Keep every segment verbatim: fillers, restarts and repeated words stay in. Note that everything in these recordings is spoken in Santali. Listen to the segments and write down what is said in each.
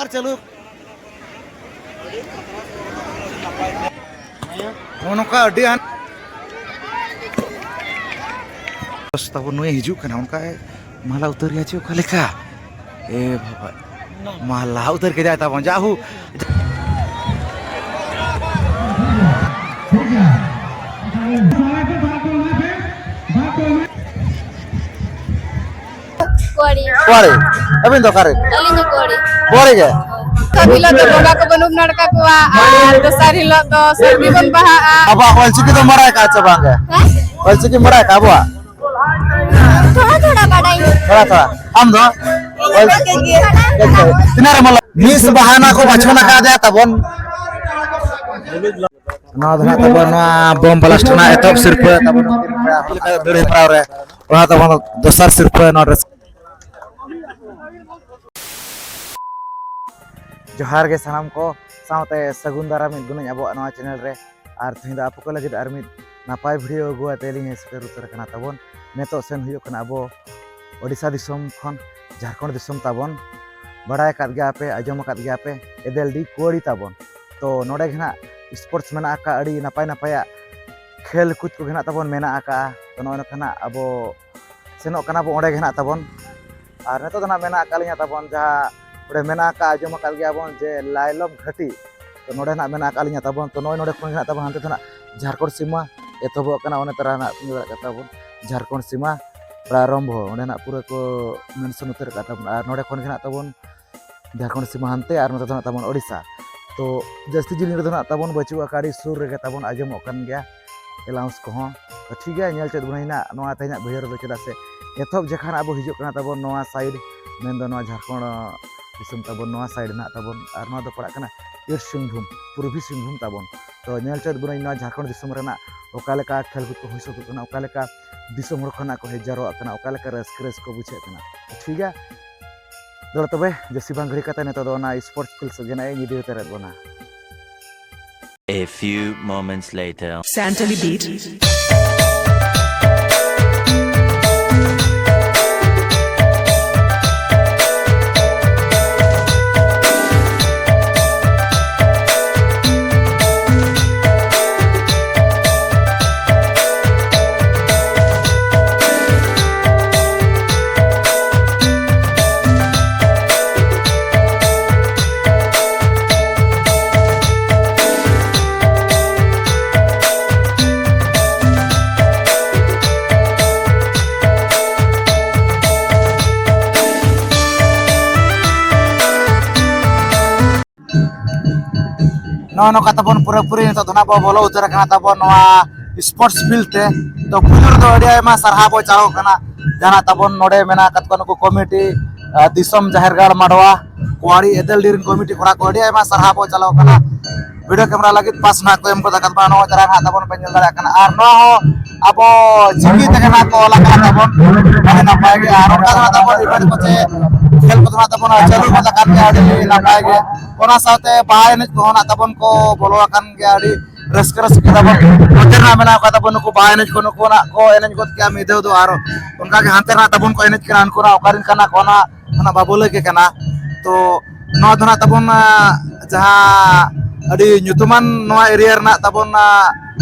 ᱟᱨ ᱪᱟᱹᱞᱩ᱾ ᱱᱚᱜᱼᱚ ᱱᱚᱝᱠᱟ ᱟᱹᱰᱤ ᱟᱱ ᱛᱟᱵᱚᱱ ᱱᱩᱭᱮ ᱦᱤᱡᱩᱜ ᱠᱟᱱᱟ, ᱚᱱᱠᱟ ᱢᱟᱞᱟ ᱩᱛᱟᱹᱨ ᱜᱮᱭᱟ ᱪᱮ ᱚᱠᱟ ᱞᱮᱠᱟ? ᱮ ᱵᱟᱵᱟ, ᱢᱟᱞᱟ ᱩᱛᱟᱹᱨ ᱠᱮᱫᱟᱭ ᱛᱟᱵᱚᱱ, ᱡᱟᱦᱩ᱾ ᱠᱩᱲᱤ᱾ ᱠᱩᱲᱤ? ᱟᱹᱵᱤᱱ ᱫᱚ ᱚᱠᱟᱨᱮ? ᱟᱹᱞᱤᱧ ᱫᱚ ᱠᱩᱲᱤ᱾ ᱠᱩᱲᱤ ᱜᱮ? ᱛᱚ ᱦᱤᱞᱳᱜ ᱫᱚ ᱵᱚᱸᱜᱟ ᱠᱚᱵᱚᱱ ᱩᱢ ᱱᱟᱲᱠᱟ ᱠᱚᱣᱟ, ᱟᱨ ᱫᱚᱥᱟᱨ ᱦᱤᱞᱳᱜ ᱫᱚ ᱥᱟᱹᱨᱫᱤ ᱵᱚᱱ ᱵᱟᱦᱟᱜᱼᱟ᱾ ᱟᱵᱚᱣᱟᱜ ᱚᱞᱪᱤᱠᱤ ᱫᱚ ᱵᱟᱲᱟᱭ ᱠᱟᱜᱼᱟ ᱪᱮ ᱵᱟᱝ ᱜᱮ? ᱦᱮᱸ? ᱚᱞᱪᱤᱠᱤ ᱵᱟᱲᱟᱭ ᱠᱟᱜᱼᱟ ᱟᱵᱚᱣᱟᱜ? ᱛᱷᱚᱲᱟ ᱛᱷᱚᱲᱟ ᱵᱟᱰᱟᱭ᱾ ᱛᱷᱚᱲᱟ ᱛᱷᱚᱲᱟ᱾ ᱟᱢ ᱫᱚ? ᱤᱧ ᱫᱚ ᱠᱟᱹᱡ ᱜᱮ᱾ ᱛᱤᱱᱟᱹᱜ ᱨᱮ ᱢᱚᱞᱚ? ᱢᱤᱥ ᱵᱟᱦᱟᱱᱟ ᱠᱚ ᱵᱟᱪᱷᱚᱱ ᱟᱠᱟᱫᱮᱭᱟ ᱛᱟᱵᱚᱱ᱾ ᱱᱚᱣᱟ ᱫᱚ ᱱᱟᱦᱟᱜ ᱛᱟᱵᱚᱱ ᱱᱚᱣᱟ ᱵᱳᱢ ᱵᱞᱟᱥᱴ ᱨᱮᱱᱟᱜ ᱮᱛᱚᱦᱚᱵ ᱥᱤᱨᱯᱟᱹ ᱛᱟᱵᱚᱱ ᱫᱟᱹᱲ ᱦᱮᱯᱨᱟᱣ ᱨᱮ᱾ ᱚᱱᱟ ᱛᱟᱵᱚᱱ ᱫᱚᱥᱟᱨ ᱥᱤᱨᱯᱟᱹ ᱱᱚᱣᱟ ᱨᱟᱹᱥᱠᱟᱹ᱾ ᱡᱚᱦᱟᱨ ᱜᱮ ᱥᱟᱱᱟᱢ ᱠᱚ, ᱥᱟᱶᱛᱮ ᱥᱟᱹᱜᱩᱱ ᱫᱟᱨᱟᱢ ᱢᱤᱫ ᱵᱚᱱᱟᱹᱧ ᱟᱵᱚᱣᱟᱜ ᱱᱚᱣᱟ ᱪᱮᱱᱮᱞ ᱨᱮ᱾ ᱟᱨ ᱛᱮᱦᱮᱧ ᱫᱚ ᱟᱯᱮ ᱠᱚ ᱞᱟᱹᱜᱤᱫ ᱟᱨ ᱢᱤᱫ ᱱᱟᱯᱟᱭ ᱵᱷᱤᱰᱤᱭᱳ ᱟᱹᱜᱩ ᱟᱛᱮ ᱞᱤᱧ ᱦᱮᱡ ᱥᱮᱴᱮᱨ ᱩᱛᱟᱹᱨ ᱟᱠᱟᱱᱟ ᱛᱟᱵᱚᱱ᱾ ᱱᱤᱛᱚᱜ ᱥᱮᱱ ᱦᱩᱭᱩᱜ ᱠᱟᱱᱟ ᱟᱵᱚ ᱳᱰᱤᱥᱟ ᱫᱤᱥᱚᱢ ᱠᱷᱚᱱ ᱡᱷᱟᱲᱠᱷᱚᱸᱰ ᱫᱤᱥᱚᱢ ᱛᱟᱵᱚᱱ᱾ ᱵᱟᱲᱟᱭ ᱟᱠᱟᱫ ᱜᱮᱭᱟ ᱯᱮ, ᱟᱸᱡᱚᱢ ᱟᱠᱟᱫ ᱜᱮᱭᱟ ᱯᱮ, ᱮᱫᱮᱞᱰᱤ ᱠᱩᱣᱟᱹᱲᱤ ᱛᱟᱵᱚᱱ᱾ ᱛᱚ ᱱᱚᱰᱮ ᱜᱮ ᱱᱟᱜ ᱥᱯᱳᱨᱴᱥ ᱢᱮᱱᱟᱜ ᱟᱠᱟᱫ, ᱟᱹᱰᱤ ᱱᱟᱯᱟᱭ ᱱᱟᱯᱟᱭᱟᱜ ᱠᱷᱮᱞ ᱠᱩᱫ ᱠᱚᱜᱮ ᱱᱟᱜ ᱛᱟᱵᱚᱱ ᱢᱮᱱᱟᱜ ᱟᱠᱟᱫᱼᱟ᱾ ᱛᱚ ᱱᱚᱜᱼᱚᱭ ᱱᱚᱝᱠᱟ ᱱᱟᱜ ᱟᱵᱚ ᱥᱮᱱᱚᱜ ᱠᱟᱱᱟ ᱵᱚ ᱚᱸᱰᱮ ᱜᱮ ᱱᱟᱜ ᱛᱟᱵᱚᱱ᱾ ᱟᱨ ᱱᱤᱛᱚᱜ ᱫᱚ ᱱᱟᱜ ᱢᱮᱱᱟᱜ ᱟᱠᱟᱫ ᱞᱤᱧᱟ ᱛᱟᱵᱚᱱ ᱡᱟᱦᱟᱸ ᱚᱸᱰᱮ ᱢᱮᱱᱟᱜ ᱟᱠᱟᱫ, ᱟᱸᱡᱚᱢ ᱟᱠᱟᱫ ᱜᱮᱭᱟ ᱵᱚᱱ ᱡᱮ ᱞᱟᱭᱞᱚᱢ ᱜᱷᱟᱹᱴᱤ᱾ ᱛᱚ ᱱᱚᱰᱮ ᱱᱟᱜ ᱢᱮᱱᱟᱜ ᱟᱠᱟᱫ ᱞᱤᱧᱟ ᱛᱟᱵᱚᱱ᱾ ᱛᱚ ᱱᱚᱜᱼᱚᱭ ᱱᱚᱰᱮ ᱠᱷᱚᱱ ᱜᱮ ᱱᱟᱜ ᱛᱟᱵᱚᱱ ᱦᱟᱱᱛᱮ ᱫᱚ ᱱᱟᱜ ᱡᱷᱟᱲᱠᱷᱚᱸᱰ ᱥᱤᱢᱟ ᱮᱛᱚᱦᱚᱵᱚᱜ ᱠᱟᱱᱟ᱾ ᱚᱱᱮ ᱛᱟᱨᱟ ᱱᱟᱜ ᱧᱮᱞ ᱫᱟᱲᱮᱭᱟᱜ ᱠᱟᱱ ᱛᱟᱵᱚᱱ ᱡᱷᱟᱲᱠᱷᱚᱸᱰ ᱥᱤᱢᱟ ᱯᱨᱟᱨᱚᱢᱵᱷᱚ ᱚᱸᱰᱮ ᱱᱟᱜ ᱯᱩᱨᱟᱹ ᱠᱚ ᱢᱮᱱᱥᱚᱱ ᱩᱛᱟᱹᱨ ᱟᱠᱟᱫ ᱛᱟᱵᱚᱱᱟ᱾ ᱟᱨ ᱱᱚᱰᱮ ᱠᱷᱚᱱ ᱜᱮ ᱱᱟᱜ ᱛᱟᱵᱚᱱ ᱡᱷᱟᱲᱠᱷᱚᱸᱰ ᱥᱤᱢᱟ ᱦᱟᱱᱛᱮ ᱟᱨ ᱱᱚᱛᱮ ᱫᱚ ᱱᱟᱜ ᱛᱟᱵᱚᱱ ᱳᱰᱤᱥᱟ᱾ ᱛᱚ ᱡᱟᱹᱥᱛᱤ ᱡᱤᱞᱤᱧ ᱨᱮᱫᱚ ᱱᱟᱜ ᱛᱟᱵᱚᱱ ᱵᱟᱹᱪᱩᱜ ᱟᱠᱟᱫ, ᱟᱹᱰᱤ ᱥᱩᱨ ᱨᱮᱜᱮ ᱛᱟᱵᱚᱱ ᱟᱸᱡᱚᱢᱚᱜ ᱠᱟᱱ ᱜᱮᱭᱟ ᱮᱞᱟᱣᱩᱱᱥ ᱠᱚᱦᱚᱸ᱾ ᱛᱚ ᱴᱷᱤᱠ ᱜᱮᱭᱟ, ᱧᱮᱞ ᱪᱮᱫ ᱵᱚᱱ ᱱᱟᱜ ᱱᱚᱣᱟ ᱛᱮᱦᱮᱧᱟᱜ ᱵᱷᱤᱰᱤᱭᱳ ᱨᱮᱫᱚ, ᱪᱮᱫᱟᱜ ᱥᱮ ᱮᱛᱚᱦᱚᱵ ᱡᱚᱠᱷᱚᱱ ᱟᱵᱚ ᱦᱤᱡᱩᱜ ᱠᱟᱱᱟ ᱛᱟᱵᱚᱱ ᱱᱚᱣᱟ ᱥᱟᱭᱤᱰ, ᱢᱮᱱᱫᱚ ᱱᱚᱣᱟ ᱡᱷᱟᱲᱠᱷᱚᱸᱰ ᱫᱤᱥᱚᱢ ᱛᱟᱵᱚᱱ, ᱱᱚᱣᱟ ᱥᱟᱭᱤᱰ ᱱᱟᱜ ᱛᱟᱵᱚᱱ, ᱟᱨ ᱱᱚᱣᱟ ᱫᱚ ᱯᱟᱲᱟᱜ ᱠᱟᱱᱟ ᱤᱥᱴ ᱥᱤᱝᱵᱷᱩᱢ, ᱯᱩᱨᱵᱤ ᱥᱤᱝᱵᱷᱩᱢ ᱛᱟᱵᱚᱱ᱾ ᱛᱚ ᱧᱮᱞ ᱪᱮᱫ ᱵᱚᱱ ᱱᱚᱣᱟ ᱡᱷᱟᱲᱠᱷᱚᱸᱰ ᱫᱤᱥᱚᱢ ᱨᱮᱱᱟᱜ ᱚᱠᱟ ᱞᱮᱠᱟ ᱠᱷᱮᱞ ᱠᱚ ᱦᱩᱭ ᱥᱟᱹᱛᱚᱜ ᱠᱟᱱᱟ, ᱚᱠᱟ ᱞᱮᱠᱟ ᱫᱤᱥᱚᱢ ᱦᱚᱲ ᱠᱷᱚᱱᱟᱜ ᱠᱚ ᱦᱮᱡ ᱡᱟᱨᱣᱟᱜ ᱠᱟᱱᱟ, ᱚᱠᱟ ᱞᱮᱠᱟ ᱨᱟᱹᱥᱠᱟᱹ ᱨᱟᱹᱥᱠᱟᱹ ᱵᱩᱡᱷᱟᱹᱜ ᱠᱟᱱᱟ᱾ ᱴᱷᱤᱠ ᱜᱮᱭᱟ, ᱫᱟᱫᱟ ᱛᱚᱵᱮ ᱡᱟᱹᱥᱛᱤ ᱵᱟᱝ ᱜᱷᱟᱹᱲᱤ ᱠᱟᱛᱮ ᱱᱤᱛᱚᱜ ᱫᱚ ᱚᱱᱟ ᱥᱯᱳᱨᱴᱥ ᱯᱷᱤᱞᱰ ᱥᱮᱫ ᱜᱮ ᱱᱟᱜ ᱤᱧ ᱤᱫᱤ ᱩᱛᱟᱹᱨᱮᱫ ᱵᱚᱱᱟ᱾ A few moments later. Santali beat. ᱱᱚᱜᱼᱚᱭ ᱱᱚᱝᱠᱟ ᱛᱟᱵᱚᱱ ᱯᱩᱨᱟᱹᱯᱩᱨᱤ ᱱᱤᱛᱚᱜ ᱫᱚ ᱱᱟᱜ ᱵᱚ ᱵᱚᱞᱚ ᱩᱛᱟᱹᱨ ᱟᱠᱟᱱᱟ ᱛᱟᱵᱚᱱ ᱱᱚᱣᱟ sports field ᱛᱮ᱾ ᱛᱚ ᱯᱩᱭᱞᱩ ᱨᱮᱫᱚ ᱟᱹᱰᱤ ᱟᱭᱢᱟ ᱥᱟᱨᱦᱟᱣ ᱵᱚ ᱪᱟᱞ ᱟᱠᱚ ᱠᱟᱱᱟ ᱡᱟᱦᱟᱸ ᱛᱟᱵᱚᱱ ᱱᱚᱰᱮ ᱢᱮᱱᱟᱜ ᱟᱠᱟᱫ ᱠᱚᱣᱟ ᱱᱩᱠᱩ ᱠᱚᱢᱤᱴᱤ, ᱟᱨ ᱫᱤᱥᱚᱢ ᱡᱟᱦᱮᱨ ᱜᱟᱲ ᱢᱟᱰᱣᱟ ᱠᱚᱣᱟᱲᱤ ᱮᱫᱮᱞᱰᱤ ᱨᱮᱱ ᱠᱚᱢᱤᱴᱤ ᱠᱚᱲᱟ ᱠᱚ ᱟᱹᱰᱤ ᱟᱭᱢᱟ ᱥᱟᱨᱦᱟᱣ ᱵᱚ ᱪᱟᱞ ᱟᱠᱚ ᱠᱟᱱᱟ᱾ ᱵᱷᱤᱰᱤᱭᱳ ᱠᱮᱢᱮᱨᱟ ᱞᱟᱹᱜᱤᱫ ᱯᱟᱥ ᱱᱟᱜ ᱠᱚ ᱮᱢ ᱜᱚᱫ ᱟᱠᱟᱫ ᱵᱚᱱᱟ, ᱱᱚᱣᱟ ᱪᱟᱨᱟ ᱱᱟᱜ ᱛᱟᱵᱚᱱ ᱯᱮ ᱧᱮᱞ ᱫᱟᱲᱮᱭᱟᱜ ᱠᱟᱱᱟ᱾ ᱟᱨ ᱱᱚᱣᱟ ᱦᱚᱸ ᱟᱵᱚ ᱪᱤᱠᱤ ᱛᱮᱜᱮ ᱱᱟᱜ ᱠᱚ ᱚᱞ ᱟᱠᱟᱫ ᱛᱟᱵᱚᱱ, ᱟᱹᱰᱤ ᱱᱟᱯᱟᱭ ᱜᱮ᱾ ᱟᱨ ᱚᱱᱠᱟ ᱫᱚ ᱱᱟᱜ ᱛᱟᱵᱚᱱ ᱤᱵᱷᱮᱱᱴ ᱠᱚ ᱪᱮ ᱠᱷᱮᱞ ᱠᱚᱫᱚ ᱱᱟᱜ ᱛᱟᱵᱚᱱ ᱪᱟᱹᱞᱩ ᱜᱚᱫ ᱟᱠᱟᱱ ᱜᱮᱭᱟ, ᱟᱹᱰᱤ ᱱᱟᱯᱟᱭ ᱜᱮ᱾ ᱚᱱᱟ ᱥᱟᱶᱛᱮ ᱵᱟᱦᱟ ᱮᱱᱮᱡ ᱠᱚᱦᱚᱸ ᱱᱟᱜ ᱛᱟᱵᱚᱱ ᱠᱚ ᱵᱚᱞᱚ ᱟᱠᱟᱱ ᱜᱮᱭᱟ, ᱟᱹᱰᱤ ᱨᱟᱹᱥᱠᱟᱹ ᱨᱟᱹᱥᱠᱟᱹ ᱛᱟᱵᱚᱱ᱾ ᱱᱚᱛᱮ ᱨᱮᱱᱟᱜ ᱢᱮᱱᱟᱜ ᱠᱚᱣᱟ ᱛᱟᱵᱚᱱ ᱱᱩᱠᱩ ᱵᱟᱦᱟ ᱮᱱᱮᱡ ᱠᱚ, ᱱᱩᱠᱩ ᱱᱟᱜ ᱠᱚ ᱮᱱᱮᱡ ᱜᱚᱫ ᱠᱮᱜᱼᱟ ᱢᱤᱫ ᱫᱷᱟᱣ ᱫᱚ, ᱟᱨ ᱚᱱᱠᱟ ᱜᱮ ᱦᱟᱱᱛᱮ ᱨᱮᱱᱟᱜ ᱛᱟᱵᱚᱱ ᱠᱚ ᱮᱱᱮᱡ ᱠᱟᱱᱟ, ᱩᱱᱠᱩ ᱱᱟᱜ ᱚᱠᱟ ᱨᱮᱱ ᱠᱟᱱᱟ ᱠᱚ ᱚᱱᱟ ᱚᱱᱟ ᱵᱟᱵᱚ ᱞᱟᱹᱭ ᱜᱮ ᱠᱟᱱᱟ᱾ ᱛᱚ ᱱᱚᱣᱟ ᱫᱚ ᱱᱟᱜ ᱛᱟᱵᱚᱱ, ᱟ, ᱡᱟᱦᱟᱸ ᱟᱹᱰᱤ ᱧᱩᱛᱩᱢᱟᱱ ᱱᱚᱣᱟ ᱮᱨᱤᱭᱟ ᱨᱮᱱᱟᱜ ᱛᱟᱵᱚᱱ, ᱟ,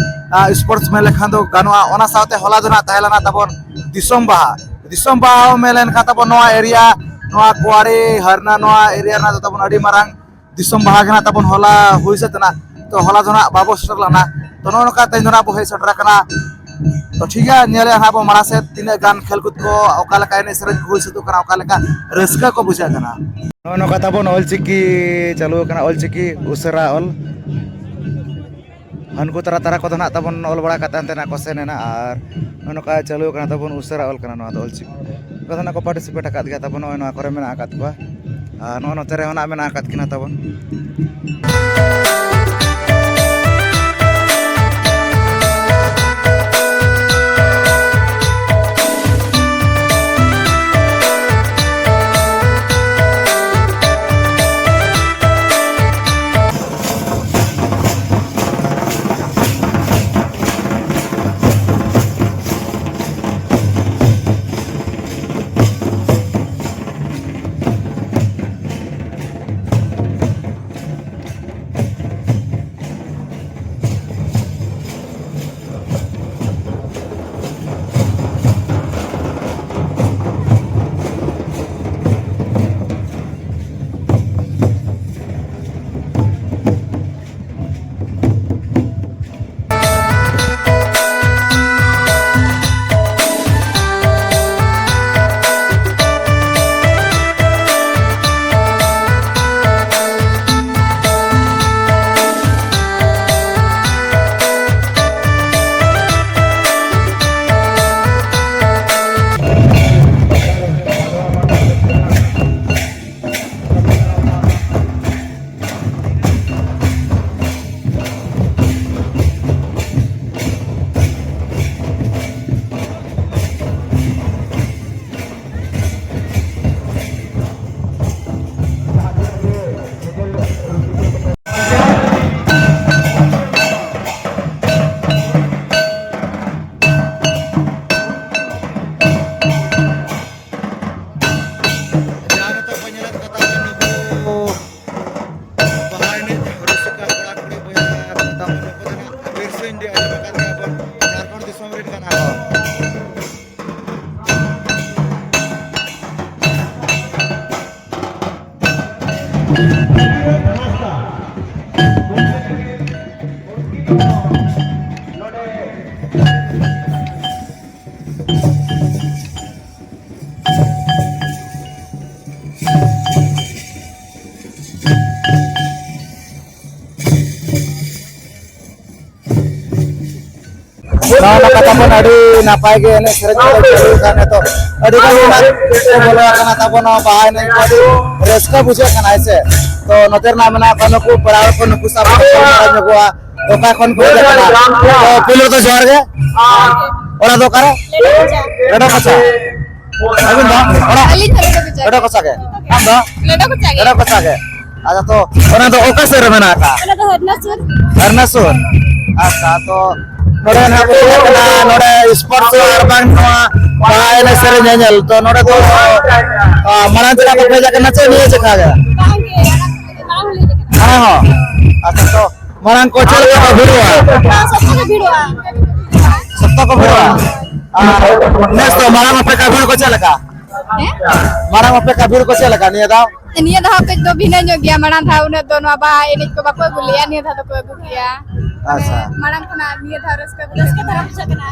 ᱟ, sports ᱢᱮᱱ ᱞᱮᱠᱷᱟᱱ ᱫᱚ ᱜᱟᱱᱚᱜᱼᱟ᱾ ᱚᱱᱟ ᱥᱟᱶᱛᱮ ᱦᱚᱞᱟ ᱫᱚ ᱱᱟᱜ ᱛᱟᱦᱮᱸ ᱞᱮᱱᱟ ᱛᱟᱵᱚᱱ ᱫᱤᱥᱚᱢ ᱵᱟᱦᱟ᱾ ᱫᱤᱥᱚᱢ ᱵᱟᱦᱟ ᱦᱚᱸ ᱢᱮᱱ ᱞᱮᱱᱠᱷᱟᱱ ᱛᱟᱵᱚᱱ ᱱᱚᱣᱟ ᱮᱨᱤᱭᱟ, ᱱᱚᱣᱟ ᱠᱚᱣᱟᱲᱤ, ᱦᱟᱨᱱᱟ, ᱱᱚᱣᱟ ᱮᱨᱤᱭᱟ ᱨᱮᱱᱟᱜ ᱫᱚ ᱛᱟᱵᱚᱱ ᱟᱹᱰᱤ ᱢᱟᱨᱟᱝ ᱫᱤᱥᱚᱢ ᱵᱟᱦᱟ ᱜᱮ ᱱᱟᱜ ᱛᱟᱵᱚᱱ ᱦᱚᱞᱟ ᱦᱩᱭ ᱥᱟᱹᱛ ᱮᱱᱟ᱾ ᱛᱚ ᱦᱚᱞᱟ ᱫᱚ ᱱᱟᱜ ᱵᱟᱵᱚ ᱥᱮᱴᱮᱨ ᱞᱮᱱᱟ᱾ ᱛᱚ ᱱᱚᱜᱼᱚ ᱱᱚᱝᱠᱟ ᱛᱮᱦᱮᱧ ᱫᱚ ᱱᱟᱜ ᱵᱚ ᱦᱮᱡ ᱥᱮᱴᱮᱨ ᱟᱠᱟᱱᱟ᱾ ᱛᱚ ᱴᱷᱤᱠ ᱜᱮᱭᱟ, ᱧᱮᱞᱮᱫᱼᱟ ᱱᱟᱜ ᱵᱚ ᱢᱟᱲᱟᱝ ᱥᱮᱫ ᱛᱤᱱᱟᱹᱜ ᱜᱟᱱ ᱠᱷᱮᱞ ᱠᱩᱫ ᱠᱚ, ᱚᱠᱟ ᱞᱮᱠᱟ ᱮᱱᱮᱡ ᱥᱮᱨᱮᱧ ᱠᱚ ᱦᱩᱭ ᱥᱟᱹᱛᱚᱜ ᱠᱟᱱᱟ, ᱚᱠᱟ ᱞᱮᱠᱟ ᱨᱟᱹᱥᱠᱟᱹ ᱠᱚ ᱵᱩᱡᱷᱟᱹᱜ ᱠᱟᱱᱟ᱾ ᱱᱚᱜᱼᱚ ᱱᱚᱝᱠᱟ ᱛᱟᱵᱚᱱ ᱚᱞ ᱪᱤᱠᱤ ᱪᱟᱹᱞᱩ ᱟᱠᱟᱱᱟ, ᱚᱞ ᱪᱤᱠᱤ ᱩᱥᱟᱹᱨᱟ ᱚᱞ᱾ ᱦᱟᱹᱱᱠᱩ ᱛᱟᱨᱟ ᱛᱟᱨᱟ ᱠᱚᱫᱚ ᱱᱟᱜ ᱛᱟᱵᱚᱱ ᱚᱞ ᱵᱟᱲᱟ ᱠᱟᱛᱮ ᱦᱟᱱᱛᱮ ᱱᱟᱜ ᱠᱚ ᱥᱮᱱ ᱮᱱᱟ, ᱟᱨ ᱱᱚᱜᱼᱚ ᱱᱚᱝᱠᱟ ᱪᱟᱹᱞᱩ ᱟᱠᱟᱱᱟ ᱛᱟᱵᱚᱱ ᱩᱥᱟᱹᱨᱟ ᱚᱞ ᱠᱟᱱᱟ ᱱᱚᱣᱟ ᱫᱚ ᱚᱞ ᱪᱤᱠᱤ᱾ ᱚᱠᱟ ᱫᱚ ᱱᱟᱜ ᱠᱚ ᱯᱟᱨᱴᱤᱥᱤᱯᱮᱴ ᱟᱠᱟᱫ ᱜᱮᱭᱟ ᱛᱟᱵᱚᱱ, ᱱᱚᱜᱼᱚᱭ ᱱᱚᱣᱟ ᱠᱚᱨᱮ ᱢᱮᱱᱟᱜ ᱟᱠᱟᱫ ᱠᱚᱣᱟ᱾ ᱟᱨ ᱱᱚᱜᱼᱚ ᱱᱚᱛᱮ ᱨᱮᱦᱚᱸ ᱱᱟᱜ ᱢᱮᱱᱟᱜ ᱟᱠᱟᱫ ᱠᱤᱱᱟ ᱛᱟᱵᱚᱱ᱾ ᱱᱚᱣᱟ ᱠᱟᱛᱷᱟ ᱵᱚᱱ ᱟᱹᱰᱤ ᱱᱟᱯᱟᱭ ᱜᱮ ᱮᱱᱮᱡ ᱥᱮᱨᱮᱧ ᱠᱚ ᱪᱟᱹᱞᱩ ᱟᱠᱟᱱ ᱱᱤᱛᱚᱜ᱾ ᱟᱹᱰᱤ ᱜᱟᱱ ᱜᱮ ᱱᱟᱜ ᱠᱚ ᱵᱚᱞᱚ ᱟᱠᱟᱱᱟ ᱛᱟᱵᱚᱱ ᱱᱚᱣᱟ ᱵᱟᱦᱟ ᱮᱱᱮᱡ ᱠᱚ, ᱟᱹᱰᱤ ᱨᱟᱹᱥᱠᱟᱹ ᱵᱩᱡᱷᱟᱹᱜ ᱠᱟᱱᱟ, ᱦᱮᱸ ᱥᱮ᱾ ᱛᱚ ᱱᱚᱛᱮ ᱨᱮᱱᱟᱜ ᱢᱮᱱᱟᱜ ᱠᱚᱣᱟ ᱱᱩᱠᱩ ᱯᱮᱲᱟ ᱦᱚᱲ ᱠᱚ, ᱱᱩᱠᱩ ᱥᱟᱶ ᱵᱚᱱ ᱜᱟᱞᱢᱟᱨᱟᱣ ᱧᱚᱜᱚᱜᱼᱟ᱾ ᱚᱠᱟ ᱠᱷᱚᱱ ᱠᱚ ᱦᱮᱡ ᱟᱠᱟᱱᱟ? ᱛᱚ ᱯᱳᱭᱞᱳ ᱫᱚ ᱡᱚᱦᱟᱨ ᱜᱮ᱾ ᱚᱲᱟᱜ ᱫᱚ ᱚᱠᱟᱨᱮ? ᱨᱮᱰᱚ ᱠᱚᱪᱟ᱾ ᱟᱹᱵᱤᱱ ᱫᱚ? ᱚᱲᱟᱜ? ᱟᱹᱞᱤᱧ ᱦᱚᱸ ᱨᱮᱰᱚ ᱠᱚᱪᱟ᱾ ᱨᱮᱰᱚ ᱠᱚᱪᱟ ᱜᱮ᱾ ᱟᱢ ᱫᱚ? ᱨᱮᱰᱚ ᱠᱚᱪᱟ ᱜᱮ᱾ ᱨᱮᱰᱚ ᱠᱚᱪᱟ ᱜᱮ᱾ ᱟᱪᱪᱷᱟ, ᱛᱚ ᱚᱱᱟ ᱫᱚ ᱚᱠᱟ ᱥᱮᱫ ᱨᱮ ᱢᱮᱱᱟᱜ ᱟᱠᱟᱫ? ᱚᱱᱟ ᱫᱚ ᱦᱟᱨᱱᱟ ᱥᱩᱨ᱾ ᱦᱟᱨᱱᱟ ᱥᱩᱨ᱾ ᱟᱪᱪᱷᱟ, ᱛᱚ ᱱᱚᱰᱮ ᱱᱟᱦᱟᱜ ᱵᱚᱱ ᱦᱮᱡ ᱟᱠᱟᱱᱟ, ᱱᱚᱰᱮ sports ᱟᱨ ᱵᱟᱝ ᱱᱚᱣᱟ ᱵᱟᱦᱟ ᱮᱱᱮᱡ ᱥᱮᱨᱮᱧ ᱧᱮᱧᱮᱞ᱾ ᱛᱚ ᱱᱚᱰᱮ ᱫᱚ, ᱟ, ᱢᱟᱲᱟᱝ ᱡᱮᱠᱷᱟ ᱵᱚᱱ ᱦᱮᱡ ᱟᱠᱟᱱᱟ ᱪᱮ ᱱᱤᱭᱟᱹ ᱡᱮᱠᱷᱟ ᱜᱮ? ᱵᱟᱝ ᱜᱮ, ᱢᱟᱲᱟᱝ ᱦᱚᱸᱞᱮ ᱦᱮᱡ ᱟᱠᱟᱱᱟ᱾ ᱦᱮᱸ ᱦᱚᱸ᱾ ᱟᱪᱪᱷᱟ, ᱛᱚ ᱢᱟᱲᱟᱝ ᱠᱚ ᱪᱮᱫ ᱞᱮᱠᱟ ᱠᱚ ᱵᱷᱤᱲᱚᱜᱼᱟ? ᱦᱮᱸ, ᱥᱚᱠᱛᱚ ᱠᱚ ᱵᱷᱤᱲᱚᱜᱼᱟ᱾ ᱥᱚᱠᱛᱚ ᱠᱚ ᱵᱷᱤᱲᱚᱜᱼᱟ᱾ ᱟᱨ ᱱᱮᱥ ᱫᱚ ᱢᱟᱲᱟᱝ ᱚᱯᱮᱠᱠᱷᱟ ᱵᱷᱤᱲ ᱠᱚ ᱪᱮᱫ ᱞᱮᱠᱟ? ᱦᱮᱸ? ᱢᱟᱲᱟᱝ ᱚᱯᱮᱠᱠᱷᱟ ᱵᱷᱤᱲ ᱠᱚ ᱪᱮᱫ ᱞᱮᱠᱟ ᱱᱤᱭᱟᱹ ᱫᱷᱟᱣ? ᱱᱤᱭᱟᱹ ᱫᱷᱟᱣ ᱠᱟᱹᱡ ᱫᱚ ᱵᱷᱤᱱᱟᱹ ᱧᱚᱜ ᱜᱮᱭᱟ, ᱢᱟᱲᱟᱝ ᱫᱷᱟᱣ ᱩᱱᱟᱹᱜ ᱫᱚ ᱱᱚᱣᱟ ᱵᱟᱦᱟ ᱮᱱᱮᱡ ᱠᱚ ᱵᱟᱠᱚ ᱟᱹᱜᱩ ᱞᱮᱜᱼᱟ, ᱱᱤᱭᱟᱹ ᱫᱷᱟᱣ ᱫᱚᱠᱚ ᱟᱹᱜᱩ ᱠᱮᱜᱼᱟ᱾ ᱢᱟᱱᱮ ᱟᱪᱪᱷᱟ᱾ ᱢᱟᱲᱟᱝ ᱠᱷᱚᱱᱟᱜ ᱱᱤᱭᱟᱹ ᱫᱷᱟᱣ ᱨᱟᱹᱥᱠᱟᱹ, ᱨᱟᱹᱥᱠᱟᱹ ᱫᱷᱟᱨᱟ ᱵᱩᱡᱷᱟᱹᱜ ᱠᱟᱱᱟ᱾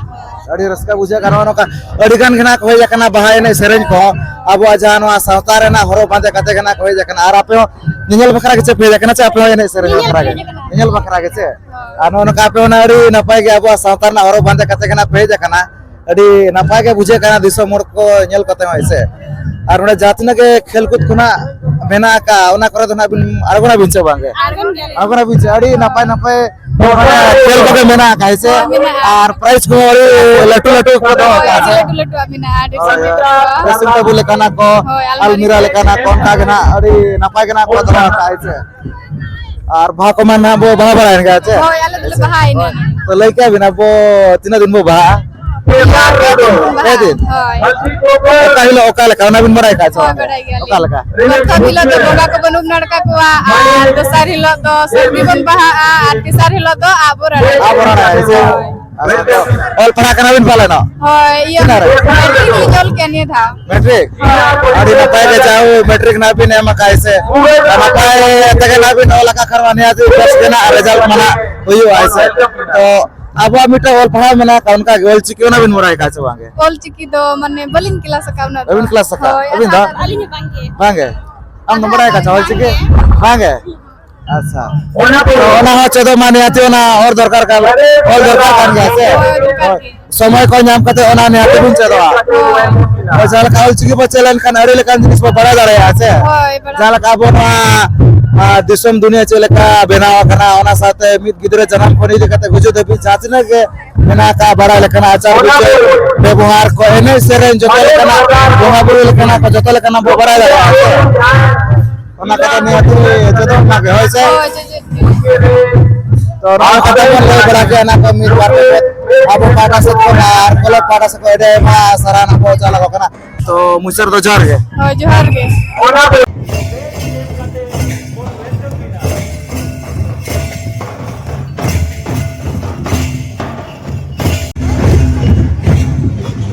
ᱟᱹᱰᱤ ᱨᱟᱹᱥᱠᱟᱹ ᱵᱩᱡᱷᱟᱹᱜ ᱠᱟᱱᱟ᱾ ᱱᱚᱜᱼᱚ ᱱᱚᱝᱠᱟ ᱟᱹᱰᱤ ᱜᱟᱱ ᱜᱮ ᱱᱟᱜ ᱠᱚ ᱦᱮᱡ ᱟᱠᱟᱱᱟ ᱵᱟᱦᱟ ᱮᱱᱮᱡ ᱥᱮᱨᱮᱧ ᱠᱚ, ᱟᱵᱚᱣᱟᱜ ᱡᱟᱦᱟᱸ ᱱᱚᱣᱟ ᱥᱟᱶᱛᱟ ᱨᱮᱱᱟᱜ ᱦᱚᱨᱚᱜ ᱵᱟᱸᱫᱮ ᱠᱟᱛᱮ ᱜᱮ ᱱᱟᱜ ᱠᱚ ᱦᱮᱡ ᱟᱠᱟᱱᱟ᱾ ᱟᱨ ᱟᱯᱮ ᱦᱚᱸ ᱧᱮᱧᱮᱞ ᱵᱟᱠᱷᱨᱟ ᱜᱮ ᱪᱮᱫ ᱯᱮ ᱦᱮᱡ ᱟᱠᱟᱱᱟ, ᱪᱮ ᱟᱯᱮ ᱦᱚᱸ ᱮᱱᱮᱡ ᱥᱮᱨᱮᱧ ᱧᱮᱧᱮᱞ ᱵᱟᱠᱷᱨᱟ ᱜᱮ? ᱯᱮ ᱦᱮᱡ ᱟᱠᱟᱱᱟ᱾ ᱧᱮᱧᱮᱞ ᱵᱟᱠᱷᱨᱟ ᱜᱮ ᱪᱮ? ᱦᱳᱭ᱾ ᱟᱨ ᱱᱚᱜᱼᱚ ᱱᱚᱝᱠᱟ ᱟᱯᱮ ᱦᱚᱸ ᱟᱹᱰᱤ ᱱᱟᱯᱟᱭ ᱜᱮ ᱟᱵᱚᱣᱟᱜ ᱥᱟᱶᱛᱟ ᱨᱮᱱᱟᱜ ᱦᱚᱨᱚᱜ ᱵᱟᱸᱫᱮ ᱠᱟᱛᱮ ᱜᱮ ᱱᱟᱜ ᱯᱮ ᱦᱮᱡ ᱟᱠᱟᱱᱟ᱾ ᱟᱹᱰᱤ ᱱᱟᱯᱟᱭ ᱜᱮ ᱵᱩᱡᱷᱟᱹᱜ ᱠᱟᱱᱟ ᱫᱤᱥᱚᱢ ᱦᱚᱲ ᱠᱚ ᱧᱮᱞ ᱠᱟᱛᱮ ᱦᱚᱸ, ᱦᱮᱸ ᱥᱮ᱾ ᱟᱨ ᱱᱚᱰᱮ ᱡᱟᱦᱟᱸ ᱛᱤᱱᱟᱹᱜ ᱜᱮ ᱠᱷᱮᱞ ᱠᱩᱫ ᱠᱚ ᱱᱟᱜ ᱢᱮᱱᱟᱜ ᱟᱠᱟᱫ, ᱚᱱᱟ ᱠᱚᱨᱮ ᱫᱚ ᱱᱟᱜ ᱵᱤᱱ ᱟᱬᱜᱚᱱᱟ ᱵᱤᱱ ᱪᱮ ᱵᱟᱝ ᱜᱮ? ᱟᱬᱜᱚᱱ ᱜᱮᱭᱟᱞᱮ᱾ ᱟᱬᱜᱚᱱᱟ ᱵᱤᱱ ᱪᱮ? ᱟᱹᱰᱤ ᱱᱟᱯᱟᱭ ᱱᱟᱯᱟᱭ ᱢᱟᱱᱮ ᱠᱷᱮᱞ ᱠᱚᱜᱮ ᱢᱮᱱᱟᱜ ᱟᱠᱟᱫ, ᱦᱮᱸ ᱥᱮ? ᱦᱳᱭ, ᱢᱮᱱᱟᱜᱼᱟ᱾ ᱟᱨ prize ᱠᱚᱦᱚᱸ ᱟᱹᱰᱤ ᱞᱟᱹᱴᱩ ᱞᱟᱹᱴᱩ ᱠᱚ ᱫᱚᱦᱚ ᱦᱳᱭ, ᱟᱠᱟᱫ, ᱦᱮᱸ ᱟᱹᱰᱤ ᱥᱮ? ᱞᱟᱹᱴᱩ ᱞᱟᱹᱴᱩᱣᱟᱜ ᱢᱮᱱᱟᱜᱼᱟ, dressing table ᱠᱚ᱾ Dressing table ᱞᱮᱠᱟᱱᱟᱜ ᱠᱚ, ᱦᱳᱭ, ᱟᱞᱢᱟᱨᱤ ᱟᱞᱢᱤᱨᱟ ᱠᱚ᱾ ᱞᱮᱠᱟᱱᱟᱜ ᱠᱚ, ᱚᱱᱠᱟ ᱜᱮ ᱱᱟᱜ ᱟᱹᱰᱤ ᱱᱟᱯᱟᱭ ᱜᱮ ᱱᱟᱜ ᱠᱚ ᱫᱚᱦᱚ ᱟᱠᱟᱫ, ᱦᱮᱸ ᱥᱮ? ᱟᱨ ᱵᱟᱦᱟ ᱠᱚᱢᱟ ᱱᱟᱦᱟᱜ ᱵᱚ ᱵᱟᱦᱟ ᱵᱟᱲᱟᱭᱮᱱ ᱜᱮ, ᱪᱮ? ᱦᱳᱭ, ᱟᱞᱮ ᱫᱚᱞᱮ ᱵᱟᱦᱟᱭᱮᱱᱟ᱾ ᱦᱳᱭ᱾ ᱛᱚ, ᱞᱟᱹᱭ ᱠᱮᱭᱟ ᱵᱤᱱ, ᱟᱵᱚ ᱛᱤᱱᱟᱹᱜ ᱫᱤᱱ ᱵᱚ ᱵᱟᱦᱟᱜᱼᱟ? ᱯᱮ ᱫᱤᱱ ᱵᱚᱱ ᱵᱟᱦᱟᱜᱼᱟ᱾ ᱯᱮ ᱫᱤᱱ? ᱦᱳᱭ᱾ ᱚᱠᱟ ᱦᱤᱞᱳᱜ ᱚᱠᱟ ᱞᱮᱠᱟ, ᱚᱱᱟ ᱵᱤᱱ ᱵᱟᱲᱟᱭ ᱠᱟᱜᱼᱟ ᱪᱮ ᱦᱳᱭ, ᱵᱟᱝ? ᱵᱟᱲᱟᱭ ᱜᱮᱭᱟᱞᱤᱧ᱾ ᱚᱠᱟ ᱞᱮᱠᱟ? ᱯᱨᱚᱛᱷᱚᱢ ᱦᱤᱞᱳᱜ ᱫᱚ ᱵᱚᱸᱜᱟ ᱠᱚᱵᱚᱱ ᱩᱢ ᱱᱟᱲᱠᱟ ᱠᱚᱣᱟ, ᱟᱨ ᱫᱚᱥᱟᱨ ᱦᱤᱞᱳᱜ ᱫᱚ ᱥᱟᱹᱨᱫᱤ ᱵᱚᱱ ᱵᱟᱦᱟᱜᱼᱟ, ᱟᱨ ᱛᱮᱥᱟᱨ ᱦᱤᱞᱳᱜ ᱫᱚ ᱟᱵᱚ ᱨᱟᱲᱟ᱾ ᱟᱵᱚ ᱨᱟᱲᱟ, ᱦᱮᱸ ᱥᱮ? ᱦᱳᱭ᱾ ᱟᱪᱪᱷᱟ, ᱛᱚ, ᱚᱞ ᱯᱟᱲᱦᱟᱜ ᱠᱟᱱᱟ ᱵᱤᱱ ᱯᱟᱞᱮᱱᱚᱜ? ᱦᱳᱭ, ᱤᱭᱟᱹ, ᱛᱤᱱᱟᱹᱜ ᱨᱮ? ᱢᱮᱴᱨᱤᱠ ᱞᱤᱧ ᱚᱞ ᱠᱮᱜᱼᱟ ᱱᱤᱭᱟᱹ ᱫᱷᱟᱣ᱾ ᱢᱮᱴᱨᱤᱠ? ᱦᱳᱭ᱾ ᱟᱹᱰᱤ ᱱᱟᱯᱟᱭ ᱜᱮ, ᱡᱟᱦᱳ ᱢᱮᱴᱨᱤᱠ ᱱᱟᱜ ᱵᱤᱱ ᱮᱢ ᱟᱠᱟᱫ, ᱦᱮᱸ ᱥᱮ? ᱱᱟᱯᱟᱭ ᱛᱮᱜᱮ ᱱᱟᱜ ᱵᱤᱱ ᱚᱞ ᱟᱠᱟᱫ ᱠᱷᱟᱱ ᱢᱟ ᱱᱤᱦᱟᱹᱛ ᱵᱮᱥ ᱜᱮ ᱱᱟᱜ result ᱢᱟ ᱱᱟᱜ ᱦᱩᱭᱩᱜᱼᱟ, ᱦᱮᱸ ᱥᱮ? ᱛᱚ ᱟᱵᱚᱣᱟᱜ ᱢᱤᱫᱴᱟᱝ ᱚᱞ ᱯᱟᱲᱦᱟᱣ ᱢᱮᱱᱟᱜ ᱟᱠᱟᱫ, ᱚᱱᱠᱟ ᱜᱮ ᱚᱞ ᱪᱤᱠᱤ ᱚᱱᱟ ᱵᱤᱱ ᱵᱟᱲᱟᱭ ᱟᱠᱟᱫ ᱥᱮ ᱵᱟᱝ ᱜᱮ? ᱚᱞ ᱪᱤᱠᱤ ᱫᱚ ᱢᱟᱱᱮ ᱵᱟᱹᱞᱤᱧ ᱠᱞᱟᱥ ᱟᱠᱟᱫ ᱩᱱᱟᱹᱜ ᱫᱚ᱾ ᱵᱟᱹᱵᱤᱱ ᱠᱞᱟᱥ ᱟᱠᱟᱫ? ᱦᱳᱭ, ᱟᱹᱵᱤᱱ ᱫᱚ? ᱟᱹᱞᱤᱧ ᱦᱚᱸ ᱵᱟᱝ ᱜᱮ᱾ ᱵᱟᱝ ᱜᱮ? ᱟᱢ ᱫᱚᱢ ᱵᱟᱲᱟᱭ ᱟᱠᱟᱫ ᱪᱮ ᱚᱞ ᱪᱤᱠᱤ? ᱵᱟᱝ ᱜᱮ᱾ ᱵᱟᱝ ᱜᱮ? ᱟᱪᱪᱷᱟ᱾ ᱚᱱᱟ ᱦᱚᱸ ᱪᱮᱫᱚᱜ ᱢᱟ ᱱᱤᱦᱟᱹᱛᱤ, ᱚᱱᱟ ᱚᱞ ᱫᱚᱨᱠᱟᱨ ᱠᱟᱱ, ᱚᱞ ᱫᱚᱨᱠᱟᱨ ᱠᱟᱱ ᱜᱮᱭᱟ ᱥᱮ? ᱦᱳᱭ, ᱫᱚᱨᱠᱟᱨ ᱜᱮ᱾ ᱥᱚᱢᱚᱭ ᱠᱚ ᱧᱟᱢ ᱠᱟᱛᱮ ᱚᱱᱟ ᱱᱤᱦᱟᱹᱛᱤ ᱵᱚᱱ ᱪᱮᱫᱚᱜᱼᱟ᱾ ᱦᱳᱭ, ᱡᱟᱦᱟᱸ ᱞᱮᱠᱟ ᱚᱞᱪᱤᱠᱤ ᱵᱚ ᱪᱮᱫ ᱞᱮᱱᱠᱷᱟᱱ ᱟᱹᱰᱤ ᱞᱮᱠᱟᱱ ᱡᱤᱱᱤᱥ ᱵᱚ ᱵᱟᱲᱟᱭ ᱫᱟᱲᱮᱭᱟᱜᱼᱟ ᱥᱮ? ᱦᱳᱭ, ᱵᱟᱲᱟᱭ᱾ ᱡᱟᱦᱟᱸ ᱞᱮᱠᱟ ᱟᱵᱚ ᱱᱚᱣᱟ, ᱟ, ᱫᱤᱥᱚᱢ ᱫᱩᱱᱤᱭᱟᱹ ᱪᱮᱫ ᱞᱮᱠᱟ ᱵᱮᱱᱟᱣ ᱟᱠᱟᱱᱟ, ᱚᱱᱟ ᱥᱟᱶᱛᱮ ᱢᱤᱫ ᱜᱤᱫᱽᱨᱟᱹ ᱡᱟᱱᱟᱢ ᱠᱷᱚᱱ ᱤᱫᱤ ᱠᱟᱛᱮ ᱜᱩᱡᱩᱜ ᱫᱷᱟᱹᱵᱤᱡ ᱡᱟᱦᱟᱸ ᱛᱤᱱᱟᱹᱜ ᱜᱮ ᱢᱮᱱᱟᱜ ᱟᱠᱟᱫ ᱵᱟᱲᱟᱭ ᱞᱮᱠᱟᱱᱟᱜ ᱟᱪᱟᱨ ᱵᱤᱪᱟᱹᱨ, ᱵᱮᱵᱚᱦᱟᱨ ᱠᱚ, ᱮᱱᱮᱡ ᱥᱮᱨᱮᱧ, ᱡᱚᱛᱚ ᱞᱮᱠᱟᱱᱟᱜ ᱵᱚᱸᱜᱟ ᱵᱩᱨᱩ ᱞᱮᱠᱟᱱᱟᱜ ᱠᱚ, ᱡᱚᱛᱚ ᱞᱮᱠᱟᱱᱟᱜ ᱵᱚ ᱵᱟᱲᱟᱭ ᱫᱟᱲᱮᱭᱟᱜᱼᱟ ᱥᱮ? ᱚᱱᱟ ᱠᱚᱫᱚ ᱱᱤᱦᱟᱹᱛᱤ ᱪᱮᱫᱚᱜ ᱢᱟ ᱜᱮ, ᱦᱳᱭ ᱥᱮ? ᱦᱳᱭ, ᱡᱚᱡᱚ᱾ ᱛᱚ, ᱱᱚᱣᱟ ᱠᱟᱛᱷᱟ ᱵᱚᱱ ᱞᱟᱹᱭ ᱵᱟᱲᱟ ᱠᱮᱫᱟ, ᱚᱱᱟ ᱠᱚ ᱢᱤᱫ ᱵᱟᱨ ᱠᱚ ᱟᱵᱚ ᱯᱟᱦᱴᱟ ᱥᱮᱫ ᱠᱷᱚᱱ ᱟᱨ ᱠᱞᱟᱵᱽ ᱯᱟᱦᱴᱟ ᱥᱮᱫ ᱠᱷᱚᱱ ᱟᱹᱰᱤ ᱟᱭᱢᱟ ᱥᱟᱨᱦᱟᱣ ᱵᱚ ᱪᱟᱞ ᱟᱠᱚ ᱠᱟᱱᱟ᱾ ᱛᱚ, ᱢᱩᱪᱟᱹᱫ ᱨᱮᱫᱚ ᱡᱚᱦᱟᱨ ᱜᱮ᱾ ᱦᱳᱭ, ᱡᱚᱦᱟᱨ ᱜᱮ᱾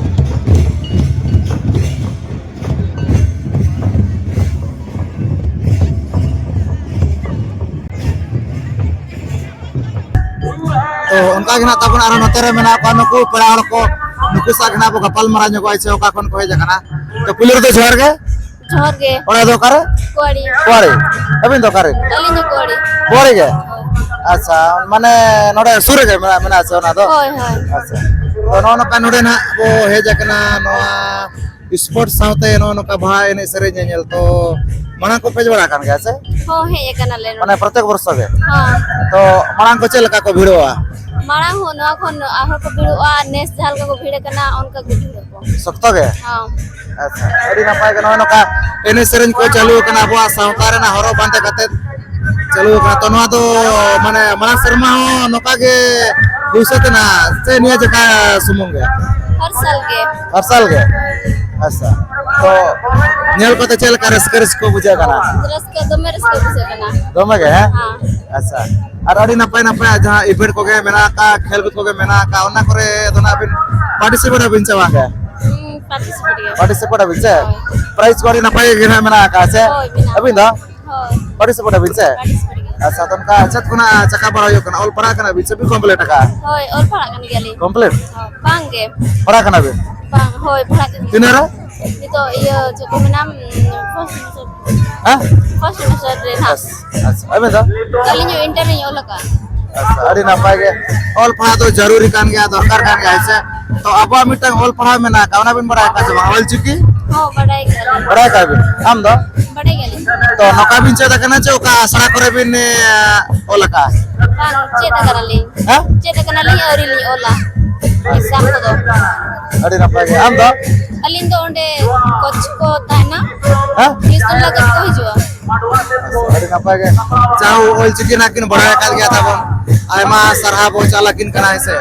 ᱛᱚ, ᱚᱱᱠᱟ ᱜᱮ ᱱᱟᱜ ᱛᱟᱵᱚᱱ ᱟᱨᱦᱚᱸ ᱱᱚᱛᱮ ᱨᱮ ᱢᱮᱱᱟᱜ ᱠᱚᱣᱟ ᱱᱩᱠᱩ ᱯᱮᱲᱟ ᱦᱚᱲ ᱠᱚ, ᱱᱩᱠᱩ ᱥᱟᱶ ᱜᱮ ᱱᱟᱜ ᱵᱚ ᱜᱟᱯᱟᱞ ᱢᱟᱨᱟᱣ ᱧᱚᱜᱚᱜᱼᱟ, ᱥᱮ ᱚᱠᱟ ᱠᱷᱚᱱ ᱠᱚ ᱦᱮᱡ ᱟᱠᱟᱱᱟ᱾ ᱛᱚ, ᱯᱩᱭᱞᱩ ᱨᱮᱫᱚ ᱡᱚᱦᱟᱨ ᱜᱮ᱾ ᱡᱚᱦᱟᱨ ᱜᱮ᱾ ᱚᱲᱟᱜ ᱫᱚ ᱚᱠᱟᱨᱮ? ᱠᱩᱣᱟᱲᱤ᱾ ᱠᱩᱣᱟᱲᱤ᱾ ᱟᱹᱵᱤᱱ ᱫᱚ ᱚᱠᱟᱨᱮ? ᱟᱹᱞᱤᱧ ᱫᱚ ᱠᱩᱣᱟᱲᱤ᱾ ᱠᱩᱣᱟᱲᱤ ᱜᱮ? ᱦᱳᱭ᱾ ᱟᱪᱪᱷᱟ, ᱢᱟᱱᱮ ᱱᱚᱰᱮ ᱥᱩᱨ ᱨᱮᱜᱮ ᱢᱮᱱᱟᱜ, ᱢᱮᱱᱟᱜᱼᱟ ᱥᱮ ᱚᱱᱟ ᱫᱚ? ᱦᱳᱭ, ᱦᱳᱭ᱾ ᱟᱪᱪᱷᱟ᱾ ᱛᱚ, ᱱᱚᱜᱼᱚ ᱱᱚᱝᱠᱟ ᱱᱚᱰᱮ ᱱᱟᱜ ᱵᱚ ᱦᱮᱡ ᱟᱠᱟᱱᱟ ᱱᱚᱣᱟ ᱥᱯᱳᱨᱴᱥ ᱥᱟᱶᱛᱮ ᱱᱚᱜᱼᱚ ᱱᱚᱝᱠᱟ ᱵᱟᱦᱟ ᱮᱱᱮᱡ ᱥᱮᱨᱮᱧ ᱧᱮᱧᱮᱞ᱾ ᱛᱚ, ᱢᱟᱲᱟᱝ ᱠᱚ ᱯᱮ ᱦᱮᱡ ᱵᱟᱲᱟ ᱟᱠᱟᱱ ᱜᱮᱭᱟ ᱥᱮ? ᱦᱚᱸ, ᱦᱮᱡ ᱟᱠᱟᱱᱟᱞᱮ ᱱᱚᱰᱮ᱾ ᱢᱟᱱᱮ ᱯᱨᱚᱛᱮᱠ ᱵᱚᱨᱥᱚ ᱜᱮ? ᱦᱚᱸ᱾ ᱛᱚ, ᱢᱟᱲᱟᱝ ᱠᱚ ᱪᱮᱫ ᱞᱮᱠᱟ ᱠᱚ ᱵᱷᱤᱲᱚᱜᱼᱟ? ᱢᱟᱲᱟᱝ ᱦᱚᱸ ᱱᱚᱣᱟ ᱠᱷᱚᱱ ᱟᱨᱦᱚᱸ ᱠᱚ ᱵᱷᱤᱲᱚᱜᱼᱟ, ᱱᱮᱥ ᱡᱟᱦᱟᱸ ᱞᱮᱠᱟ ᱠᱚ ᱵᱷᱤᱲ ᱟᱠᱟᱱᱟ, ᱚᱱᱠᱟ ᱠᱚ ᱵᱷᱤᱲᱚᱜᱼᱟ᱾ ᱥᱚᱠᱛᱚ ᱜᱮ? ᱦᱚᱸ᱾ ᱟᱪᱪᱷᱟ, ᱟᱹᱰᱤ ᱱᱟᱯᱟᱭ ᱜᱮ᱾ ᱱᱚᱜᱼᱚᱭ ᱱᱚᱝᱠᱟ ᱮᱱᱮᱡ ᱥᱮᱨᱮᱧ ᱠᱚ ᱪᱟᱹᱞᱩ ᱟᱠᱟᱱᱟ, ᱟᱵᱚᱣᱟᱜ ᱥᱟᱶᱛᱟ ᱨᱮᱱᱟᱜ ᱦᱚᱨᱚᱜ ᱵᱟᱸᱫᱮ ᱠᱟᱛᱮ ᱪᱟᱹᱞᱩ ᱟᱠᱟᱱᱟ᱾ ᱛᱚ, ᱱᱚᱣᱟ ᱫᱚ ᱢᱟᱱᱮ ᱢᱟᱲᱟᱝ ᱥᱮᱨᱢᱟ ᱦᱚᱸ ᱱᱚᱝᱠᱟ ᱜᱮ ᱦᱩᱭ ᱥᱟᱹᱛ ᱮᱱᱟ ᱥᱮ ᱱᱤᱭᱟᱹ ᱡᱚᱠᱷᱟ ᱥᱩᱢᱩᱝ ᱜᱮ? ᱦᱟᱨ ᱥᱟᱞ ᱜᱮ᱾ ᱦᱟᱨ ᱥᱟᱞ ᱜᱮ? ᱟᱪᱪᱷᱟ᱾ ᱛᱚ, ᱧᱮᱞ ᱠᱚᱛᱮ ᱪᱮᱫ ᱞᱮᱠᱟ ᱨᱟᱹᱥᱠᱟᱹ, ᱨᱟᱹᱥᱠᱟᱹ ᱵᱩᱡᱷᱟᱹᱜ ᱠᱟᱱᱟ? ᱨᱟᱹᱥᱠᱟᱹ, ᱫᱚᱢᱮ ᱨᱟᱹᱥᱠᱟᱹ ᱵᱩᱡᱷᱟᱹᱜ ᱠᱟᱱᱟ᱾ ᱫᱚᱢᱮ ᱜᱮ, ᱦᱮᱸ? ᱦᱮᱸ᱾ ᱟᱪᱪᱷᱟ᱾ ᱟᱨ ᱟᱹᱰᱤ ᱱᱟᱯᱟᱭ ᱱᱟᱯᱟᱭ ᱡᱟᱦᱟᱸ event ᱠᱚᱜᱮ ᱢᱮᱱᱟᱜ ᱟᱠᱟᱫ, ᱠᱷᱮᱞ ᱠᱚᱜᱮ ᱢᱮᱱᱟᱜ ᱟᱠᱟᱫ, ᱚᱱᱟ ᱠᱚᱨᱮ ᱫᱚ ᱱᱟᱜ ᱵᱤᱱ participate ᱟᱵᱤᱱ ᱥᱮ ᱵᱟᱝ ᱜᱮ? ᱦᱩᱸ, participate ᱜᱮ᱾ Participate ᱟᱵᱤᱱ ᱥᱮ? ᱦᱳᱭ᱾ Prize ᱠᱚ ᱟᱹᱰᱤ ᱱᱟᱯᱟᱭ ᱜᱮ ᱱᱟᱜ ᱢᱮᱱᱟᱜ ᱟᱠᱟᱫ ᱥᱮ? ᱦᱳᱭ, ᱢᱮᱱᱟᱜ ᱟᱹᱵᱤᱱ ᱫᱚ? ᱟᱠᱟᱫ᱾ ᱦᱳᱭ᱾ Participate ᱟᱵᱤᱱ ᱥᱮ? Participate ᱜᱮ᱾ ᱟᱪᱪᱷᱟ, ᱛᱚ ᱚᱱᱠᱟ ᱪᱮᱫ ᱠᱷᱚᱱᱟᱜ ᱪᱟᱠᱟ ᱵᱟᱲᱟ ᱦᱩᱭᱩᱜ ᱠᱟᱱᱟ? ᱚᱞ ᱯᱟᱲᱦᱟᱜ ᱠᱟᱱᱟ ᱵᱤᱱ ᱥᱮ ᱵᱤᱱ complete ᱟᱠᱟᱫᱼᱟ? ᱦᱳᱭ, ᱚᱞ ᱯᱟᱲᱦᱟᱜ ᱠᱟᱱ ᱜᱮᱭᱟᱞᱤᱧ᱾ Complete? ᱦᱳᱭ, ᱵᱟᱝ ᱜᱮ᱾ ᱯᱟᱲᱦᱟᱜ ᱠᱟᱱᱟ ᱵᱤᱱ? ᱵᱟᱝ, ᱦᱳᱭ, ᱯᱟᱲᱦᱟᱜ ᱠᱟᱱ ᱜᱮᱭᱟᱞᱤᱧ᱾ ᱛᱤᱱᱟᱹᱜ ᱨᱮ? ᱱᱤᱛᱚᱜ ᱤᱭᱟᱹ ᱪᱮᱫ ᱠᱚ ᱢᱮᱱᱟ, first semester, ᱦᱮᱸ? First semester ᱨᱮ ᱱᱟᱦᱟᱜ᱾ ᱟᱪᱪᱷᱟ, ᱟᱪᱪᱷᱟ᱾ ᱟᱵᱮᱱ ᱫᱚ? ᱟᱹᱞᱤᱧ ᱦᱚᱸ ᱤᱱᱴᱟᱨ ᱞᱤᱧ ᱚᱞ ᱟᱠᱟᱫᱼᱟ᱾ ᱟᱪᱪᱷᱟ, ᱟᱹᱰᱤ ᱱᱟᱯᱟᱭ ᱜᱮ᱾ ᱚᱞ ᱯᱟᱲᱦᱟᱣ ᱫᱚ ᱡᱟᱹᱨᱩᱨᱤ ᱠᱟᱱ ᱜᱮᱭᱟ, ᱫᱚᱨᱠᱟᱨ ᱠᱟᱱ ᱜᱮᱭᱟ, ᱦᱮᱸ ᱥᱮ? ᱛᱚ ᱟᱵᱚᱣᱟᱜ ᱢᱤᱫᱴᱟᱝ ᱚᱞ ᱯᱟᱲᱦᱟᱣ ᱢᱮᱱᱟᱜ ᱟᱠᱟᱫ, ᱚᱱᱟ ᱵᱤᱱ ᱵᱟᱲᱟᱭ ᱟᱠᱟᱫ ᱥᱮ ᱵᱟᱝ? ᱚᱞ ᱪᱤᱠᱤ? ᱦᱚᱸ, ᱵᱟᱰᱟᱭ ᱜᱮᱭᱟᱞᱤᱧ᱾ ᱵᱟᱲᱟᱭ ᱟᱠᱟᱫ ᱵᱤᱱ? ᱟᱢ ᱫᱚ? ᱵᱟᱰᱟᱭ ᱜᱮᱭᱟᱞᱤᱧ᱾ ᱛᱚ ᱱᱚᱝᱠᱟ ᱵᱤᱱ ᱪᱮᱫ ᱟᱠᱟᱱᱟ ᱪᱮ ᱚᱠᱟ ᱟᱥᱲᱟ ᱠᱚᱨᱮ ᱵᱤᱱ, ᱮ, ᱚᱞ ᱟᱠᱟᱫᱼᱟ? ᱵᱟᱝ, ᱪᱮᱫ ᱟᱠᱟᱱᱟᱞᱤᱧ᱾ ᱦᱮᱸ? ᱪᱮᱫ ᱟᱠᱟᱱᱟᱞᱤᱧ, ᱟᱹᱣᱨᱤ ᱞᱤᱧ ᱚᱞᱟ exam ᱠᱚᱫᱚ᱾ ᱟᱹᱰᱤ ᱱᱟᱯᱟᱭ ᱜᱮ᱾ ᱟᱢ ᱫᱚ? ᱟᱹᱞᱤᱧ ᱫᱚ ᱚᱸᱰᱮ ᱠᱳᱪ ᱠᱚ ᱛᱟᱦᱮᱱᱟ, ᱦᱮᱸ? ᱴᱤᱭᱩᱥᱚᱱ ᱞᱟᱹᱜᱤᱫ ᱠᱚ ᱦᱤᱡᱩᱜᱼᱟ᱾ ᱟᱹᱰᱤ ᱱᱟᱯᱟᱭ ᱜᱮ᱾ ᱡᱟᱦᱳ, ᱚᱞ ᱪᱤᱠᱤ ᱱᱟᱜ ᱠᱤᱱ ᱵᱟᱲᱟᱭ ᱟᱠᱟᱫ ᱜᱮᱭᱟ ᱛᱟᱵᱚᱱ, ᱟᱭᱢᱟ ᱥᱟᱨᱦᱟᱣ ᱵᱚᱱ ᱪᱟᱞ ᱟᱹᱠᱤᱱ ᱠᱟᱱᱟ, ᱦᱮᱸ ᱥᱮ?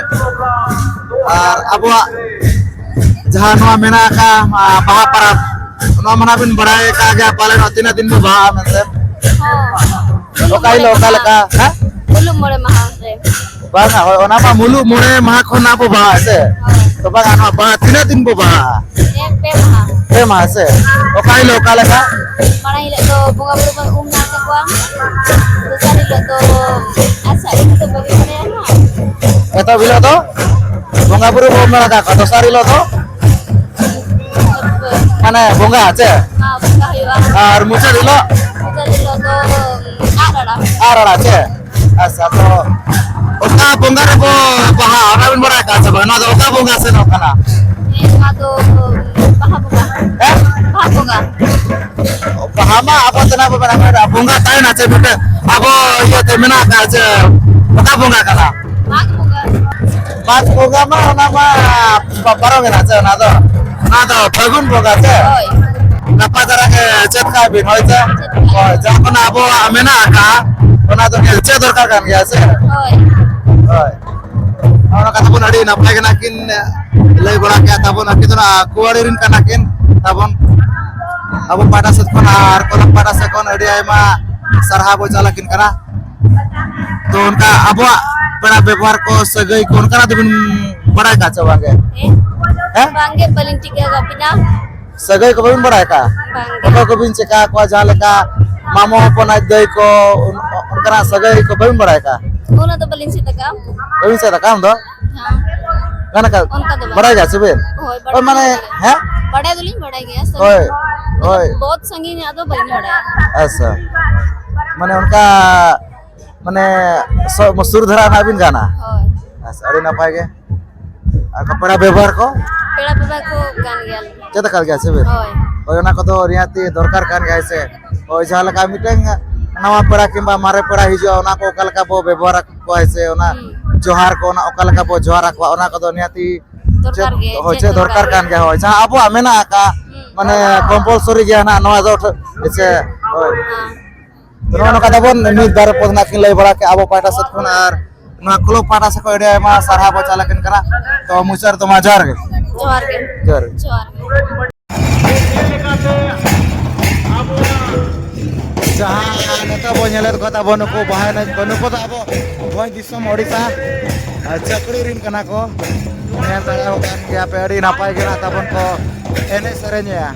ᱟᱨ ᱟᱵᱚᱣᱟᱜ ᱡᱟᱦᱟᱸ ᱱᱚᱣᱟ ᱢᱮᱱᱟᱜ ᱟᱠᱟᱫ, ᱟ, ᱵᱟᱦᱟ ᱯᱚᱨᱚᱵᱽ, ᱱᱚᱣᱟ ᱢᱟ ᱱᱟᱜ ᱵᱤᱱ ᱵᱟᱲᱟᱭ ᱟᱠᱟᱫ ᱜᱮᱭᱟ ᱯᱟᱞᱮᱱ, ᱛᱤᱱᱟᱹᱜ ᱫᱤᱱ ᱵᱚ ᱵᱟᱦᱟᱜᱼᱟ ᱢᱮᱱᱛᱮ? ᱦᱚᱸ᱾ ᱚᱠᱟ ᱦᱤᱞᱳᱜ, ᱚᱠᱟ ᱞᱮᱠᱟ? ᱦᱮᱸ? ᱢᱩᱞᱩᱜ ᱢᱚᱬᱮ ᱢᱟᱦᱟ ᱨᱮ᱾ ᱵᱟᱝᱟ, ᱦᱳᱭ, ᱚᱱᱟ ᱢᱟ ᱢᱩᱞᱩᱜ ᱢᱚᱬᱮ ᱢᱟᱦᱟ ᱠᱷᱚᱱ ᱟᱵᱚ ᱵᱟᱦᱟ, ᱦᱮᱸ ᱥᱮ? ᱦᱳᱭ᱾ ᱛᱚ ᱵᱟᱝᱟ, ᱱᱚᱣᱟ ᱵᱟᱦᱟ ᱛᱤᱱᱟᱹᱜ ᱫᱤᱱ ᱵᱚ ᱵᱟᱦᱟᱜᱼᱟ? ᱦᱮᱸ, ᱯᱮ ᱢᱟᱦᱟ᱾ ᱯᱮ ᱢᱟᱦᱟ ᱥᱮ? ᱚᱠᱟ ᱦᱤᱞᱳᱜ ᱚᱠᱟ ᱞᱮᱠᱟ? ᱢᱟᱲᱟᱝ ᱦᱤᱞᱳᱜ ᱫᱚ ᱵᱚᱸᱜᱟ ᱵᱩᱨᱩ ᱵᱚᱱ ᱩᱢ ᱱᱟᱲᱠᱟ ᱠᱚᱣᱟ᱾ ᱫᱚᱥᱟᱨ ᱦᱤᱞᱳᱜ ᱫᱚ ᱟᱪᱪᱷᱟ, ᱤᱧ ᱫᱚ ᱵᱟᱹᱧ ᱵᱟᱲᱟᱭᱟ ᱱᱟᱦᱟᱜ᱾ ᱮᱛᱚᱦᱚᱵ ᱦᱤᱞᱳᱜ ᱫᱚ ᱵᱚᱸᱜᱟ ᱵᱩᱨᱩ ᱵᱚᱱ ᱩᱢ ᱱᱟᱲᱠᱟ ᱠᱚᱣᱟ᱾ ᱫᱚᱥᱟᱨ ᱦᱤᱞᱳᱜ ᱫᱚ ᱢᱟᱱᱮ ᱵᱚᱸᱜᱟ ᱪᱮ? ᱦᱮᱸ, ᱵᱚᱸᱜᱟ ᱦᱩᱭᱩᱜᱼᱟ᱾ ᱟᱨ ᱢᱩᱪᱟᱹᱫ ᱦᱤᱞᱳᱜ? ᱢᱩᱪᱟᱹᱫ ᱦᱤᱞᱳᱜ ᱫᱚ ᱟᱜ ᱨᱟᱲᱟ᱾ ᱟᱜ ᱨᱟᱲᱟ ᱪᱮ? ᱟᱪᱪᱷᱟ, ᱛᱚ ᱚᱠᱟ ᱵᱚᱸᱜᱟ ᱨᱮᱵᱚ ᱵᱟᱦᱟ, ᱚᱱᱟ ᱵᱤᱱ ᱵᱟᱲᱟᱭ ᱟᱠᱟᱫ ᱥᱮ ᱵᱟᱝ? ᱱᱚᱣᱟ ᱫᱚ ᱚᱠᱟ ᱵᱚᱸᱜᱟ ᱥᱮᱱᱚᱜ ᱠᱟᱱᱟ? ᱦᱮᱸ, ᱱᱚᱣᱟ ᱫᱚ ᱵᱟᱦᱟ ᱵᱚᱸᱜᱟ᱾ ᱦᱮᱸ? ᱵᱟᱦᱟ ᱵᱚᱸᱜᱟ᱾ ᱵᱟᱦᱟ ᱢᱟ ᱟᱵᱚ ᱛᱮᱱᱟᱜ ᱵᱚ ᱢᱮᱱᱟ, ᱢᱮᱱᱟ, ᱵᱚᱸᱜᱟ ᱛᱟᱦᱮᱱᱟ ᱪᱮ ᱢᱤᱫᱴᱮᱱ ᱟᱵᱚ ᱤᱭᱟᱹᱛᱮ ᱢᱮᱱᱟᱜ ᱟᱠᱟᱫ ᱪᱮ ᱚᱠᱟ ᱵᱚᱸᱜᱟ ᱠᱟᱱᱟ? ᱢᱟᱜᱽ ᱵᱚᱸᱜᱟ᱾ ᱢᱟᱜᱽ ᱵᱚᱸᱜᱟ ᱢᱟ ᱚᱱᱟ ᱢᱟ ᱯᱟ-, ᱯᱟᱨᱚᱢ ᱮᱱᱟ ᱪᱮ ᱚᱱᱟ ᱫᱚ? ᱚᱱᱟ ᱫᱚ ᱯᱷᱟᱹᱜᱩᱱ ᱵᱚᱸᱜᱟ ᱪᱮ? ᱦᱳᱭ᱾ ᱱᱟᱯᱟᱭ ᱫᱷᱟᱨᱟ ᱜᱮ ᱪᱮᱫ ᱠᱟᱜ ᱵᱤᱱ, ᱦᱳᱭ ᱪᱮ? ᱪᱮᱫ ᱠᱟᱜ ᱦᱳᱭ, ᱡᱟᱦᱟᱸ ᱠᱷᱚᱱ ᱟᱵᱚᱣᱟᱜ ᱢᱮᱱᱟᱜ ᱟᱠᱟᱫ, ᱚᱱᱟ ᱫᱚ ᱧᱮᱞ ᱪᱮᱫ ᱫᱚᱨᱠᱟᱨ ᱠᱟᱱ ᱜᱮᱭᱟ ᱥᱮ? ᱦᱳᱭ᱾ ᱦᱳᱭ᱾ ᱚᱱᱟ ᱠᱟᱛᱷᱟ ᱵᱚᱱ ᱟᱹᱰᱤ ᱱᱟᱯᱟᱭ ᱜᱮ ᱱᱟᱜ ᱠᱤᱱ ᱞᱟᱹᱭ ᱵᱟᱲᱟ ᱠᱮᱜᱼᱟ ᱛᱟᱵᱚᱱ᱾ ᱟᱹᱠᱤᱱ ᱫᱚ ᱱᱟᱜ ᱠᱩᱲᱤ ᱨᱮᱱ ᱠᱟᱱᱟ ᱠᱤᱱ ᱛᱟᱵᱚᱱ᱾ ᱟᱵᱚ ᱯᱟᱦᱴᱟ ᱥᱮᱫ ᱠᱷᱚᱱ ᱟᱨ ᱠᱚᱞᱚᱢ ᱯᱟᱦᱴᱟ ᱥᱮᱫ ᱠᱷᱚᱱ ᱟᱹᱰᱤ ᱟᱭᱢᱟ ᱥᱟᱨᱦᱟᱣ ᱵᱚ ᱪᱟᱞ ᱟᱹᱠᱤᱱ ᱠᱟᱱᱟ᱾ ᱛᱚ ᱚᱱᱠᱟ ᱟᱵᱚᱣᱟᱜ ᱯᱮᱲᱟ ᱵᱮᱵᱚᱦᱟᱨ ᱠᱚ, ᱥᱟᱹᱜᱟᱹᱭ ᱠᱚ ᱚᱱᱠᱟᱱᱟᱜ ᱫᱚᱵᱤᱱ ᱵᱟᱲᱟᱭ ᱠᱟᱜ ᱪᱮ ᱵᱟᱝᱜᱮ? ᱦᱮᱸ? ᱦᱮᱸ? ᱵᱟᱝᱜᱮ, ᱵᱟᱹᱞᱤᱧ ᱴᱷᱤᱠᱟᱹ ᱠᱟᱜ ᱵᱤᱱᱟ᱾ ᱥᱟᱹᱜᱟᱹᱭ ᱠᱚ ᱵᱟᱹᱵᱤᱱ ᱵᱟᱲᱟᱭ ᱠᱟᱜ? ᱵᱟᱝᱜᱮ᱾ ᱚᱠᱚᱭ ᱠᱚᱵᱤᱱ ᱪᱮᱠᱟ ᱠᱚᱣᱟ, ᱡᱟᱦᱟᱸ ᱞᱮᱠᱟ ᱢᱟᱢᱚ ᱦᱚᱯᱚᱱ ᱟᱡ ᱫᱟᱹᱭ ᱠᱚ, ᱚᱱ-, ᱚᱱᱠᱟᱱᱟᱜ ᱥᱟᱹᱜᱟᱹᱭ ᱠᱚ ᱵᱟᱹᱵᱤᱱ ᱵᱟᱲᱟᱭ ᱠᱟᱜ? ᱚᱱᱟ ᱫᱚ ᱵᱟᱹᱞᱤᱧ ᱪᱮᱫ ᱟᱠᱟᱫᱼᱟ᱾ ᱵᱟᱹᱵᱤᱱ ᱪᱮᱫ ᱟᱠᱟᱫ ᱟᱢ ᱫᱚ? ᱦᱮᱸ᱾ ᱜᱟᱱ ᱟᱠᱟᱫ? ᱚᱱᱠᱟ ᱫᱚ ᱵᱟᱝ᱾ ᱵᱟᱲᱟᱭ ᱜᱮᱭᱟ ᱥᱮ ᱵᱤᱱ? ᱦᱳᱭ, ᱦᱳᱭ, ᱵᱟᱲᱟᱭ ᱢᱟᱱᱮ, ᱜᱮᱭᱟ᱾ ᱦᱮᱸ? ᱵᱟᱰᱟᱭ ᱫᱚᱞᱤᱧ ᱵᱟᱰᱟᱭ ᱜᱮᱭᱟ, ᱥᱟᱺᱜᱤᱧ ᱦᱳᱭ, ᱦᱳᱭ᱾ ᱵᱚᱦᱩᱛ ᱥᱟᱺᱜᱤᱧ ᱧᱚᱜ ᱫᱚ ᱵᱟᱹᱞᱤᱧ ᱵᱟᱰᱟᱭᱟ᱾ ᱟᱪᱪᱷᱟ, ᱢᱟᱱᱮ ᱚᱱᱠᱟ, ᱢᱟᱱᱮ ᱥᱚ-, ᱥᱩᱨ ᱫᱷᱟᱨᱟ ᱨᱮᱱᱟᱜ ᱵᱤᱱ ᱜᱟᱱᱟ? ᱦᱳᱭ᱾ ᱟᱪᱪᱷᱟ, ᱟᱹᱰᱤ ᱱᱟᱯᱟᱭ ᱜᱮ᱾ ᱟᱨ ᱯᱮᱲᱟ ᱵᱮᱵᱚᱦᱟᱨ ᱠᱚ? ᱯᱮᱲᱟ ᱵᱮᱵᱚᱦᱟᱨ ᱠᱚ ᱜᱟᱱ ᱜᱮᱭᱟᱞᱤᱧ᱾ ᱪᱮᱫ ᱟᱠᱟᱫ ᱜᱮᱭᱟ ᱥᱮ ᱵᱤᱱ? ᱦᱳᱭ᱾ ᱦᱳᱭ, ᱚᱱᱟ ᱠᱚᱫᱚ ᱱᱤᱦᱟᱹᱛᱤ ᱫᱚᱨᱠᱟᱨ ᱠᱟᱱ ᱜᱮᱭᱟ, ᱦᱮᱸ ᱥᱮ? ᱦᱳᱭ, ᱡᱟᱦᱟᱸ ᱞᱮᱠᱟ ᱢᱤᱫᱴᱟᱝ ᱱᱟᱣᱟ ᱯᱮᱲᱟ ᱠᱤᱝᱵᱟ ᱢᱟᱨᱮ ᱯᱮᱲᱟ ᱦᱤᱡᱩᱜᱼᱟ, ᱚᱱᱟ ᱠᱚ ᱚᱠᱟ ᱞᱮᱠᱟ ᱵᱚ ᱵᱮᱵᱚᱦᱟᱨ ᱟᱠᱚᱣᱟ, ᱦᱮᱸ ᱥᱮ? ᱚᱱᱟ ᱦᱩᱸ᱾ ᱡᱚᱦᱟᱨ ᱠᱚ, ᱚᱱᱟ ᱚᱠᱟ ᱞᱮᱠᱟ ᱵᱚ ᱡᱚᱦᱟᱨ ᱟᱠᱚᱣᱟ, ᱚᱱᱟ ᱠᱚᱫᱚ ᱱᱤᱦᱟᱹᱛᱤ ᱫᱚᱨᱠᱟᱨ ᱪᱮᱫ, ᱜᱮ, ᱦᱳᱭ, ᱪᱮᱫ ᱪᱮᱫ ᱫᱚᱨᱠᱟᱨ ᱫᱚᱨᱠᱟᱨ ᱜᱮ᱾ ᱠᱟᱱ ᱜᱮᱭᱟ, ᱦᱳᱭ, ᱡᱟᱦᱟᱸ ᱟᱵᱚᱣᱟᱜ ᱢᱮᱱᱟᱜ ᱟᱠᱟᱫ, ᱦᱩᱸ᱾ ᱢᱟᱱᱮ, ᱠᱚᱢᱯᱟᱞᱥᱚᱨᱤ ᱜᱮᱭᱟ ᱱᱟᱦᱟᱜ ᱱᱚᱣᱟ ᱫᱚ, ᱦᱮᱸ ᱥᱮ? ᱦᱳᱭ᱾ ᱦᱮᱸ᱾ ᱛᱚ, ᱱᱚᱜᱼᱚ ᱱᱚᱝᱠᱟ ᱛᱟᱵᱚᱱ ᱢᱤᱫ ᱵᱟᱨ ᱯᱚᱫ ᱱᱟᱜ ᱠᱤᱱ ᱞᱟᱹᱭ ᱵᱟᱲᱟ ᱠᱮᱫᱼᱟ ᱟᱵᱚ ᱯᱟᱦᱴᱟ ᱥᱮᱫ ᱠᱷᱚᱱ, ᱟᱨ ᱱᱚᱣᱟ ᱠᱞᱚᱵ ᱯᱟᱦᱴᱟ ᱥᱮᱫ ᱠᱷᱚᱱ ᱟᱹᱰᱤ ᱟᱭᱢᱟ ᱥᱟᱨᱦᱟᱣ ᱵᱚ ᱪᱟᱞ ᱟᱹᱠᱤᱱ ᱠᱟᱱᱟ᱾ ᱛᱚ, ᱢᱩᱪᱟᱹᱫ ᱨᱮᱫᱚ ᱢᱟ ᱡᱚᱦᱟᱨ ᱜᱮ᱾ ᱡᱚᱦᱟᱨ ᱜᱮ᱾ ᱡᱚᱦᱟᱨ ᱜᱮ᱾ ᱡᱚᱦᱟᱨ ᱜᱮ᱾ ᱡᱟᱦᱟᱸ ᱱᱤᱛᱚᱜ ᱵᱚ ᱧᱮᱞᱮᱫ ᱠᱚ ᱛᱟᱵᱚ ᱱᱩᱠᱩ ᱵᱚᱦᱟ ᱮᱱᱮᱡ ᱠᱚ, ᱱᱩᱠᱩ ᱫᱚ ᱟᱵᱚ ᱵᱷᱚᱸᱡᱽ ᱫᱤᱥᱚᱢ ᱳᱰᱤᱥᱟ ᱪᱟᱹᱠᱲᱤ ᱨᱤᱱ ᱠᱟᱱᱟ ᱠᱚ᱾ ᱧᱮᱞ ᱫᱟᱲᱮᱭᱟᱠᱚ ᱠᱟᱱ ᱜᱮᱭᱟ ᱯᱮ, ᱟᱹᱰᱤ ᱱᱟᱯᱟᱭ ᱜᱮ ᱱᱟᱜ ᱛᱟᱵᱚᱱ ᱠᱚ ᱮᱱᱮᱡ ᱥᱮᱨᱮᱧᱮᱜᱼᱟ᱾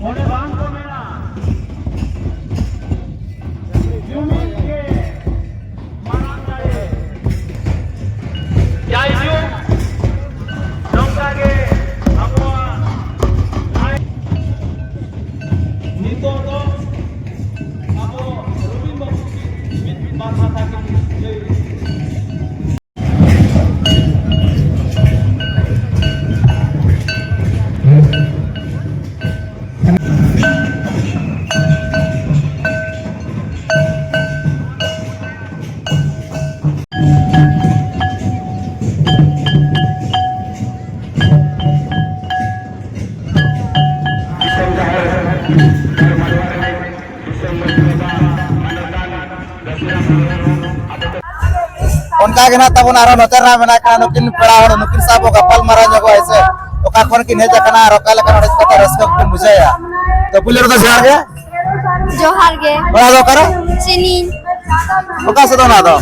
ᱚᱸᱰᱮ ᱵᱟᱝ ᱠᱚ ᱢᱮᱱᱟ, ᱡᱩᱢᱤᱫ ᱜᱮ ᱢᱟᱨᱟᱝ ᱫᱟᱲᱮ᱾ ᱡᱟᱭᱡᱩᱜᱽ, ᱱᱚᱝᱠᱟ ᱜᱮ ᱟᱵᱚᱣᱟᱜ ᱱᱤᱛᱚᱜ ᱫᱚ ᱟᱵᱚ ᱨᱚᱵᱤᱱ ᱵᱟᱵᱩ ᱢᱤᱫ ᱵᱟᱨ ᱠᱟᱛᱷᱟ ᱠᱚ ᱞᱟᱹᱭ᱾ ᱚᱱᱠᱟ ᱜᱮ ᱱᱟᱜ ᱛᱟᱵᱚᱱ ᱟᱨᱦᱚᱸ ᱱᱚᱛᱮ ᱨᱮᱱᱟᱜ ᱢᱮᱱᱟᱜ ᱠᱤᱱᱟ ᱱᱩᱠᱤᱱ ᱯᱮᱲᱟ ᱦᱚᱲ, ᱱᱩᱠᱤᱱ ᱥᱟᱶ ᱵᱚ ᱜᱟᱯᱟᱞ ᱢᱟᱨᱟᱣ ᱧᱚᱜᱚᱜᱼᱟ, ᱦᱮᱸ ᱥᱮ? ᱚᱠᱟ ᱠᱷᱚᱱ ᱠᱤᱱ ᱦᱮᱡ ᱟᱠᱟᱱᱟ ᱟᱨ ᱚᱠᱟ ᱞᱮᱠᱟᱱ ᱦᱚᱲ ᱠᱟᱛᱮ ᱨᱟᱹᱥᱠᱟᱹ ᱠᱚᱠᱤᱱ ᱵᱩᱡᱷᱟᱹᱣᱮᱫᱼᱟ᱾ ᱛᱚ, ᱯᱩᱭᱞᱩ ᱨᱮᱫᱚ ᱡᱚᱦᱟᱨ ᱜᱮ᱾ ᱡᱚᱦᱟᱨ ᱜᱮ᱾ ᱚᱲᱟᱜ ᱫᱚ ᱚᱠᱟᱨᱮ? ᱪᱤᱱᱤ᱾ ᱚᱠᱟ ᱥᱮᱫ ᱚᱱᱟ ᱫᱚ?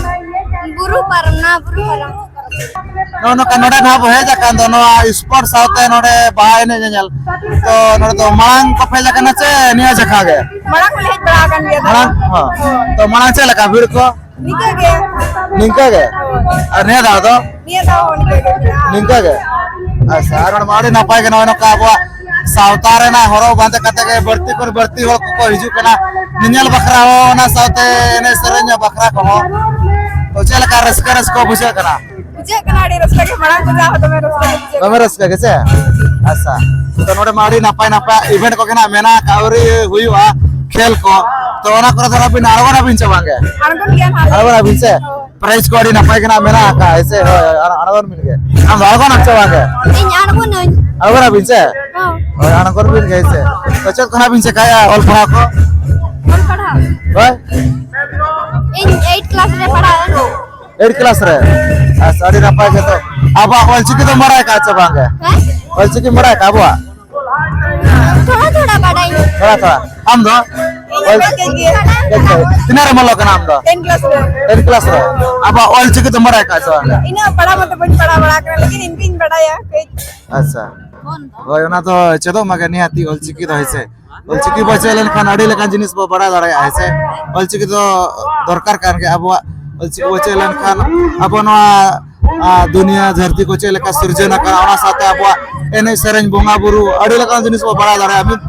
ᱵᱩᱨᱩ ᱯᱟᱨᱚᱢ, ᱱᱚᱣᱟ ᱵᱩᱨᱩ ᱯᱟᱨᱚᱢ᱾ ᱱᱚᱜᱼᱚ ᱱᱚᱝᱠᱟ ᱱᱚᱰᱮ ᱱᱟᱦᱟᱜ ᱵᱚ ᱦᱮᱡ ᱟᱠᱟᱱ ᱫᱚ ᱱᱚᱣᱟ ᱥᱯᱳᱨᱴ ᱥᱟᱶᱛᱮ ᱱᱚᱰᱮ ᱵᱟᱦᱟ ᱮᱱᱮᱡ ᱧᱮᱧᱮᱞ᱾ ᱛᱚ ᱱᱚᱰᱮ ᱫᱚ ᱢᱟᱲᱟᱝ ᱠᱚ ᱦᱮᱡ ᱟᱠᱟᱱᱟ ᱥᱮ ᱱᱤᱭᱟᱹ ᱡᱟᱠᱷᱟ ᱜᱮ? ᱢᱟᱲᱟᱝ ᱦᱚᱸᱞᱮ ᱦᱮᱡ ᱵᱟᱲᱟ ᱟᱠᱟᱱ ᱜᱮᱭᱟ᱾ ᱢᱟᱲᱟᱝ ᱦᱚᱸ᱾ ᱦᱳᱭ᱾ ᱛᱚ ᱢᱟᱲᱟᱝ ᱪᱮᱫ ᱞᱮᱠᱟ ᱵᱷᱤᱲ ᱠᱚ? ᱱᱤᱝᱠᱟᱹ ᱜᱮ᱾ ᱱᱤᱝᱠᱟᱹ ᱜᱮ? ᱦᱳᱭ᱾ ᱟᱨ ᱱᱤᱭᱟᱹ ᱫᱷᱟᱣ ᱫᱚ? ᱱᱤᱭᱟᱹ ᱫᱷᱟᱣ ᱦᱚᱸ ᱱᱤᱝᱠᱟᱹ ᱜᱮ ᱢᱮᱱᱟᱜᱼᱟ᱾ ᱱᱤᱝᱠᱟᱹ ᱜᱮ? ᱟᱪᱪᱷᱟ, ᱟᱨ ᱱᱚᱰᱮ ᱢᱟ ᱟᱹᱰᱤ ᱱᱟᱯᱟᱭ ᱜᱮ ᱱᱚᱜᱼᱚᱭ ᱱᱚᱝᱠᱟ ᱟᱵᱚᱣᱟᱜ ᱥᱟᱶᱛᱟ ᱨᱮᱱᱟᱜ ᱦᱚᱨᱚᱜ ᱵᱟᱸᱫᱮ ᱠᱟᱛᱮ ᱜᱮ ᱵᱟᱹᱲᱛᱤ ᱠᱷᱚᱱ ᱵᱟᱹᱲᱛᱤ ᱦᱚᱲ ᱠᱚᱠᱚ ᱦᱤᱡᱩᱜ ᱠᱟᱱᱟ ᱧᱮᱧᱮᱞ ᱵᱟᱠᱷᱨᱟ ᱦᱚᱸ, ᱚᱱᱟ ᱥᱟᱶᱛᱮ ᱮᱱᱮᱡ ᱥᱮᱨᱮᱧ ᱵᱟᱠᱷᱨᱟ ᱠᱚᱦᱚᱸ᱾ ᱛᱚ ᱪᱮᱫ ᱞᱮᱠᱟ ᱨᱟᱹᱥᱠᱟᱹ, ᱨᱟᱹᱥᱠᱟᱹ ᱵᱩᱡᱷᱟᱹᱜ ᱠᱟᱱᱟ? ᱵᱩᱡᱷᱟᱹᱜ ᱠᱟᱱᱟ ᱟᱹᱰᱤ ᱨᱟᱹᱥᱠᱟᱹ ᱜᱮ, ᱢᱟᱲᱟᱝ ᱠᱷᱚᱱᱟᱜ ᱦᱚᱸ ᱫᱚᱢᱮ ᱨᱟᱹᱥᱠᱟᱹ ᱜᱮ ᱵᱩᱡᱷᱟᱹᱜ ᱫᱚᱢᱮ ᱠᱟᱱᱟ᱾ ᱨᱟᱹᱥᱠᱟᱹ ᱜᱮ ᱥᱮ? ᱟᱪᱪᱷᱟ, ᱛᱚ ᱱᱚᱰᱮ ᱢᱟ ᱟᱹᱰᱤ ᱱᱟᱯᱟᱭ ᱱᱟᱯᱟᱭ ᱤᱵᱷᱮᱱᱴ ᱠᱚᱜᱮ ᱱᱟᱜ ᱢᱮᱱᱟᱜ ᱟᱠᱟᱫ, ᱟᱹᱣᱨᱤ ᱦᱩᱭᱩᱜᱼᱟ ᱠᱷᱮᱞ ᱠᱚ, ᱛᱚ ᱚᱱᱟ ᱠᱚᱨᱮ ᱫᱚ ᱱᱟᱜ ᱵᱤᱱ ᱟᱬᱜᱚᱱᱟᱵᱤᱱ ᱪᱮ ᱵᱟᱝ ᱜᱮ? ᱟᱬᱜᱚᱱ ᱜᱮᱭᱟ ᱱᱟᱦᱟᱜ᱾ ᱟᱬᱜᱚᱱᱟᱵᱤᱱ ᱥᱮ? ᱦᱳᱭ᱾ ᱯᱨᱟᱭᱤᱡᱽ ᱠᱚ ᱟᱹᱰᱤ ᱱᱟᱯᱟᱭ ᱜᱮ ᱱᱟᱜ ᱢᱮᱱᱟᱜ ᱟᱠᱟᱫ, ᱦᱮᱸ ᱥᱮ? ᱦᱳᱭ, ᱟᱬ-, ᱟᱬᱜᱚᱱ ᱵᱤᱱ ᱜᱮ᱾ ᱟᱢ ᱫᱚ ᱟᱬᱜᱚᱱᱟᱢ ᱥᱮ ᱵᱟᱝ ᱜᱮ? ᱤᱧ ᱟᱬᱜᱚᱱᱟᱹᱧ᱾ ᱟᱬᱜᱚᱱᱟᱵᱤᱱ ᱥᱮ? ᱦᱚᱸ᱾ ᱦᱳᱭ, ᱟᱬᱜᱚᱱ ᱵᱤᱱ ᱜᱮ, ᱦᱮᱸ ᱥᱮ? ᱛᱚ ᱪᱮᱫ ᱠᱚ ᱱᱟᱜ ᱵᱤᱱ ᱪᱮᱠᱟᱭᱟ ᱚᱞ ᱯᱟᱲᱦᱟᱣ ᱠᱚ? ᱚᱞ ᱯᱟᱲᱦᱟᱣ? ᱦᱳᱭ? ᱤᱧ ᱮᱭᱤᱴ ᱠᱞᱟᱥ ᱨᱮ ᱯᱟᱲᱦᱟᱜ ᱠᱟᱱᱟ᱾ ᱮᱭᱤᱴ ᱠᱞᱟᱥ ᱨᱮ? ᱟᱪᱪᱷᱟ, ᱟᱹᱰᱤ ᱱᱟᱯᱟᱭ ᱜᱮ᱾ ᱛᱚ ᱟᱵᱚᱣᱟᱜ ᱚᱞ ᱪᱤᱠᱤ ᱫᱚᱢ ᱵᱟᱲᱟᱭ ᱠᱟᱜᱼᱟ ᱥᱮ ᱵᱟᱝ ᱜᱮ? ᱦᱮᱸ? ᱚᱞ ᱪᱤᱠᱤᱢ ᱵᱟᱲᱟᱭ ᱠᱟᱜᱼᱟ ᱟᱵᱚᱣᱟᱜ? ᱛᱷᱚᱲᱟ ᱛᱷᱚᱲᱟ ᱵᱟᱰᱟᱭ᱾ ᱛᱷᱚᱲᱟ ᱛᱷᱚᱲᱟ᱾ ᱟᱢ ᱫᱚ? ᱤᱧ ᱫᱚ ᱠᱟᱹᱡ ᱠᱟᱹᱡ ᱜᱮ᱾ ᱠᱟᱹᱡ ᱠᱟᱹᱡ᱾ ᱛᱤᱱᱟᱹᱜ ᱨᱮᱢ ᱚᱞᱚᱜ ᱠᱟᱱᱟ ᱟᱢ ᱫᱚ? ᱴᱮᱱ ᱠᱞᱟᱥ ᱨᱮ᱾ ᱴᱮᱱ ᱠᱞᱟᱥ ᱨᱮ᱾ ᱟᱵᱚᱣᱟᱜ ᱚᱞ ᱪᱤᱠᱤ ᱫᱚᱢ ᱵᱟᱲᱟᱭ ᱠᱟᱜᱼᱟ ᱥᱮ ᱵᱟᱝ? ᱤᱱᱟᱹᱜ ᱯᱟᱲᱦᱟᱣ ᱢᱟᱛᱚ ᱵᱟᱹᱧ ᱯᱟᱲᱦᱟᱣ ᱵᱟᱲᱟ ᱟᱠᱟᱱᱟ, ᱞᱮᱠᱤᱱ ᱤᱧ ᱫᱩᱧ ᱵᱟᱰᱟᱭᱟ ᱠᱟᱹᱡ᱾ ᱟᱪᱪᱷᱟ᱾ ᱦᱳᱭ, ᱚᱱᱟ ᱫᱚ ᱪᱮᱫᱚᱜ ᱢᱟᱜᱮ ᱱᱤᱦᱟᱹᱛᱤ ᱚᱞ ᱪᱤᱠᱤ ᱫᱚ, ᱦᱮᱸ ᱥᱮ? ᱚᱞ ᱪᱤᱠᱤ ᱵᱚ ᱪᱮᱫ ᱞᱮᱱᱠᱷᱟᱱ ᱟᱹᱰᱤ ᱞᱮᱠᱟᱱ ᱡᱤᱱᱤᱥ ᱵᱚ ᱵᱟᱲᱟᱭ ᱫᱟᱲᱮᱭᱟᱜᱼᱟ, ᱦᱮᱸ ᱥᱮ? ᱚᱞ ᱪᱤᱠᱤ ᱫᱚ ᱫᱚᱨᱠᱟᱨ ᱠᱟᱱ ᱜᱮᱭᱟ ᱟᱵᱚᱣᱟᱜ᱾ ᱚᱞ ᱪᱤᱠᱤ ᱵᱚ ᱪᱮᱫ ᱞᱮᱱᱠᱷᱟᱱ ᱟᱵᱚ ᱱᱚᱣᱟ, ᱟ, ᱫᱩᱱᱤᱭᱟᱹ ᱫᱷᱟᱹᱨᱛᱤ ᱠᱚ ᱪᱮᱫ ᱞᱮᱠᱟ ᱥᱤᱨᱡᱚᱱ ᱟᱠᱟᱱᱟ, ᱚᱱᱟ ᱥᱟᱶᱛᱮ ᱟᱵᱚᱣᱟᱜ ᱮᱱᱮᱡ ᱥᱮᱨᱮᱧ, ᱵᱚᱸᱜᱟ ᱵᱩᱨᱩ, ᱟᱹᱰᱤ ᱞᱮᱠᱟᱱ ᱡᱤᱱᱤᱥ ᱵᱚ ᱵᱟᱲᱟᱭ ᱫᱟᱲᱮᱭᱟᱜᱼᱟ᱾ ᱢᱤᱫ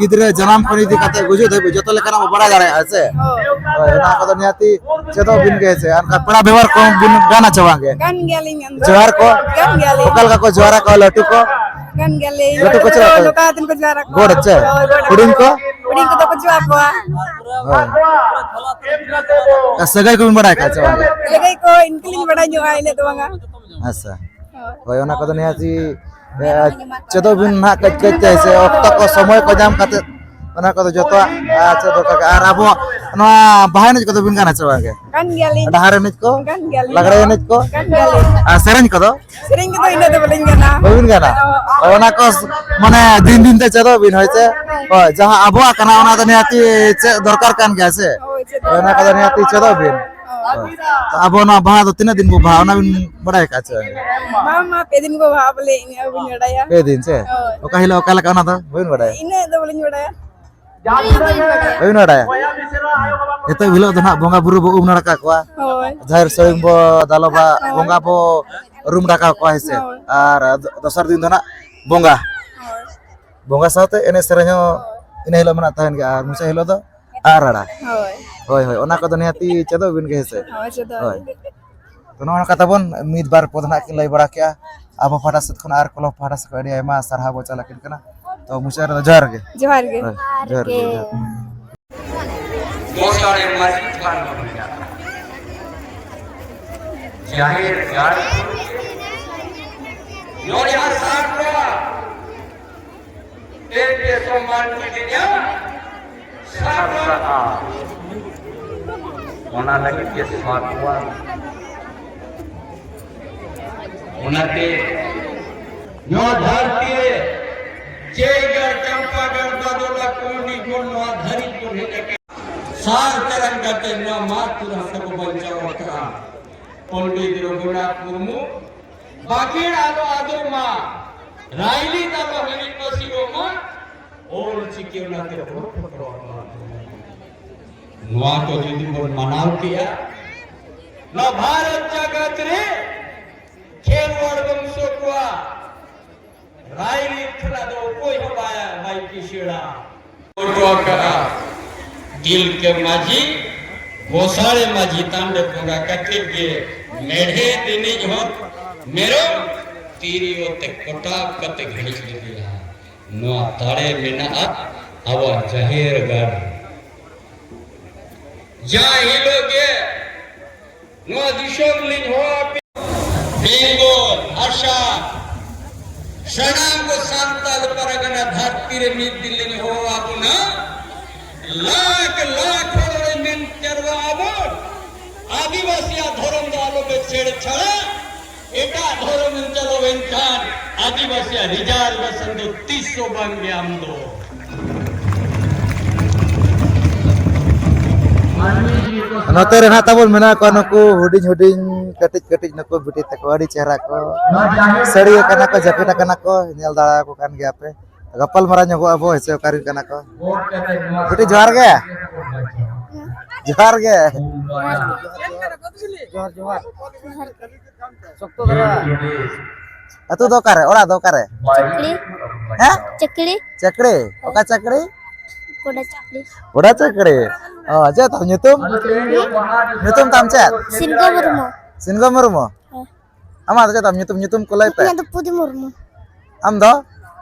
ᱜᱤᱫᱽᱨᱟᱹ ᱡᱟᱱᱟᱢ ᱠᱷᱚᱱ ᱤᱫᱤ ᱠᱟᱛᱮ ᱜᱩᱡᱩᱜ ᱫᱷᱟᱹᱵᱤᱡ ᱡᱚᱛᱚ ᱞᱮᱠᱟᱱᱟᱜ ᱵᱚ ᱵᱟᱲᱟᱭ ᱫᱟᱲᱮᱭᱟᱜᱼᱟ, ᱦᱮᱸ ᱥᱮ? ᱦᱳᱭ᱾ ᱦᱳᱭ, ᱚᱱᱟ ᱠᱚᱫᱚ ᱱᱤᱦᱟᱹᱛᱤ ᱪᱮᱫᱚᱜ ᱵᱤᱱ ᱜᱮ, ᱦᱮᱸ ᱥᱮ? ᱟᱨ ᱚᱱᱠᱟ ᱯᱮᱲᱟ ᱵᱮᱣᱦᱟᱨ ᱠᱚᱦᱚᱸ ᱵᱤᱱ ᱜᱟᱱᱟ ᱪᱮ ᱵᱟᱝ ᱜᱮ? ᱜᱟᱱ ᱜᱮᱭᱟᱞᱤᱧ ᱜᱟᱱ ᱫᱚ᱾ ᱡᱚᱦᱟᱨ ᱠᱚ? ᱜᱟᱱ ᱜᱮᱭᱟᱞᱤᱧ᱾ ᱚᱠᱟ ᱞᱮᱠᱟ ᱠᱚ ᱡᱚᱦᱟᱨ ᱟᱠᱚᱣᱟ ᱞᱟᱹᱴᱩ ᱠᱚ? ᱜᱟᱱ ᱜᱮᱭᱟᱞᱤᱧ᱾ ᱞᱟᱹᱴᱩ ᱠᱚ ᱪᱮᱫ ᱞᱮᱠᱟ ᱠᱚ? ᱱᱚᱝᱠᱟ ᱠᱟᱛᱮ ᱠᱚ ᱡᱚᱦᱟᱨ ᱟᱠᱚᱣᱟ᱾ ᱜᱚᱰ ᱪᱮ? ᱦᱳᱭ, ᱜᱚᱰ᱾ ᱦᱩᱰᱤᱧ ᱠᱚ? ᱦᱩᱰᱤᱧ ᱠᱚᱫᱚ ᱠᱚ ᱡᱚᱦᱟᱨ ᱟᱠᱚᱣᱟ᱾ ᱦᱳᱭ᱾ ᱟᱨ ᱥᱟᱹᱜᱟᱹᱭ ᱠᱚᱵᱤᱱ ᱵᱟᱲᱟᱭ ᱠᱟᱜᱼᱟ ᱪᱮ ᱵᱟᱝ? ᱥᱟᱹᱜᱟᱹᱭ ᱠᱚ ᱤᱱᱠᱟᱹ ᱞᱤᱧ ᱵᱟᱲᱟᱭ ᱧᱚᱜᱼᱟ, ᱤᱱᱟᱹᱜ ᱫᱚ ᱵᱟᱝᱟ᱾ ᱟᱪᱪᱷᱟ᱾ ᱦᱳᱭ᱾ ᱦᱳᱭ, ᱚᱱᱟ ᱠᱚᱫᱚ ᱱᱤᱦᱟᱹᱛᱤ, ᱮ, ᱪᱮᱫᱚᱜ ᱵᱤᱱ ᱱᱟᱦᱟᱜ ᱠᱟᱹᱡ ᱠᱟᱹᱡ ᱛᱮ, ᱥᱮ ᱚᱠᱛᱚ ᱠᱚ ᱥᱚᱢᱚᱭ ᱠᱚ ᱧᱟᱢ ᱠᱟᱛᱮ ᱚᱱᱟ ᱠᱚᱫᱚ ᱡᱚᱛᱚᱣᱟᱜ, ᱟ, ᱪᱮᱫ ᱫᱚᱨᱠᱟᱨ ᱜᱮ᱾ ᱟᱨ ᱟᱵᱚ ᱱᱚᱣᱟ ᱵᱟᱦᱟ ᱮᱱᱮᱡ ᱠᱚᱫᱚ ᱵᱤᱱ ᱜᱟᱱᱟ ᱪᱮ ᱵᱟᱝ ᱜᱮ? ᱜᱟᱱ ᱜᱮᱭᱟᱞᱤᱧ᱾ ᱰᱟᱦᱟᱨ ᱮᱱᱮᱡ ᱠᱚ? ᱜᱟᱱ ᱜᱮᱭᱟᱞᱤᱧ᱾ ᱞᱟᱜᱽᱲᱮ ᱮᱱᱮᱡ ᱠᱚ? ᱜᱟᱱ ᱜᱮᱭᱟᱞᱤᱧ᱾ ᱟᱨ ᱥᱮᱨᱮᱧ ᱠᱚᱫᱚ? ᱥᱮᱨᱮᱧ ᱠᱚᱫᱚ ᱤᱱᱟᱹᱜ ᱫᱚ ᱵᱟᱹᱞᱤᱧ ᱜᱟᱱᱟ᱾ ᱵᱟᱹᱵᱤᱱ ᱜᱟᱱᱟ? ᱚ᱾ ᱚᱱᱟ ᱠᱚ ᱢᱟᱱᱮ ᱫᱤᱱ ᱫᱤᱱ ᱛᱮ ᱪᱮᱫᱚᱜ ᱵᱤᱱ, ᱦᱳᱭ ᱥᱮ? ᱦᱳᱭ, ᱡᱟᱦᱟᱸ ᱟᱵᱚᱣᱟᱜ ᱠᱟᱱᱟ ᱚᱱᱟ ᱫᱚ ᱱᱤᱦᱟᱹᱛᱤ ᱪᱮᱫ ᱫᱚᱨᱠᱟᱨ ᱠᱟᱱ ᱜᱮᱭᱟ ᱥᱮ? ᱦᱳᱭ, ᱪᱮᱫ ᱦᱳᱭ, ᱚᱱᱟ ᱠᱚᱫᱚ ᱱᱤᱦᱟᱹᱛᱤ ᱪᱮᱫᱚᱜ ᱵᱤᱱ᱾ ᱦᱳᱭ᱾ ᱦᱳᱭ᱾ ᱛᱚ ᱟᱵᱚ ᱱᱚᱣᱟ ᱵᱟᱦᱟ ᱫᱚ ᱛᱤᱱᱟᱹᱜ ᱫᱤᱱ ᱵᱚ ᱵᱟᱦᱟᱜᱼᱟ, ᱚᱱᱟ ᱵᱤᱱ ᱵᱟᱲᱟᱭ ᱟᱠᱟᱫ ᱪᱮ ᱵᱟᱝ? ᱵᱟᱝ ᱢᱟ, ᱯᱮ ᱫᱤᱱ ᱠᱚ ᱵᱟᱦᱟᱜᱼᱟ ᱵᱚᱞᱮ, ᱤᱱᱟᱹᱜ ᱵᱟᱹᱧ ᱵᱟᱲᱟᱭᱟ᱾ ᱯᱮ ᱫᱤᱱ ᱪᱮ? ᱦᱳᱭ᱾ ᱚᱠᱟ ᱦᱤᱞᱳᱜ ᱚᱠᱟ ᱞᱮᱠᱟ, ᱚᱱᱟ ᱫᱚ ᱵᱟᱹᱵᱤᱱ ᱵᱟᱲᱟᱭᱟ? ᱤᱱᱟᱹᱜ ᱫᱚ ᱵᱟᱹᱞᱤᱧ ᱵᱟᱲᱟᱭᱟ᱾ ᱵᱟᱹᱵᱤᱱ ᱵᱟᱲᱟᱭᱟ? ᱱᱤᱛᱚᱜ ᱦᱤᱞᱳᱜ ᱫᱚ ᱱᱟᱦᱟᱜ ᱵᱚᱸᱜᱟ ᱵᱩᱨᱩ ᱵᱚ ᱩᱢ ᱱᱟᱲᱠᱟ ᱠᱚᱣᱟ᱾ ᱦᱳᱭ᱾ ᱡᱟᱦᱮᱨ ᱥᱟᱹᱲᱤᱢ ᱵᱚ ᱫᱟᱞᱚᱵᱟ, ᱦᱳᱭ᱾ ᱵᱚᱸᱜᱟ ᱵᱚ ᱨᱩᱢ ᱨᱟᱠᱟᱵ ᱠᱚᱣᱟ, ᱦᱮᱸ ᱥᱮ? ᱦᱳᱭ᱾ ᱟᱨ ᱫᱚ-, ᱫᱚᱥᱟᱨ ᱫᱤᱱ ᱫᱚ ᱱᱟᱦᱟᱜ ᱵᱚᱸᱜᱟ᱾ ᱦᱳᱭ᱾ ᱵᱚᱸᱜᱟ ᱥᱟᱶᱛᱮ ᱮᱱᱮᱡ ᱥᱮᱨᱮᱧ ᱦᱚᱸ ᱦᱳᱭ᱾ ᱤᱱᱟᱹ ᱦᱤᱞᱳᱜ ᱢᱟ ᱱᱟᱦᱟᱜ ᱛᱟᱦᱮᱱ ᱜᱮᱭᱟ, ᱟᱨ ᱢᱩᱪᱟᱹᱫ ᱦᱤᱞᱳᱜ ᱫᱚ ᱟᱨ ᱨᱟᱲᱟ᱾ ᱦᱳᱭ᱾ ᱦᱳᱭ, ᱦᱳᱭ, ᱚᱱᱟ ᱠᱚᱫᱚ ᱱᱤᱦᱟᱹᱛᱤ ᱪᱮᱫᱚᱜ ᱵᱤᱱ ᱜᱮ, ᱦᱮᱸ ᱥᱮ? ᱦᱳᱭ, ᱪᱮᱫᱚᱜ ᱦᱳᱭ᱾ ᱟᱹᱞᱤᱧ᱾ ᱛᱚ, ᱱᱚᱜᱼᱚ ᱱᱚᱝᱠᱟ ᱛᱟᱵᱚᱱ ᱢᱤᱫ ᱵᱟᱨ ᱯᱚᱫ ᱱᱟᱦᱟᱜ ᱠᱤᱱ ᱞᱟᱹᱭ ᱵᱟᱲᱟ ᱠᱮᱜᱼᱟ᱾ ᱟᱵᱚ ᱯᱟᱦᱴᱟ ᱥᱮᱫ ᱠᱷᱚᱱ ᱟᱨ ᱠᱞᱚᱵ ᱯᱟᱦᱴᱟ ᱥᱮᱫ ᱠᱷᱚᱱ ᱟᱹᱰᱤ ᱟᱭᱢᱟ ᱥᱟᱨᱦᱟᱣ ᱵᱚ ᱪᱟᱞ ᱟᱹᱠᱤᱱ ᱠᱟᱱᱟ᱾ ᱛᱚ, ᱢᱩᱪᱟᱹᱫ ᱨᱮᱫᱚ ᱡᱚᱦᱟᱨ ᱜᱮ᱾ ᱡᱚᱦᱟᱨ ᱜᱮ᱾ ᱦᱳᱭ, ᱡᱚᱦᱟᱨ ᱜᱮ, ᱡᱚᱦᱟᱨ ᱜᱮ᱾ ᱜᱚᱥᱟᱬᱮ ᱢᱟᱹᱡᱷᱤ ᱛᱷᱟᱱ ᱠᱚ ᱢᱮᱱᱟᱜᱼᱟ᱾ ᱡᱟᱦᱮᱨ ᱜᱟᱲ, ᱱᱚᱰᱮ ᱦᱚᱸ ᱥᱟᱨ ᱠᱚᱣᱟ᱾ ᱛᱮ ᱯᱮ ᱥᱚᱢᱢᱟᱱ ᱠᱤᱫᱤᱧᱟ ᱥᱟᱨᱥᱟᱜᱼᱟ᱾ ᱚᱱᱟ ᱞᱟᱹᱜᱤᱫ ᱜᱮ ᱥᱟᱨ ᱠᱚᱣᱟ᱾ ᱚᱱᱟᱛᱮ ᱱᱚᱣᱟ ᱫᱷᱟᱹᱨᱛᱤ ᱨᱮ ᱪᱮᱭᱜᱟᱲ, ᱪᱟᱢᱯᱟᱜᱟᱲ, ᱵᱟᱫᱚᱞᱟ, ᱠᱚᱱᱰᱤ ᱠᱷᱚᱱ ᱱᱚᱣᱟ ᱫᱷᱟᱹᱨᱤᱡ ᱵᱚᱱ ᱦᱮᱡ ᱟᱠᱟᱱᱟ᱾ ᱥᱟᱨ ᱛᱮᱨᱟᱝ ᱠᱟᱛᱮ ᱱᱚᱣᱟ ᱢᱟᱛ ᱛᱩᱨᱟ ᱛᱮᱠᱚ ᱵᱟᱧᱪᱟᱣ ᱟᱠᱟᱫᱼᱟ᱾ ᱯᱚᱱᱰᱤᱛ ᱨᱚᱜᱷᱩᱱᱟᱛᱷ ᱢᱩᱨᱢᱩ ᱵᱟᱠᱷᱮᱲ ᱟᱞᱚ ᱟᱫᱚᱜ ᱢᱟ, ᱨᱟᱭᱨᱤᱛ ᱟᱞᱚ ᱦᱤᱲᱤᱧ ᱯᱟᱹᱥᱤᱨᱚᱜ ᱢᱟ, ᱚᱞ ᱪᱤᱠᱤ ᱚᱱᱟᱛᱮ ᱚᱞ ᱯᱚᱴᱚᱜ ᱢᱟ᱾ ᱱᱚᱣᱟ ᱠᱚ ᱡᱩᱫᱤ ᱵᱚᱱ ᱢᱟᱱᱟᱣ ᱠᱮᱜᱼᱟ, ᱱᱚᱣᱟ ᱵᱷᱟᱨᱚᱛ ᱡᱟᱠᱟᱛ ᱨᱮ ᱠᱷᱮᱨᱣᱟᱲ ᱵᱚᱝᱥᱚ ᱠᱚᱣᱟᱜ ᱨᱟᱭᱨᱤᱛ ᱠᱷᱚᱱᱟᱜ ᱫᱚ ᱚᱠᱚᱭ ᱦᱚᱸ ᱵᱟᱭ, ᱵᱟᱭ ᱠᱤᱥᱟᱹᱲᱟ᱾ ᱦᱚᱴᱚ ᱟᱠᱟᱫᱼᱟ᱾ ᱛᱤᱞᱠᱟᱹ ᱢᱟᱹᱡᱷᱤ, ᱜᱚᱥᱟᱲᱮ ᱢᱟᱹᱡᱷᱤ ᱛᱷᱟᱱ ᱨᱮ ᱵᱚᱸᱜᱟ ᱠᱟᱛᱮ ᱜᱮ ᱢᱮᱲᱦᱮᱫ ᱮᱱᱮᱡ ᱦᱚᱸ ᱢᱮᱨᱚᱢ ᱛᱤᱨᱭᱳ ᱛᱮ ᱠᱚᱴᱟᱵ ᱠᱟᱛᱮ ᱜᱷᱟᱹᱲᱤᱡ ᱞᱮᱫᱮᱭᱟ᱾ ᱱᱚᱣᱟ ᱫᱟᱲᱮ ᱢᱮᱱᱟᱜᱼᱟ ᱟᱵᱚᱣᱟᱜ ᱡᱟᱦᱮᱨ ᱜᱟᱲ᱾ ᱡᱟᱦᱟᱸ ᱦᱤᱞᱳᱜ ᱜᱮ ᱱᱚᱣᱟ ᱫᱤᱥᱚᱢ ᱞᱤᱧ ᱦᱚᱦᱚ ᱟᱯᱮ, ᱵᱮᱝᱜᱚᱞ, ᱟᱥᱟᱢ, ᱥᱟᱱᱟᱢ ᱠᱚ ᱥᱟᱱᱛᱟᱲ ᱯᱟᱨᱜᱟᱱᱟ ᱫᱷᱟᱹᱨᱛᱤ ᱨᱮ ᱢᱤᱫ ᱫᱤᱱ ᱞᱤᱧ ᱦᱚᱦᱚ ᱟᱵᱚᱱᱟ᱾ ᱞᱟᱠᱷ ᱞᱟᱠᱷ ᱦᱚᱲ ᱨᱮ ᱢᱮᱱ ᱡᱟᱨᱣᱟ ᱟᱵᱚᱱ᱾ ᱟᱹᱫᱤᱵᱟᱹᱥᱤᱭᱟᱜ ᱫᱷᱚᱨᱚᱢ ᱫᱚ ᱟᱞᱚᱯᱮ ᱪᱷᱮᱲ ᱪᱷᱟᱲᱟ᱾ ᱮᱴᱟᱜ ᱫᱷᱚᱨᱚᱢ ᱮᱢ ᱪᱟᱞᱟᱣ ᱮᱱᱠᱷᱟᱱ ᱟᱹᱫᱤᱵᱟᱹᱥᱤᱭᱟᱜ reservation ᱫᱚ ᱛᱤᱥ ᱦᱚᱸ ᱵᱟᱝ ᱜᱮ ᱟᱢ ᱫᱚ᱾ ᱢᱟᱹᱱᱢᱤ ᱡᱤᱣᱤ ᱠᱚ ᱱᱚᱛᱮ ᱨᱮ ᱱᱟᱦᱟᱜ ᱛᱟᱵᱚᱱ ᱢᱮᱱᱟᱜ ᱠᱚᱣᱟ ᱱᱩᱠᱩ ᱦᱩᱰᱤᱧ ᱦᱩᱰᱤᱧ ᱠᱟᱹᱴᱤᱡ ᱠᱟᱹᱴᱤᱡ ᱱᱩᱠᱩ ᱵᱤᱴᱤ ᱛᱟᱠᱚ, ᱟᱹᱰᱤ ᱪᱮᱦᱨᱟ ᱠᱚ ᱥᱟᱹᱲᱤ ᱟᱠᱟᱱᱟ ᱠᱚ, ᱡᱟᱹᱯᱤᱫ ᱟᱠᱟᱱᱟ ᱠᱚ, ᱧᱮᱞ ᱫᱟᱲᱮ ᱟᱠᱚ ᱠᱟᱱ ᱜᱮᱭᱟ ᱯᱮ᱾ ᱜᱟᱯᱟᱞ ᱢᱟᱨᱟᱣ ᱧᱚᱜᱚᱜ ᱟᱵᱚ ᱦᱮᱸ ᱥᱮ, ᱚᱠᱟ ᱨᱮᱱ ᱠᱟᱱᱟ ᱠᱚ᱾ ᱵᱤᱴᱤ ᱡᱚᱦᱟᱨ ᱜᱮ᱾ ᱡᱚᱦᱟᱨ ᱜᱮ᱾ ᱡᱚᱦᱟᱨ, ᱡᱚᱦᱟᱨ᱾ ᱥᱚᱠᱛᱚ ᱫᱷᱟᱨᱟ᱾ ᱟᱹᱛᱩ ᱫᱚ ᱚᱠᱟᱨᱮ? ᱚᱲᱟᱜ ᱫᱚ ᱚᱠᱟᱨᱮ? ᱪᱟᱹᱠᱲᱤ᱾ ᱦᱮᱸ? ᱪᱟᱹᱠᱲᱤ᱾ ᱪᱟᱹᱠᱲᱤ? ᱚᱠᱟ ᱪᱟᱹᱠᱲᱤ? ᱯᱚᱰᱟ ᱪᱟᱹᱠᱲᱤ᱾ ᱯᱚᱰᱟ ᱪᱟᱹᱠᱲᱤ᱾ ᱚ, ᱪᱮᱫ ᱛᱟᱢ ᱧᱩᱛᱩᱢ? ᱧᱩᱛᱩᱢ ᱛᱟᱢ ᱪᱮᱫ? ᱥᱤᱱᱜᱚ ᱢᱩᱨᱢᱩ᱾ ᱥᱤᱱᱜᱚ ᱢᱩᱨᱢᱩ? ᱦᱮᱸ᱾ ᱟᱢᱟᱜ ᱫᱚ ᱪᱮᱫ ᱛᱟᱢ ᱧᱩᱛᱩᱢ? ᱧᱩᱛᱩᱢ ᱠᱚ ᱞᱟᱹᱭ ᱯᱮ᱾ ᱤᱧᱟᱹᱜ ᱫᱚ ᱯᱩᱫᱤ ᱢᱩᱨᱢᱩ᱾ ᱟᱢ ᱫᱚ?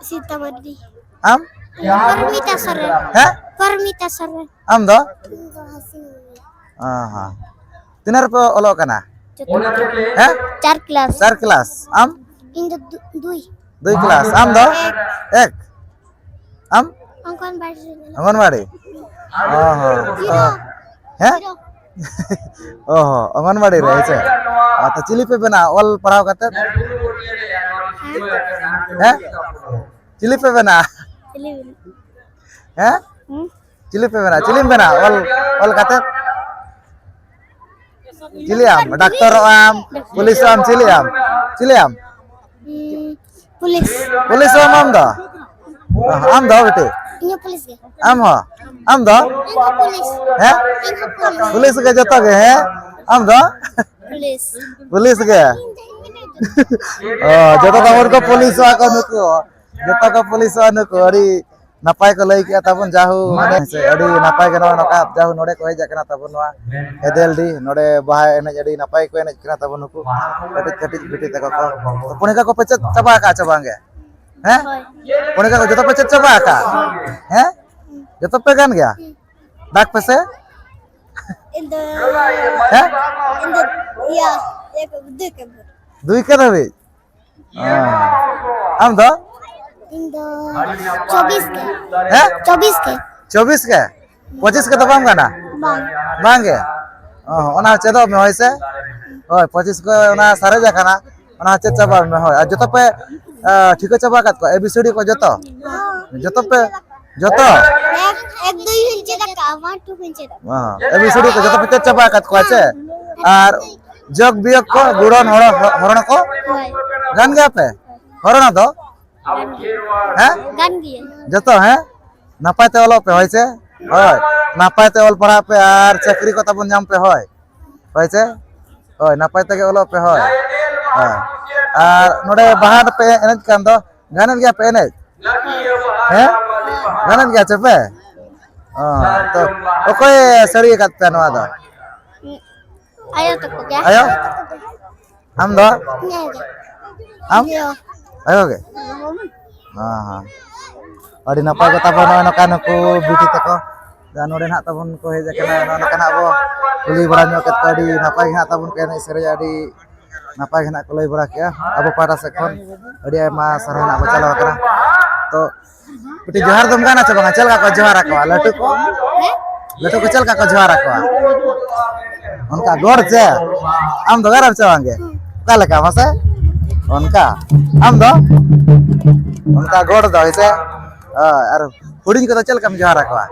ᱥᱤᱛᱟ ᱢᱟᱨᱰᱤ᱾ ᱟᱢ? ᱯᱚᱨᱢᱤᱛᱟ ᱥᱚᱨᱮᱱ᱾ ᱦᱮᱸ? ᱯᱚᱨᱢᱤᱛᱟ ᱥᱚᱨᱮᱱ᱾ ᱟᱢ ᱫᱚ? ᱤᱧ ᱫᱚ ᱦᱟᱥᱤᱱ ᱢᱩᱨᱢᱩ᱾ ᱚ ᱦᱚᱸ᱾ ᱛᱤᱱᱟᱹᱜ ᱨᱮᱯᱮ ᱚᱞᱚᱜ ᱠᱟᱱᱟ? ᱡᱚᱛᱚ᱾ ᱦᱮᱸ? ᱪᱟᱨ ᱠᱞᱟᱥ᱾ ᱪᱟᱨ ᱠᱞᱟᱥ᱾ ᱟᱢ? ᱤᱧ ᱫᱚ ᱫᱩ-, ᱫᱩᱭ᱾ ᱫᱩᱭ ᱠᱞᱟᱥ᱾ ᱟᱢ ᱫᱚ? ᱮᱠ᱾ ᱮᱠ᱾ ᱟᱢ? ᱚᱝᱜᱚᱱᱵᱟᱲᱤ ᱨᱮ ᱢᱮᱱᱟᱜᱼᱟ᱾ ᱚᱝᱜᱚᱱᱵᱟᱲᱤ? ᱚ ᱦᱚᱸ᱾ ᱛᱚ, ᱦᱮᱸ? ᱚ ᱦᱚᱸ, ᱚᱝᱜᱚᱱᱵᱟᱲᱤ ᱨᱮ, ᱦᱮᱸ ᱥᱮ? ᱟᱨ ᱛᱚ ᱪᱤᱞᱤ ᱯᱮ ᱵᱮᱱᱟᱜᱼᱟ ᱚᱞ ᱯᱟᱲᱦᱟᱣ ᱠᱟᱛᱮ? ᱦᱮᱸ? ᱦᱮᱸ? ᱪᱤᱞᱤ ᱯᱮ ᱵᱮᱱᱟᱜᱼᱟ? ᱪᱤᱞᱤ ᱵᱮᱱᱟᱜ? ᱦᱮᱸ? ᱦᱩᱸ? ᱪᱤᱞᱤ ᱯᱮ ᱵᱮᱱᱟᱜᱼᱟ? ᱪᱤᱞᱤᱢ ᱵᱮᱱᱟᱜᱼᱟ ᱚᱞ, ᱚᱞ ᱠᱟᱛᱮ? ᱪᱤᱞᱤ ᱟᱢ? ᱰᱟᱠᱛᱚᱨᱚᱜ ᱟᱢ, ᱯᱩᱞᱤᱥᱚᱜ ᱟᱢ, ᱪᱤᱞᱤ ᱟᱢ? ᱪᱤᱞᱤ ᱟᱢ? ᱦᱩᱸ, ᱯᱩᱞᱤᱥ᱾ ᱯᱩᱞᱤᱥᱚᱜ ᱟᱢ ᱟᱢ ᱫᱚ? ᱟᱢ ᱫᱚ ᱵᱤᱴᱤ? ᱤᱧ ᱦᱚᱸ ᱯᱩᱞᱤᱥ ᱜᱮ᱾ ᱟᱢ ᱦᱚᱸ? ᱟᱢ ᱫᱚ? ᱤᱧ ᱦᱚᱸ ᱯᱩᱞᱤᱥ᱾ ᱦᱮᱸ? ᱤᱧ ᱦᱚᱸ ᱯᱩᱞᱤᱥ᱾ ᱯᱩᱞᱤᱥ ᱜᱮ ᱡᱚᱛᱚ ᱜᱮ, ᱦᱮᱸ? ᱟᱢ ᱫᱚ? ᱯᱩᱞᱤᱥ᱾ ᱯᱩᱞᱤᱥ ᱜᱮ? ᱚ, ᱡᱚᱛᱚ ᱛᱟᱵᱚᱱ ᱠᱚ ᱯᱩᱞᱤᱥᱚᱜᱼᱟ ᱠᱚ ᱱᱩᱠᱩ᱾ ᱡᱚᱛᱚ ᱠᱚ ᱯᱩᱞᱤᱥᱚᱜᱼᱟ ᱱᱩᱠᱩ᱾ ᱟᱹᱰᱤ ᱱᱟᱯᱟᱭ ᱠᱚ ᱞᱟᱹᱭ ᱠᱮᱜᱼᱟ ᱛᱟᱵᱚᱱ, ᱡᱟᱦᱳ, ᱢᱟᱱᱮ ᱥᱮ ᱟᱹᱰᱤ ᱱᱟᱯᱟᱭ ᱜᱮ ᱱᱚᱣᱟ ᱱᱚᱝᱠᱟ, ᱡᱟᱦᱳ, ᱱᱚᱰᱮ ᱠᱚ ᱦᱮᱡ ᱟᱠᱟᱱᱟ ᱛᱟᱵᱚᱱ ᱱᱚᱣᱟ ᱮᱫᱮᱞᱰᱤ, ᱱᱚᱰᱮ ᱵᱟᱦᱟ ᱮᱱᱮᱡ ᱟᱹᱰᱤ ᱱᱟᱯᱟᱭ ᱠᱚ ᱮᱱᱮᱡ ᱠᱟᱱᱟ ᱛᱟᱵᱚᱱ ᱱᱩᱠᱩ ᱠᱟᱹᱴᱤᱡ ᱠᱟᱹᱴᱤᱡ ᱵᱤᱴᱤ ᱛᱟᱠᱚ ᱠᱚ᱾ ᱛᱚ, ᱯᱚᱱᱤᱠᱟ ᱠᱚᱯᱮ ᱪᱮᱫ ᱪᱟᱵᱟ ᱟᱠᱟᱫᱼᱟ ᱪᱮ ᱵᱟᱝ ᱜᱮ? ᱦᱮᱸ? ᱦᱳᱭ᱾ ᱯᱚᱱᱤᱠᱟ ᱠᱚ ᱡᱚᱛᱚ ᱯᱮ ᱪᱮᱫ ᱪᱟᱵᱟ ᱟᱠᱟᱫᱼᱟ? ᱦᱮᱸ? ᱡᱚᱛᱚ ᱯᱮ ᱜᱟᱱ ᱜᱮᱭᱟ? ᱦᱩᱸ᱾ ᱰᱟᱠ ᱯᱮᱥᱮ? ᱤᱧ ᱫᱚ, ᱦᱮᱸ? ᱤᱧ ᱫᱚ ᱤᱭᱟᱹ, ᱤᱭᱟᱹ ᱠᱚ, ᱫᱩᱭ ᱠᱚ ᱵᱷᱳᱨ᱾ ᱫᱩᱭ ᱠᱚ ᱫᱷᱟᱹᱵᱤᱡ? ᱚ᱾ ᱟᱢ ᱫᱚ? ᱤᱧ ᱫᱚ ᱪᱚᱵᱵᱤᱥ ᱜᱮ᱾ ᱦᱮᱸ? ᱪᱚᱵᱵᱤᱥ ᱜᱮ᱾ ᱪᱚᱵᱵᱤᱥ ᱜᱮ? ᱯᱚᱸᱪᱤᱥ ᱠᱚᱫᱚ ᱵᱟᱢ ᱜᱟᱱᱟ? ᱵᱟᱝ᱾ ᱵᱟᱝ ᱜᱮ? ᱚ, ᱚᱱᱟ ᱪᱮᱫᱚᱜ ᱢᱮ, ᱦᱳᱭ ᱥᱮ? ᱦᱳᱭ, ᱯᱚᱸᱪᱤᱥ ᱠᱚ ᱚᱱᱟ ᱥᱟᱨᱮᱡ ᱟᱠᱟᱱᱟ, ᱚᱱᱟ ᱪᱮᱫ ᱪᱟᱵᱟᱜ ᱢᱮ, ᱦᱳᱭ᱾ ᱟᱨ ᱡᱚᱛᱚ ᱯᱮ, ᱟ, ᱴᱷᱤᱠᱟᱹ ᱪᱟᱵᱟ ᱟᱠᱟᱫ ᱠᱚᱣᱟ, ᱮ ᱵᱤ ᱥᱤ ᱰᱤ ᱠᱚ ᱡᱚᱛᱚ? ᱦᱚᱸ᱾ ᱡᱚᱛᱚ ᱯᱮ? ᱡᱚᱛᱚ? ᱮᱠ, ᱮᱠ ᱫᱩᱭ ᱦᱚᱸᱧ ᱪᱮᱫ ᱟᱠᱟᱫᱼᱟ, ᱚᱣᱟᱱ ᱴᱩ ᱦᱚᱸᱧ ᱪᱮᱫ ᱟᱠᱟᱫᱼᱟ᱾ ᱚ, ᱮ ᱵᱤ ᱥᱤ ᱰᱤ ᱠᱚ ᱡᱚᱛᱚ ᱯᱮ ᱪᱮᱫ ᱪᱟᱵᱟ ᱟᱠᱟᱫ ᱠᱚᱣᱟ ᱪᱮ? ᱟᱨ ᱡᱚᱜᱽ ᱵᱤᱭᱳᱜᱽ ᱠᱚ, ᱜᱩᱬᱚᱱ, ᱦᱚᱨᱚ-, ᱦᱚᱨᱚᱬ ᱠᱚ? ᱦᱳᱭ᱾ ᱜᱟᱱ ᱜᱮᱭᱟ ᱯᱮ? ᱦᱚᱨᱚᱬ ᱫᱚ? ᱦᱮᱸ? ᱜᱟᱱ ᱜᱮᱭᱟ᱾ ᱡᱚᱛᱚ, ᱦᱮᱸ? ᱱᱟᱯᱟᱭ ᱛᱮ ᱚᱞᱚᱜ ᱯᱮ, ᱦᱳᱭ ᱥᱮ? ᱦᱳᱭ᱾ ᱱᱟᱯᱟᱭ ᱛᱮ ᱚᱞ ᱯᱟᱲᱦᱟᱜ ᱯᱮ ᱟᱨ ᱪᱟᱹᱠᱨᱤ ᱠᱚ ᱛᱟᱵᱚᱱ ᱧᱟᱢ ᱯᱮ, ᱦᱳᱭ᱾ ᱦᱳᱭ ᱥᱮ? ᱦᱳᱭ, ᱱᱟᱯᱟᱭ ᱛᱮᱜᱮ ᱚᱞᱚᱜ ᱯᱮ, ᱦᱳᱭ᱾ ᱦᱳᱭ᱾ ᱟᱨ ᱱᱚᱰᱮ ᱵᱟᱦᱟ ᱯᱮ ᱮᱱᱮᱡ ᱠᱟᱱ ᱫᱚ, ᱜᱟᱱᱮᱫ ᱜᱮᱭᱟ ᱯᱮ ᱮᱱᱮᱡ? ᱦᱮᱸ? ᱜᱟᱱᱮᱫ ᱜᱮᱭᱟ ᱪᱮ ᱯᱮ? ᱚ, ᱛᱚ ᱚᱠᱚᱭ ᱥᱟᱹᱲᱤ ᱟᱠᱟᱫ ᱯᱮᱭᱟ ᱱᱚᱣᱟ ᱫᱚ? ᱟᱭᱳ ᱛᱟᱠᱚ ᱜᱮ᱾ ᱟᱭᱳ? ᱟᱢ ᱫᱚ? ᱤᱧ ᱜᱮ᱾ ᱟᱢ? ᱤᱭᱟᱹ᱾ ᱟᱭᱳ ᱜᱮ? ᱦᱮᱸ, ᱦᱮᱸ᱾ ᱟᱹᱰᱤ ᱱᱟᱯᱟᱭ ᱠᱟᱛᱷᱟ ᱵᱚᱱ, ᱱᱚᱜᱼᱚᱭ ᱱᱚᱝᱠᱟ ᱱᱩᱠᱩ ᱵᱤᱴᱤ ᱛᱟᱠᱚ ᱡᱟᱦᱟᱸ ᱱᱚᱰᱮ ᱱᱟᱦᱟᱜ ᱛᱟᱵᱚᱱ ᱠᱚ ᱦᱮᱡ ᱟᱠᱟᱱᱟ, ᱱᱚᱜᱼᱚ ᱱᱚᱝᱠᱟ ᱱᱟᱜ ᱵᱚ ᱠᱩᱞᱤ ᱵᱟᱲᱟ ᱧᱚᱜ ᱠᱮᱫ ᱠᱚᱣᱟ᱾ ᱟᱹᱰᱤ ᱱᱟᱯᱟᱭ ᱜᱮ ᱦᱟᱸᱜ ᱛᱟᱵᱚᱱ ᱠᱚ ᱮᱱᱮᱡ ᱥᱮᱨᱮᱧᱟ, ᱟᱹᱰᱤ ᱱᱟᱯᱟᱭ ᱜᱮ ᱱᱟᱜ ᱠᱚ ᱞᱟᱹᱭ ᱵᱟᱲᱟ ᱠᱮᱜᱼᱟ᱾ ᱟᱵᱚ ᱯᱟᱦᱴᱟ ᱥᱮᱫ ᱠᱷᱚᱱ ᱟᱹᱰᱤ ᱟᱭᱢᱟ ᱥᱟᱨᱦᱟᱣ ᱱᱟᱜ ᱵᱚ ᱪᱟᱞᱟᱣ ᱠᱟᱱᱟ᱾ ᱛᱚ ᱢᱤᱫᱴᱤᱡ ᱡᱚᱦᱟᱨ ᱫᱚᱢ ᱜᱟᱱᱟ ᱪᱮ ᱵᱟᱝᱟ? ᱪᱮᱫ ᱞᱮᱠᱟ ᱠᱚ ᱡᱚᱦᱟᱨ ᱟᱠᱚᱣᱟ ᱞᱟᱹᱴᱩ ᱠᱚ? ᱞᱟᱹᱴᱩ ᱠᱚ ᱪᱮᱫ ᱞᱮᱠᱟ ᱠᱚ ᱡᱚᱦᱟᱨ ᱟᱠᱚᱣᱟ? ᱚᱱᱠᱟ ᱜᱚᱰ ᱪᱮ? ᱟᱢ ᱫᱚ ᱜᱟᱱᱟᱢ ᱪᱮ ᱵᱟᱝᱜᱮ? ᱚᱠᱟ ᱞᱮᱠᱟ ᱢᱟᱥᱮ? ᱚᱱᱠᱟ᱾ ᱟᱢ ᱫᱚ? ᱚᱱᱠᱟ ᱜᱚᱰ ᱫᱚ ᱦᱮᱸᱥᱮ? ᱦᱳᱭ, ᱟᱨ ᱦᱩᱰᱤᱧ ᱠᱚᱫᱚ ᱪᱮᱫ ᱞᱮᱠᱟᱢ ᱡᱚᱦᱟᱨ ᱟᱠᱚᱣᱟ?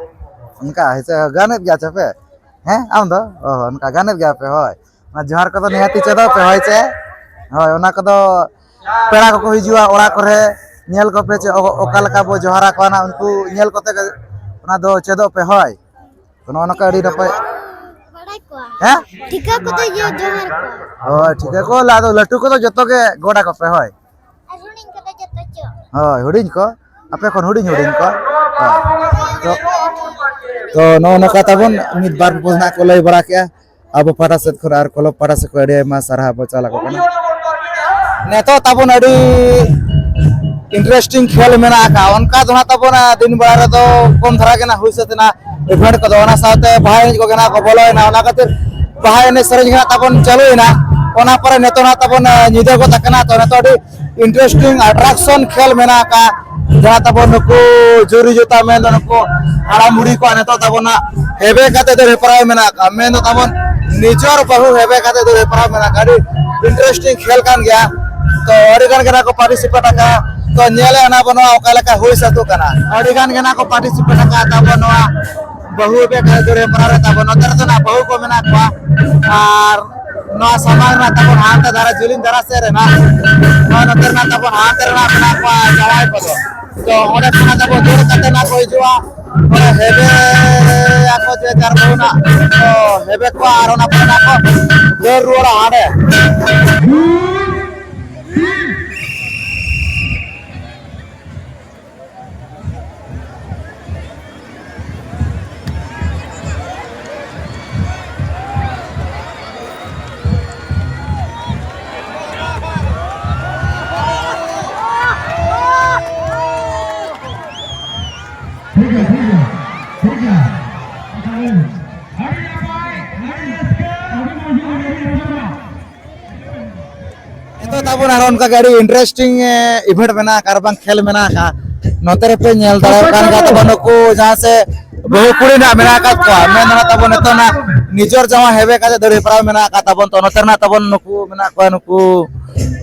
ᱚᱱᱠᱟ ᱦᱮᱸᱥᱮ? ᱜᱟᱱᱮᱫ ᱜᱮᱭᱟ ᱪᱮ ᱯᱮ? ᱦᱮᱸ, ᱟᱢ ᱫᱚ? ᱚ, ᱚᱱᱠᱟ ᱜᱟᱱᱮᱫ ᱜᱮᱭᱟ ᱯᱮ, ᱦᱳᱭ᱾ ᱚᱱᱟ ᱡᱚᱦᱟᱨ ᱠᱚᱫᱚ ᱱᱤᱦᱟᱹᱛᱤ ᱪᱮᱫᱚᱜ ᱯᱮ, ᱦᱳᱭ ᱪᱮ? ᱦᱳᱭ, ᱚᱱᱟ ᱠᱚᱫᱚ ᱯᱮᱲᱟ ᱠᱚᱠᱚ ᱦᱤᱡᱩᱜᱼᱟ ᱚᱲᱟᱜ ᱠᱚᱨᱮ, ᱧᱮᱞ ᱠᱚᱯᱮ ᱪᱮ ᱚ-, ᱚᱠᱟ ᱞᱮᱠᱟ ᱵᱚ ᱡᱚᱦᱟᱨ ᱟᱠᱚᱣᱟ ᱱᱟᱜ, ᱩᱱᱠᱩ ᱧᱮᱞ ᱠᱚᱛᱮ ᱜᱮ ᱚᱱᱟ ᱫᱚ ᱪᱮᱫᱚᱜ ᱯᱮ, ᱦᱳᱭ᱾ ᱛᱚ ᱱᱚᱜᱼᱚ ᱱᱚᱝᱠᱟ ᱟᱹᱰᱤ ᱱᱟᱯᱟᱭ᱾ ᱵᱟᱲᱟᱭ ᱠᱚᱣᱟ᱾ ᱦᱮᱸ? ᱴᱷᱤᱠᱟᱹ ᱠᱚᱛᱮ ᱡᱚ-, ᱡᱚᱦᱟᱨ ᱠᱚᱣᱟ᱾ ᱦᱳᱭ, ᱴᱷᱤᱠᱟᱹ ᱠᱚ ᱞᱟᱦᱟ ᱫᱚ ᱞᱟᱹᱴᱩ ᱠᱚᱫᱚ ᱡᱚᱛᱚ ᱜᱮ ᱜᱚᱰ ᱟᱠᱚ ᱯᱮ, ᱦᱳᱭ᱾ ᱟᱨ ᱦᱩᱰᱤᱧ ᱠᱚᱫᱚ ᱡᱚᱛᱚ ᱪᱚ᱾ ᱦᱳᱭ, ᱦᱩᱰᱤᱧ ᱠᱚ, ᱟᱯᱮ ᱠᱷᱚᱱ ᱦᱩᱰᱤᱧ ᱦᱩᱰᱤᱧ ᱠᱚ᱾ ᱦᱳᱭ᱾ ᱛᱚ, ᱛᱚ ᱱᱚᱜᱼᱚ ᱱᱚᱝᱠᱟ ᱛᱟᱵᱚᱱ ᱢᱤᱫ ᱵᱟᱨ ᱯᱚᱫ ᱱᱟᱜ ᱠᱚ ᱞᱟᱹᱭ ᱵᱟᱲᱟ ᱠᱮᱜᱼᱟ᱾ ᱟᱵᱚ ᱯᱟᱦᱴᱟ ᱥᱮᱫ ᱠᱷᱚᱱ ᱟᱨ ᱠᱞᱟᱵᱽ ᱯᱟᱦᱴᱟ ᱥᱮᱫ ᱠᱷᱚᱱ ᱟᱹᱰᱤ ᱟᱭᱢᱟ ᱥᱟᱨᱦᱟᱣ ᱵᱚ ᱪᱟᱞ ᱟᱠᱚ ᱠᱟᱱᱟ᱾ ᱱᱤᱛᱚᱜ ᱛᱟᱵᱚᱱ ᱟᱹᱰᱤ interesting ᱠᱷᱮᱞ ᱢᱮᱱᱟᱜ ᱟᱠᱟᱫ, ᱚᱱᱠᱟ ᱫᱚ ᱱᱟᱜ ᱛᱟᱵᱚᱱ ᱫᱤᱱ ᱵᱮᱲᱟ ᱨᱮᱫᱚ ᱠᱚᱢ ᱫᱷᱟᱨᱟ ᱜᱮ ᱱᱟᱜ ᱦᱩᱭ ᱥᱟᱹᱛ ᱮᱱᱟ event ᱠᱚᱫᱚ, ᱚᱱᱟ ᱥᱟᱶᱛᱮ ᱵᱟᱦᱟ ᱮᱱᱮᱡ ᱠᱚᱜᱮ ᱱᱟᱜ ᱠᱚ ᱵᱚᱞᱚᱭᱮᱱᱟ, ᱚᱱᱟ ᱠᱷᱟᱹᱛᱤᱨ ᱵᱟᱦᱟ ᱮᱱᱮᱡ ᱥᱮᱨᱮᱧ ᱜᱮ ᱱᱟᱜ ᱛᱟᱵᱚᱱ ᱪᱟᱹᱞᱩᱭᱮᱱᱟ᱾ ᱚᱱᱟ ᱯᱚᱨᱮ ᱱᱤᱛᱚᱜ ᱱᱟᱜ ᱛᱟᱵᱚᱱ ᱧᱤᱫᱟᱹ ᱜᱚᱫ ᱟᱠᱟᱱᱟ, ᱛᱚ ᱱᱤᱛᱚᱜ ᱟᱹᱰᱤ interesting attraction ᱠᱷᱮᱞ ᱢᱮᱱᱟᱜ ᱟᱠᱟᱫ, ᱡᱟᱦᱟᱸ ᱛᱟᱵᱚᱱ ᱱᱩᱠᱩ ᱡᱩᱨᱤ ᱡᱚᱛᱟ ᱢᱮᱱᱫᱚ ᱱᱩᱠᱩ ᱦᱟᱲᱟᱢ ᱵᱩᱲᱦᱤ ᱠᱚᱣᱟᱜ ᱱᱤᱛᱚᱜ ᱛᱟᱵᱚᱱ ᱱᱟᱜ ᱦᱮᱵᱮ ᱠᱟᱛᱮ ᱫᱟᱹᱲ ᱦᱮᱯᱨᱟᱣ ᱢᱮᱱᱟᱜ ᱟᱠᱟᱫ, ᱢᱮᱱᱫᱚ ᱛᱟᱵᱚᱱ ᱱᱤᱡᱚᱨ ᱵᱟᱹᱦᱩ ᱦᱮᱵᱮ ᱠᱟᱛᱮ ᱫᱟᱹᱲ ᱦᱮᱯᱨᱟᱣ ᱢᱮᱱᱟᱜ ᱟᱠᱟᱫ᱾ ᱟᱹᱰᱤ interesting ᱠᱷᱮᱞ ᱠᱟᱱ ᱜᱮᱭᱟ, ᱛᱚ ᱟᱹᱰᱤ ᱜᱟᱱ ᱜᱮ ᱱᱟᱜ ᱠᱚ participate ᱟᱠᱟᱫ᱾ ᱛᱚ ᱧᱮᱞᱮ ᱚᱱᱟ ᱵᱚ ᱱᱚᱣᱟ ᱚᱠᱟ ᱞᱮᱠᱟ ᱦᱩᱭ ᱥᱟᱹᱛᱚᱜ ᱠᱟᱱᱟ᱾ ᱟᱹᱰᱤ ᱜᱟᱱ ᱜᱮ ᱱᱟᱜ ᱠᱚ participate ᱟᱠᱟᱫ ᱛᱟᱵᱚ ᱱᱚᱣᱟ ᱵᱟᱹᱦᱩ ᱦᱮᱵᱮ ᱠᱟᱛᱮ ᱫᱟᱹᱲ ᱦᱮᱯᱨᱟᱣ ᱨᱮ ᱛᱟᱵᱚ᱾ ᱱᱚᱛᱮ ᱨᱮᱫᱚ ᱱᱟᱜ ᱵᱟᱹᱦᱩ ᱠᱚ ᱢᱮᱱᱟᱜ ᱠᱚᱣᱟ, ᱟᱨ ᱱᱚᱣᱟ ᱥᱟᱢᱟᱝ ᱨᱮᱱᱟᱜ ᱛᱟᱵᱚᱱ ᱦᱟᱱᱛᱮ ᱫᱷᱟᱨᱮ ᱡᱤᱞᱤᱧ ᱫᱷᱟᱨᱟ ᱥᱮᱫ ᱨᱮᱱᱟᱜ, ᱱᱚᱣᱟ ᱱᱚᱛᱮ ᱨᱮᱱᱟᱜ ᱛᱟᱵᱚᱱ ᱦᱟᱱᱛᱮ ᱨᱮᱱᱟᱜ ᱢᱮᱱᱟᱜ ᱠᱚᱣᱟ ᱡᱟᱶᱟᱭ ᱠᱚᱫᱚ᱾ ᱛᱚ ᱚᱸᱰᱮ ᱠᱷᱚᱱᱟᱜ ᱛᱟᱵᱚᱱ ᱫᱟᱹᱲ ᱠᱟᱛᱮ ᱱᱟᱜ ᱠᱚ ᱦᱤᱡᱩᱜᱼᱟ, ᱚᱸᱰᱮ ᱦᱮᱵᱮ ᱟᱠᱚ ᱡᱮ ᱡᱟᱨ ᱵᱟᱹᱦᱩ ᱱᱟᱜ ᱠᱚ ᱦᱮᱵᱮ ᱠᱚᱣᱟ ᱟᱨ ᱚᱱᱟ ᱯᱚᱨᱮ ᱱᱟᱜ ᱠᱚ ᱫᱟᱹᱲ ᱨᱩᱣᱟᱹᱲᱟ ᱦᱟᱸᱰᱮ᱾ ᱴᱷᱤᱠ ᱜᱮᱭᱟ, ᱴᱷᱤᱠ ᱜᱮᱭᱟ, ᱴᱷᱤᱠ ᱜᱮᱭᱟ᱾ ᱟᱹᱰᱤ ᱱᱟᱯᱟᱭ, ᱟᱹᱰᱤ ᱨᱟᱹᱥᱠᱟᱹ, ᱟᱹᱰᱤ ᱢᱚᱡᱽ, ᱟᱹᱰᱤ ᱨᱟᱹᱥᱠᱟᱹ᱾ ᱱᱤᱛᱚᱜ ᱛᱟᱵᱚᱱ ᱟᱨᱦᱚᱸ ᱚᱱᱠᱟ ᱜᱮ ᱟᱹᱰᱤ interesting, ᱮ, event ᱢᱮᱱᱟᱜ ᱟᱠᱟᱫ, ᱟᱨ ᱵᱟᱝ ᱠᱷᱮᱞ ᱢᱮᱱᱟᱜ ᱟᱠᱟᱫ᱾ ᱱᱚᱛᱮ ᱨᱮᱯᱮ ᱧᱮᱞ ᱫᱟᱲᱮᱭᱟᱜ ᱠᱟᱱ ᱜᱮᱭᱟ ᱛᱟᱵᱚᱱ ᱱᱩᱠᱩ ᱡᱟᱦᱟᱸ ᱥᱮ ᱵᱟᱹᱦᱩ ᱠᱩᱲᱤ ᱱᱟᱜ ᱢᱮᱱᱟᱜ ᱟᱠᱟᱫ ᱠᱚᱣᱟ, ᱢᱮᱱ ᱫᱚ ᱱᱟᱜ ᱛᱟᱵᱚᱱ ᱱᱤᱛᱚᱜ ᱱᱟᱜ ᱱᱤᱡᱚᱨ ᱡᱟᱶᱟᱭ ᱦᱮᱵᱮ ᱠᱟᱛᱮ ᱫᱟᱹᱲ ᱦᱮᱯᱨᱟᱣ ᱢᱮᱱᱟᱜ ᱟᱠᱟᱫ ᱛᱟᱵᱚᱱ᱾ ᱛᱚ ᱱᱚᱛᱮ ᱨᱮᱱᱟᱜ ᱛᱟᱵᱚᱱ ᱱᱩᱠᱩ ᱢᱮᱱᱟᱜ ᱠᱚᱣᱟ, ᱱᱩᱠᱩ,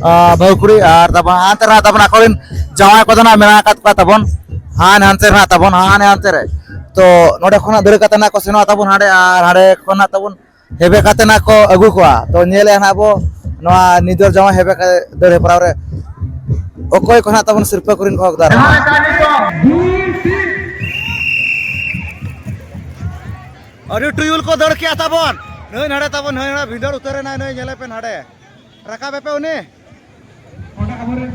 ᱟ, ᱵᱟᱹᱦᱩ ᱠᱩᱲᱤ, ᱟᱨ ᱛᱟᱵᱚᱱ ᱦᱟᱱᱛᱮ ᱨᱮᱱᱟᱜ ᱛᱟᱵᱚᱱ ᱟᱠᱚᱨᱮᱱ ᱡᱟᱶᱟᱭ ᱠᱚᱫᱚ ᱱᱟᱜ ᱢᱮᱱᱟᱜ ᱟᱠᱟᱫ ᱠᱚᱣᱟ ᱛᱟᱵᱚᱱ ᱦᱟᱱᱮ ᱦᱟᱱᱛᱮ ᱨᱮᱱᱟᱜ ᱛᱟᱵᱚᱱ, ᱦᱟᱱᱮ ᱦᱟᱱᱛᱮ ᱨᱮ᱾ ᱛᱚ ᱱᱚᱰᱮ ᱠᱷᱚᱱᱟᱜ ᱫᱟᱹᱲ ᱠᱟᱛᱮ ᱱᱟᱜ ᱠᱚ ᱥᱮᱱᱚᱜᱼᱟ ᱛᱟᱵᱚᱱ ᱦᱟᱸᱰᱮ, ᱟᱨ ᱦᱟᱸᱰᱮ ᱠᱷᱚᱱᱟᱜ ᱛᱟᱵᱚᱱ ᱦᱮᱵᱮ ᱠᱟᱛᱮ ᱱᱟᱜ ᱠᱚ ᱟᱹᱜᱩ ᱠᱚᱣᱟ᱾ ᱛᱚ ᱧᱮᱞᱮᱜᱼᱟ ᱱᱟᱜ ᱵᱚ ᱱᱚᱣᱟ ᱱᱤᱡᱚᱨ ᱡᱟᱶᱟᱭ ᱦᱮᱵᱮ ᱠᱟᱛᱮ ᱫᱟᱹᱲ ᱦᱮᱯᱨᱟᱣ ᱨᱮ ᱚᱠᱚᱭ ᱠᱚ ᱱᱟᱜ ᱛᱟᱵᱚᱱ ᱥᱤᱨᱯᱟᱹ ᱠᱚᱨᱮᱱ ᱠᱚ ᱦᱚᱠᱫᱟᱨ᱾ ᱟᱹᱰᱤ ᱴᱩᱭᱩᱞ ᱠᱚ ᱫᱟᱹᱲ ᱠᱮᱜᱼᱟ ᱛᱟᱵᱚᱱ᱾ ᱱᱟᱹᱭ ᱱᱟᱲᱮ ᱛᱟᱵᱚᱱ, ᱱᱟᱹᱭ ᱱᱟᱲᱮ ᱵᱷᱤᱸᱫᱟᱹᱲ ᱩᱛᱟᱹᱨ ᱮᱱᱟᱭ ᱱᱟᱹᱭ, ᱧᱮᱞᱮ ᱯᱮ ᱱᱟᱲᱮ᱾ ᱨᱟᱠᱟᱵ ᱮᱯᱮ ᱩᱱᱤ᱾ ᱚᱸᱰᱮ ᱟᱵᱚᱨᱮᱱ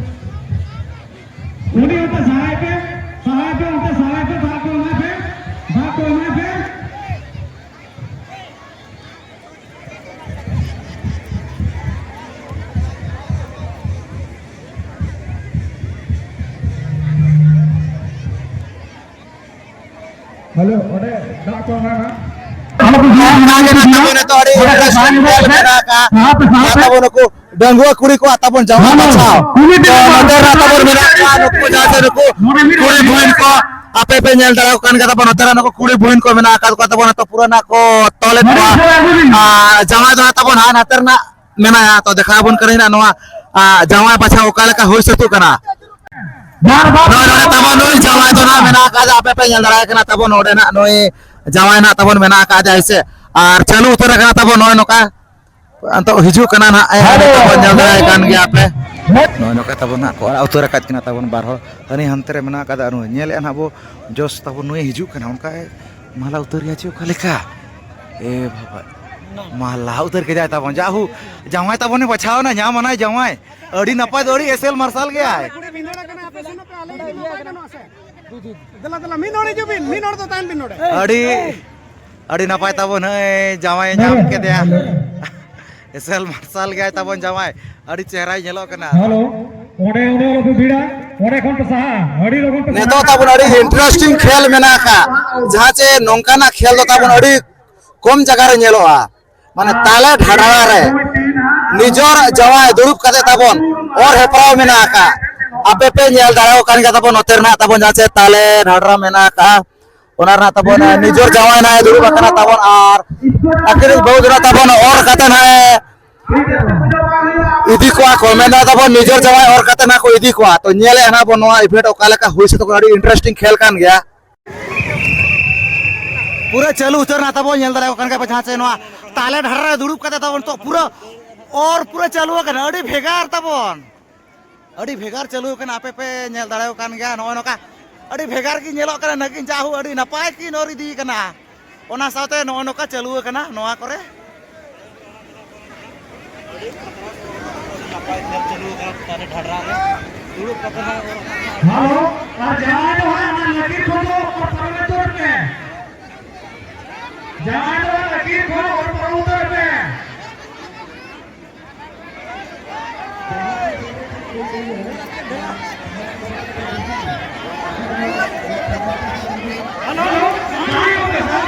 ᱩᱱᱤ ᱚᱱᱛᱮ ᱥᱟᱦᱟᱭ ᱯᱮ, ᱥᱟᱦᱟᱭ ᱯᱮ, ᱚᱱᱛᱮ ᱥᱟᱦᱟᱭ ᱯᱮ, ᱫᱟᱜ ᱠᱚ ᱮᱢᱟᱭ ᱯᱮ, ᱫᱟᱜ ᱠᱚ ᱮᱢᱟᱭ ᱯᱮ᱾ ᱦᱮᱞᱳ, ᱚᱸᱰᱮ ᱫᱟᱜ ᱠᱚ ᱮᱢᱟᱭ ᱢᱟ᱾ ᱚᱱᱟᱜᱮ ᱱᱟᱜ ᱛᱟᱵᱚᱱ ᱱᱤᱛᱚᱜ ᱟᱹᱰᱤ interesting ᱠᱷᱮᱞ ᱢᱮᱱᱟᱜ ᱟᱠᱟᱫᱼᱟ᱾ ᱱᱟᱜ ᱛᱟᱵᱚᱱ ᱱᱩᱠᱩ ᱰᱟᱺᱜᱩᱣᱟᱹ ᱠᱩᱲᱤ ᱠᱚᱣᱟᱜ ᱛᱟᱵᱚᱱ ᱡᱟᱶᱟᱭ ᱵᱟᱪᱷᱟᱣ᱾ ᱛᱚ, ᱱᱚᱛᱮ ᱨᱮ ᱛᱟᱵᱚᱱ ᱢᱮᱱᱟᱜ ᱠᱚᱣᱟ ᱱᱩᱠᱩ ᱡᱟᱦᱟᱸ ᱥᱮ ᱱᱩᱠᱩ ᱠᱩᱲᱤ ᱵᱩᱦᱤᱱ ᱠᱚ, ᱟᱯᱮ ᱯᱮ ᱧᱮᱞ ᱫᱟᱲᱮᱭᱟᱠᱚ ᱠᱟᱱ ᱜᱮᱭᱟ ᱛᱟᱵᱚᱱ, ᱱᱚᱛᱮ ᱨᱮ ᱱᱩᱠᱩ ᱠᱩᱲᱤ ᱵᱩᱦᱤᱱ ᱠᱚ ᱢᱮᱱᱟᱜ ᱟᱠᱟᱫ ᱠᱚᱣᱟ ᱛᱟᱵᱚᱱ, ᱱᱤᱛᱚᱜ ᱯᱩᱨᱟᱹ ᱱᱟᱜ ᱠᱚ ᱛᱚᱞᱮᱫ ᱠᱚᱣᱟ᱾ ᱟᱨ ᱡᱟᱶᱟᱭ ᱫᱚ ᱱᱟᱜ ᱛᱟᱵᱚᱱ ᱦᱟᱸᱜ ᱱᱟᱛᱮ ᱨᱮᱱᱟᱜ ᱢᱮᱱᱟᱭᱟ᱾ ᱛᱚ, ᱫᱮᱠᱷᱟᱣ ᱟᱵᱚᱱ ᱠᱟᱹᱱᱟᱹᱧ ᱱᱟᱜ ᱱᱚᱣᱟ, ᱟᱨ, ᱡᱟᱶᱟᱭ ᱵᱟᱪᱷᱟᱣ ᱚᱠᱟ ᱞᱮᱠᱟ ᱦᱩᱭ ᱥᱟᱹᱛᱚᱜ ᱠᱟᱱᱟ᱾ ᱱᱚᱜᱼᱚᱭ ᱱᱚᱰᱮ ᱛᱟᱵᱚᱱ ᱱᱩᱭ ᱡᱟᱶᱟᱭ ᱫᱚ ᱱᱟᱜ ᱢᱮᱱᱟᱜ ᱟᱠᱟᱫᱟ, ᱟᱯᱮ ᱯᱮ ᱧᱮᱞ ᱫᱟᱲᱮᱭᱟᱭ ᱠᱟᱱᱟ ᱛᱟᱵᱚᱱ ᱱᱚᱰᱮ ᱱᱟᱜ ᱱᱩᱭ ᱡᱟᱶᱟᱭ ᱱᱟᱜ ᱛᱟᱵᱚᱱ ᱢᱮᱱᱟᱜ ᱟᱠᱟᱫᱟ, ᱦᱮᱸ ᱥᱮ᱾ ᱟᱨ ᱪᱟᱹᱞᱩ ᱩᱛᱟᱹᱨ ᱟᱠᱟᱱᱟ ᱛᱟᱵᱚᱱ ᱱᱚᱜᱼᱚᱭ ᱱᱚᱝᱠᱟ᱾ ᱱᱤᱛᱚᱜ ᱦᱤᱡᱩᱜ ᱠᱟᱱᱟ ᱱᱟᱜ, ᱮ, ᱦᱮᱞᱳ᱾ ᱛᱟᱵᱚᱱ ᱧᱮᱞ ᱫᱟᱲᱮᱭᱟᱭ ᱠᱟᱱ ᱜᱮᱭᱟ ᱯᱮ᱾ ᱱᱚᱜᱼᱚᱭ ᱱᱚᱝᱠᱟ ᱛᱟᱵᱚᱱ ᱱᱟᱜ ᱠᱚ ᱟᱲᱟᱜ ᱩᱛᱟᱹᱨ ᱟᱠᱟᱫ ᱠᱤᱱᱟ ᱛᱟᱵᱚᱱ ᱵᱟᱨ ᱦᱚᱲ᱾ ᱦᱟᱹᱱᱤ ᱦᱟᱱᱛᱮ ᱨᱮ ᱢᱮᱱᱟᱜ ᱟᱠᱟᱫᱟ, ᱱᱩᱭ ᱧᱮᱞᱮᱫᱼᱟ ᱱᱟᱜ ᱵᱚ ᱡᱚᱥ ᱛᱟᱵᱚᱱ ᱱᱩᱭᱮ ᱦᱤᱡᱩᱜ ᱠᱟᱱᱟ, ᱚᱱᱠᱟᱭ ᱢᱟᱞᱟ ᱩᱛᱟᱹᱨ ᱜᱮᱭᱟ ᱪᱮ ᱚᱠᱟ ᱞᱮᱠᱟ? ᱮ ᱵᱟᱵᱟ, ᱢᱟᱞᱟ ᱩᱛᱟᱹᱨ ᱠᱮᱫᱟᱭ ᱛᱟᱵᱚᱱ, ᱡᱟᱦᱩ ᱡᱟᱶᱟᱭ ᱛᱟᱵᱚᱱᱮ ᱵᱟᱪᱷᱟᱣ ᱮᱱᱟ, ᱧᱟᱢ ᱟᱱᱟᱭ ᱡᱟᱶᱟᱭ᱾ ᱟᱹᱰᱤ ᱱᱟᱯᱟᱭ ᱫᱚ ᱟᱹᱰᱤ ᱮᱥᱮᱞ ᱢᱟᱨᱥᱟᱞ ᱜᱮᱭᱟᱭ᱾ ᱠᱩᱲᱤ ᱵᱷᱤᱸᱫᱟᱹᱲ ᱟᱠᱟᱱᱟ, ᱟᱯᱮ ᱥᱮᱱᱚᱜ ᱯᱮ, ᱟᱞᱮ ᱡᱩᱫᱤ ᱱᱟᱯᱟᱭ ᱜᱟᱱᱚᱜᱼᱟ ᱥᱮ᱾ ᱫᱮᱞᱟ, ᱫᱮᱞᱟ, ᱢᱤᱫ ᱦᱚᱲ ᱦᱤᱡᱩᱜ ᱵᱤᱱ, ᱢᱤᱫ ᱦᱚᱲ ᱫᱚ ᱛᱟᱦᱮᱱ ᱵᱤᱱ ᱱᱚᱰᱮ᱾ ᱟᱹᱰᱤ, ᱟᱹᱰᱤ ᱱᱟᱯᱟᱭ ᱛᱟᱵᱚ ᱱᱩᱭ ᱡᱟᱶᱟᱭ ᱧᱟᱢ ᱠᱮᱫᱮᱭᱟ᱾ ᱮᱥᱮᱞ ᱢᱟᱨᱥᱟᱞ ᱜᱮᱭᱟᱭ ᱛᱟᱵᱚᱱ ᱡᱟᱶᱟᱭ, ᱟᱹᱰᱤ ᱪᱮᱦᱨᱟᱭ ᱧᱮᱞᱚᱜ ᱠᱟᱱᱟ᱾ ᱦᱮᱞᱳ, ᱚᱸᱰᱮ, ᱚᱸᱰᱮ ᱟᱞᱚᱯᱮ ᱵᱷᱤᱲᱟ, ᱚᱸᱰᱮ ᱠᱷᱚᱱ ᱯᱮ ᱥᱟᱦᱟᱜᱼᱟ, ᱟᱹᱰᱤ ᱞᱚᱜᱚᱱ ᱯᱮ ᱱᱤᱛᱚᱜ ᱥᱟᱦᱟᱜᱼᱟ᱾ ᱛᱟᱵᱚᱱ ᱟᱹᱰᱤ interesting ᱠᱷᱮᱞ ᱢᱮᱱᱟᱜ ᱟᱠᱟᱫ, ᱡᱟᱦᱟᱸ ᱪᱮ ᱱᱚᱝᱠᱟᱱᱟᱜ ᱠᱷᱮᱞ ᱫᱚ ᱛᱟᱵᱚᱱ ᱟᱹᱰᱤ ᱠᱚᱢ ᱡᱟᱭᱜᱟ ᱨᱮ ᱧᱮᱞᱚᱜᱼᱟ᱾ ᱢᱟᱱᱮ ᱛᱟᱞᱮ ᱰᱷᱟᱰᱨᱟ ᱨᱮ ᱱᱤᱡᱚᱨ ᱡᱟᱶᱟᱭ ᱫᱩᱲᱩᱵ ᱠᱟᱛᱮ ᱛᱟᱵᱚᱱ ᱚᱨ ᱦᱮᱯᱨᱟᱣ ᱢᱮᱱᱟᱜ ᱟᱠᱟᱫ᱾ ᱟᱯᱮ ᱯᱮ ᱧᱮᱞ ᱫᱟᱲᱮᱭᱟᱜ ᱠᱟᱱ ᱜᱮᱭᱟ ᱛᱟᱵᱚᱱ, ᱱᱚᱛᱮ ᱨᱮᱱᱟᱜ ᱛᱟᱵᱚᱱ ᱡᱟᱦᱟᱸ ᱪᱮ ᱛᱟᱞᱮ ᱰᱷᱟᱰᱨᱟ ᱢᱮᱱᱟᱜ ᱟᱠᱟᱫ, ᱚᱱᱟ ᱨᱮᱱᱟᱜ ᱛᱟᱵᱚᱱ, ᱮ, ᱱᱤᱡᱚᱨ ᱡᱟᱶᱟᱭ ᱱᱟᱭ ᱫᱩᱲᱩᱵ ᱟᱠᱟᱱᱟ ᱛᱟᱵᱚᱱ, ᱟᱨ ᱟᱹᱠᱤᱱᱤᱡ ᱵᱟᱹᱦᱩ ᱫᱚ ᱱᱟᱜ ᱛᱟᱵᱚᱱ ᱚᱨ ᱠᱟᱛᱮ ᱱᱟᱜ ᱮ ᱤᱫᱤ ᱠᱚᱣᱟ ᱠᱚ, ᱢᱮᱱᱫᱟ ᱛᱟᱵᱚᱱ ᱱᱤᱡᱚᱨ ᱡᱟᱶᱟᱭ ᱚᱨ ᱠᱟᱛᱮ ᱱᱟᱜ ᱠᱚ ᱤᱫᱤ ᱠᱚᱣᱟ᱾ ᱛᱚ ᱧᱮᱞᱮᱫᱼᱟ ᱱᱟᱜ ᱵᱚᱱ ᱱᱚᱣᱟ event ᱚᱠᱟ ᱞᱮᱠᱟ ᱦᱩᱭ ᱥᱟᱹᱛᱚᱜ ᱠᱟᱱᱟ, ᱟᱹᱰᱤ interesting ᱠᱷᱮᱞ ᱠᱟᱱ ᱜᱮᱭᱟ᱾ ᱯᱩᱨᱟᱹ ᱪᱟᱹᱞᱩ ᱩᱛᱟᱹᱨ ᱱᱟ ᱛᱟᱵᱚᱱ, ᱧᱮᱞ ᱫᱟᱲᱮᱭᱟᱜ ᱠᱟᱱ ᱜᱮᱭᱟ ᱯᱮ ᱡᱟᱦᱟᱸ ᱪᱮ ᱱᱚᱣᱟ ᱛᱟᱞᱮ ᱰᱷᱟᱰᱨᱟ ᱨᱮ ᱫᱩᱲᱩᱵ ᱠᱟᱛᱮ ᱛᱟᱵᱚᱱ ᱱᱤᱛᱚᱜ ᱯᱩᱨᱟᱹ ᱚᱨ ᱯᱩᱨᱟᱹ ᱪᱟᱹᱞᱩ ᱟᱠᱟᱱᱟ, ᱟᱹᱰᱤ ᱵᱷᱮᱜᱟᱨ ᱛᱟᱵᱚᱱ᱾ ᱟᱹᱰᱤ ᱵᱷᱮᱜᱟᱨ ᱪᱟᱹᱞᱩ ᱟᱠᱟᱱᱟ, ᱟᱯᱮ ᱯᱮ ᱧᱮᱞ ᱫᱟᱲᱮᱭᱟᱜ ᱠᱟᱱ ᱜᱮᱭᱟ᱾ ᱱᱚᱜᱼᱚᱭ ᱱᱚᱝᱠᱟ ᱟᱹᱰᱤ ᱵᱷᱮᱜᱟᱨ ᱜᱮ ᱧᱮᱞᱚᱜ ᱠᱟᱱᱟ᱾ ᱱᱟᱹᱜᱤᱱ ᱡᱟᱦᱩ ᱟᱹᱰᱤ ᱱᱟᱯᱟᱭ ᱠᱤᱱ ᱚᱨ ᱤᱫᱤ ᱠᱟᱱᱟ, ᱚᱱᱟ ᱥᱟᱶᱛᱮ ᱱᱚᱜᱼᱚᱭ ᱱᱚᱝᱠᱟ ᱪᱟᱹᱞᱩ ᱟᱠᱟᱱᱟ ᱱᱚᱣᱟ ᱠᱚᱨᱮ᱾ ᱟᱹᱰᱤ ᱱᱟᱯᱟᱭ ᱠᱷᱮᱞ ᱪᱟᱹᱞᱩ ᱟᱠᱟᱱᱟ ᱛᱟᱞᱮ ᱰᱷᱟᱰᱨᱟ ᱨᱮ᱾ ᱫᱩᱲᱩᱵ ᱠᱟᱛᱮ ᱦᱟᱸᱜ ᱚᱨ ᱟᱠᱟᱱᱟ᱾ ᱦᱮᱞᱳ, ᱟᱨ ᱡᱟᱦᱟᱸᱭ ᱫᱚ ᱦᱟᱸᱜ ᱚᱱᱟ ᱞᱟᱹᱠᱤᱨ ᱠᱷᱚᱱ ᱫᱚ ᱚᱨ ᱯᱟᱨᱚᱢ ᱩᱛᱟᱹᱨ ᱯᱮ᱾ ᱡᱟᱦᱟᱸᱭ ᱫᱚ ᱦᱟᱸᱜ ᱞᱟᱹᱠᱤᱨ ᱠᱷᱚᱱ ᱚᱨ ᱯᱟᱨᱚᱢ ᱩᱛᱟᱹᱨ ᱯᱮ᱾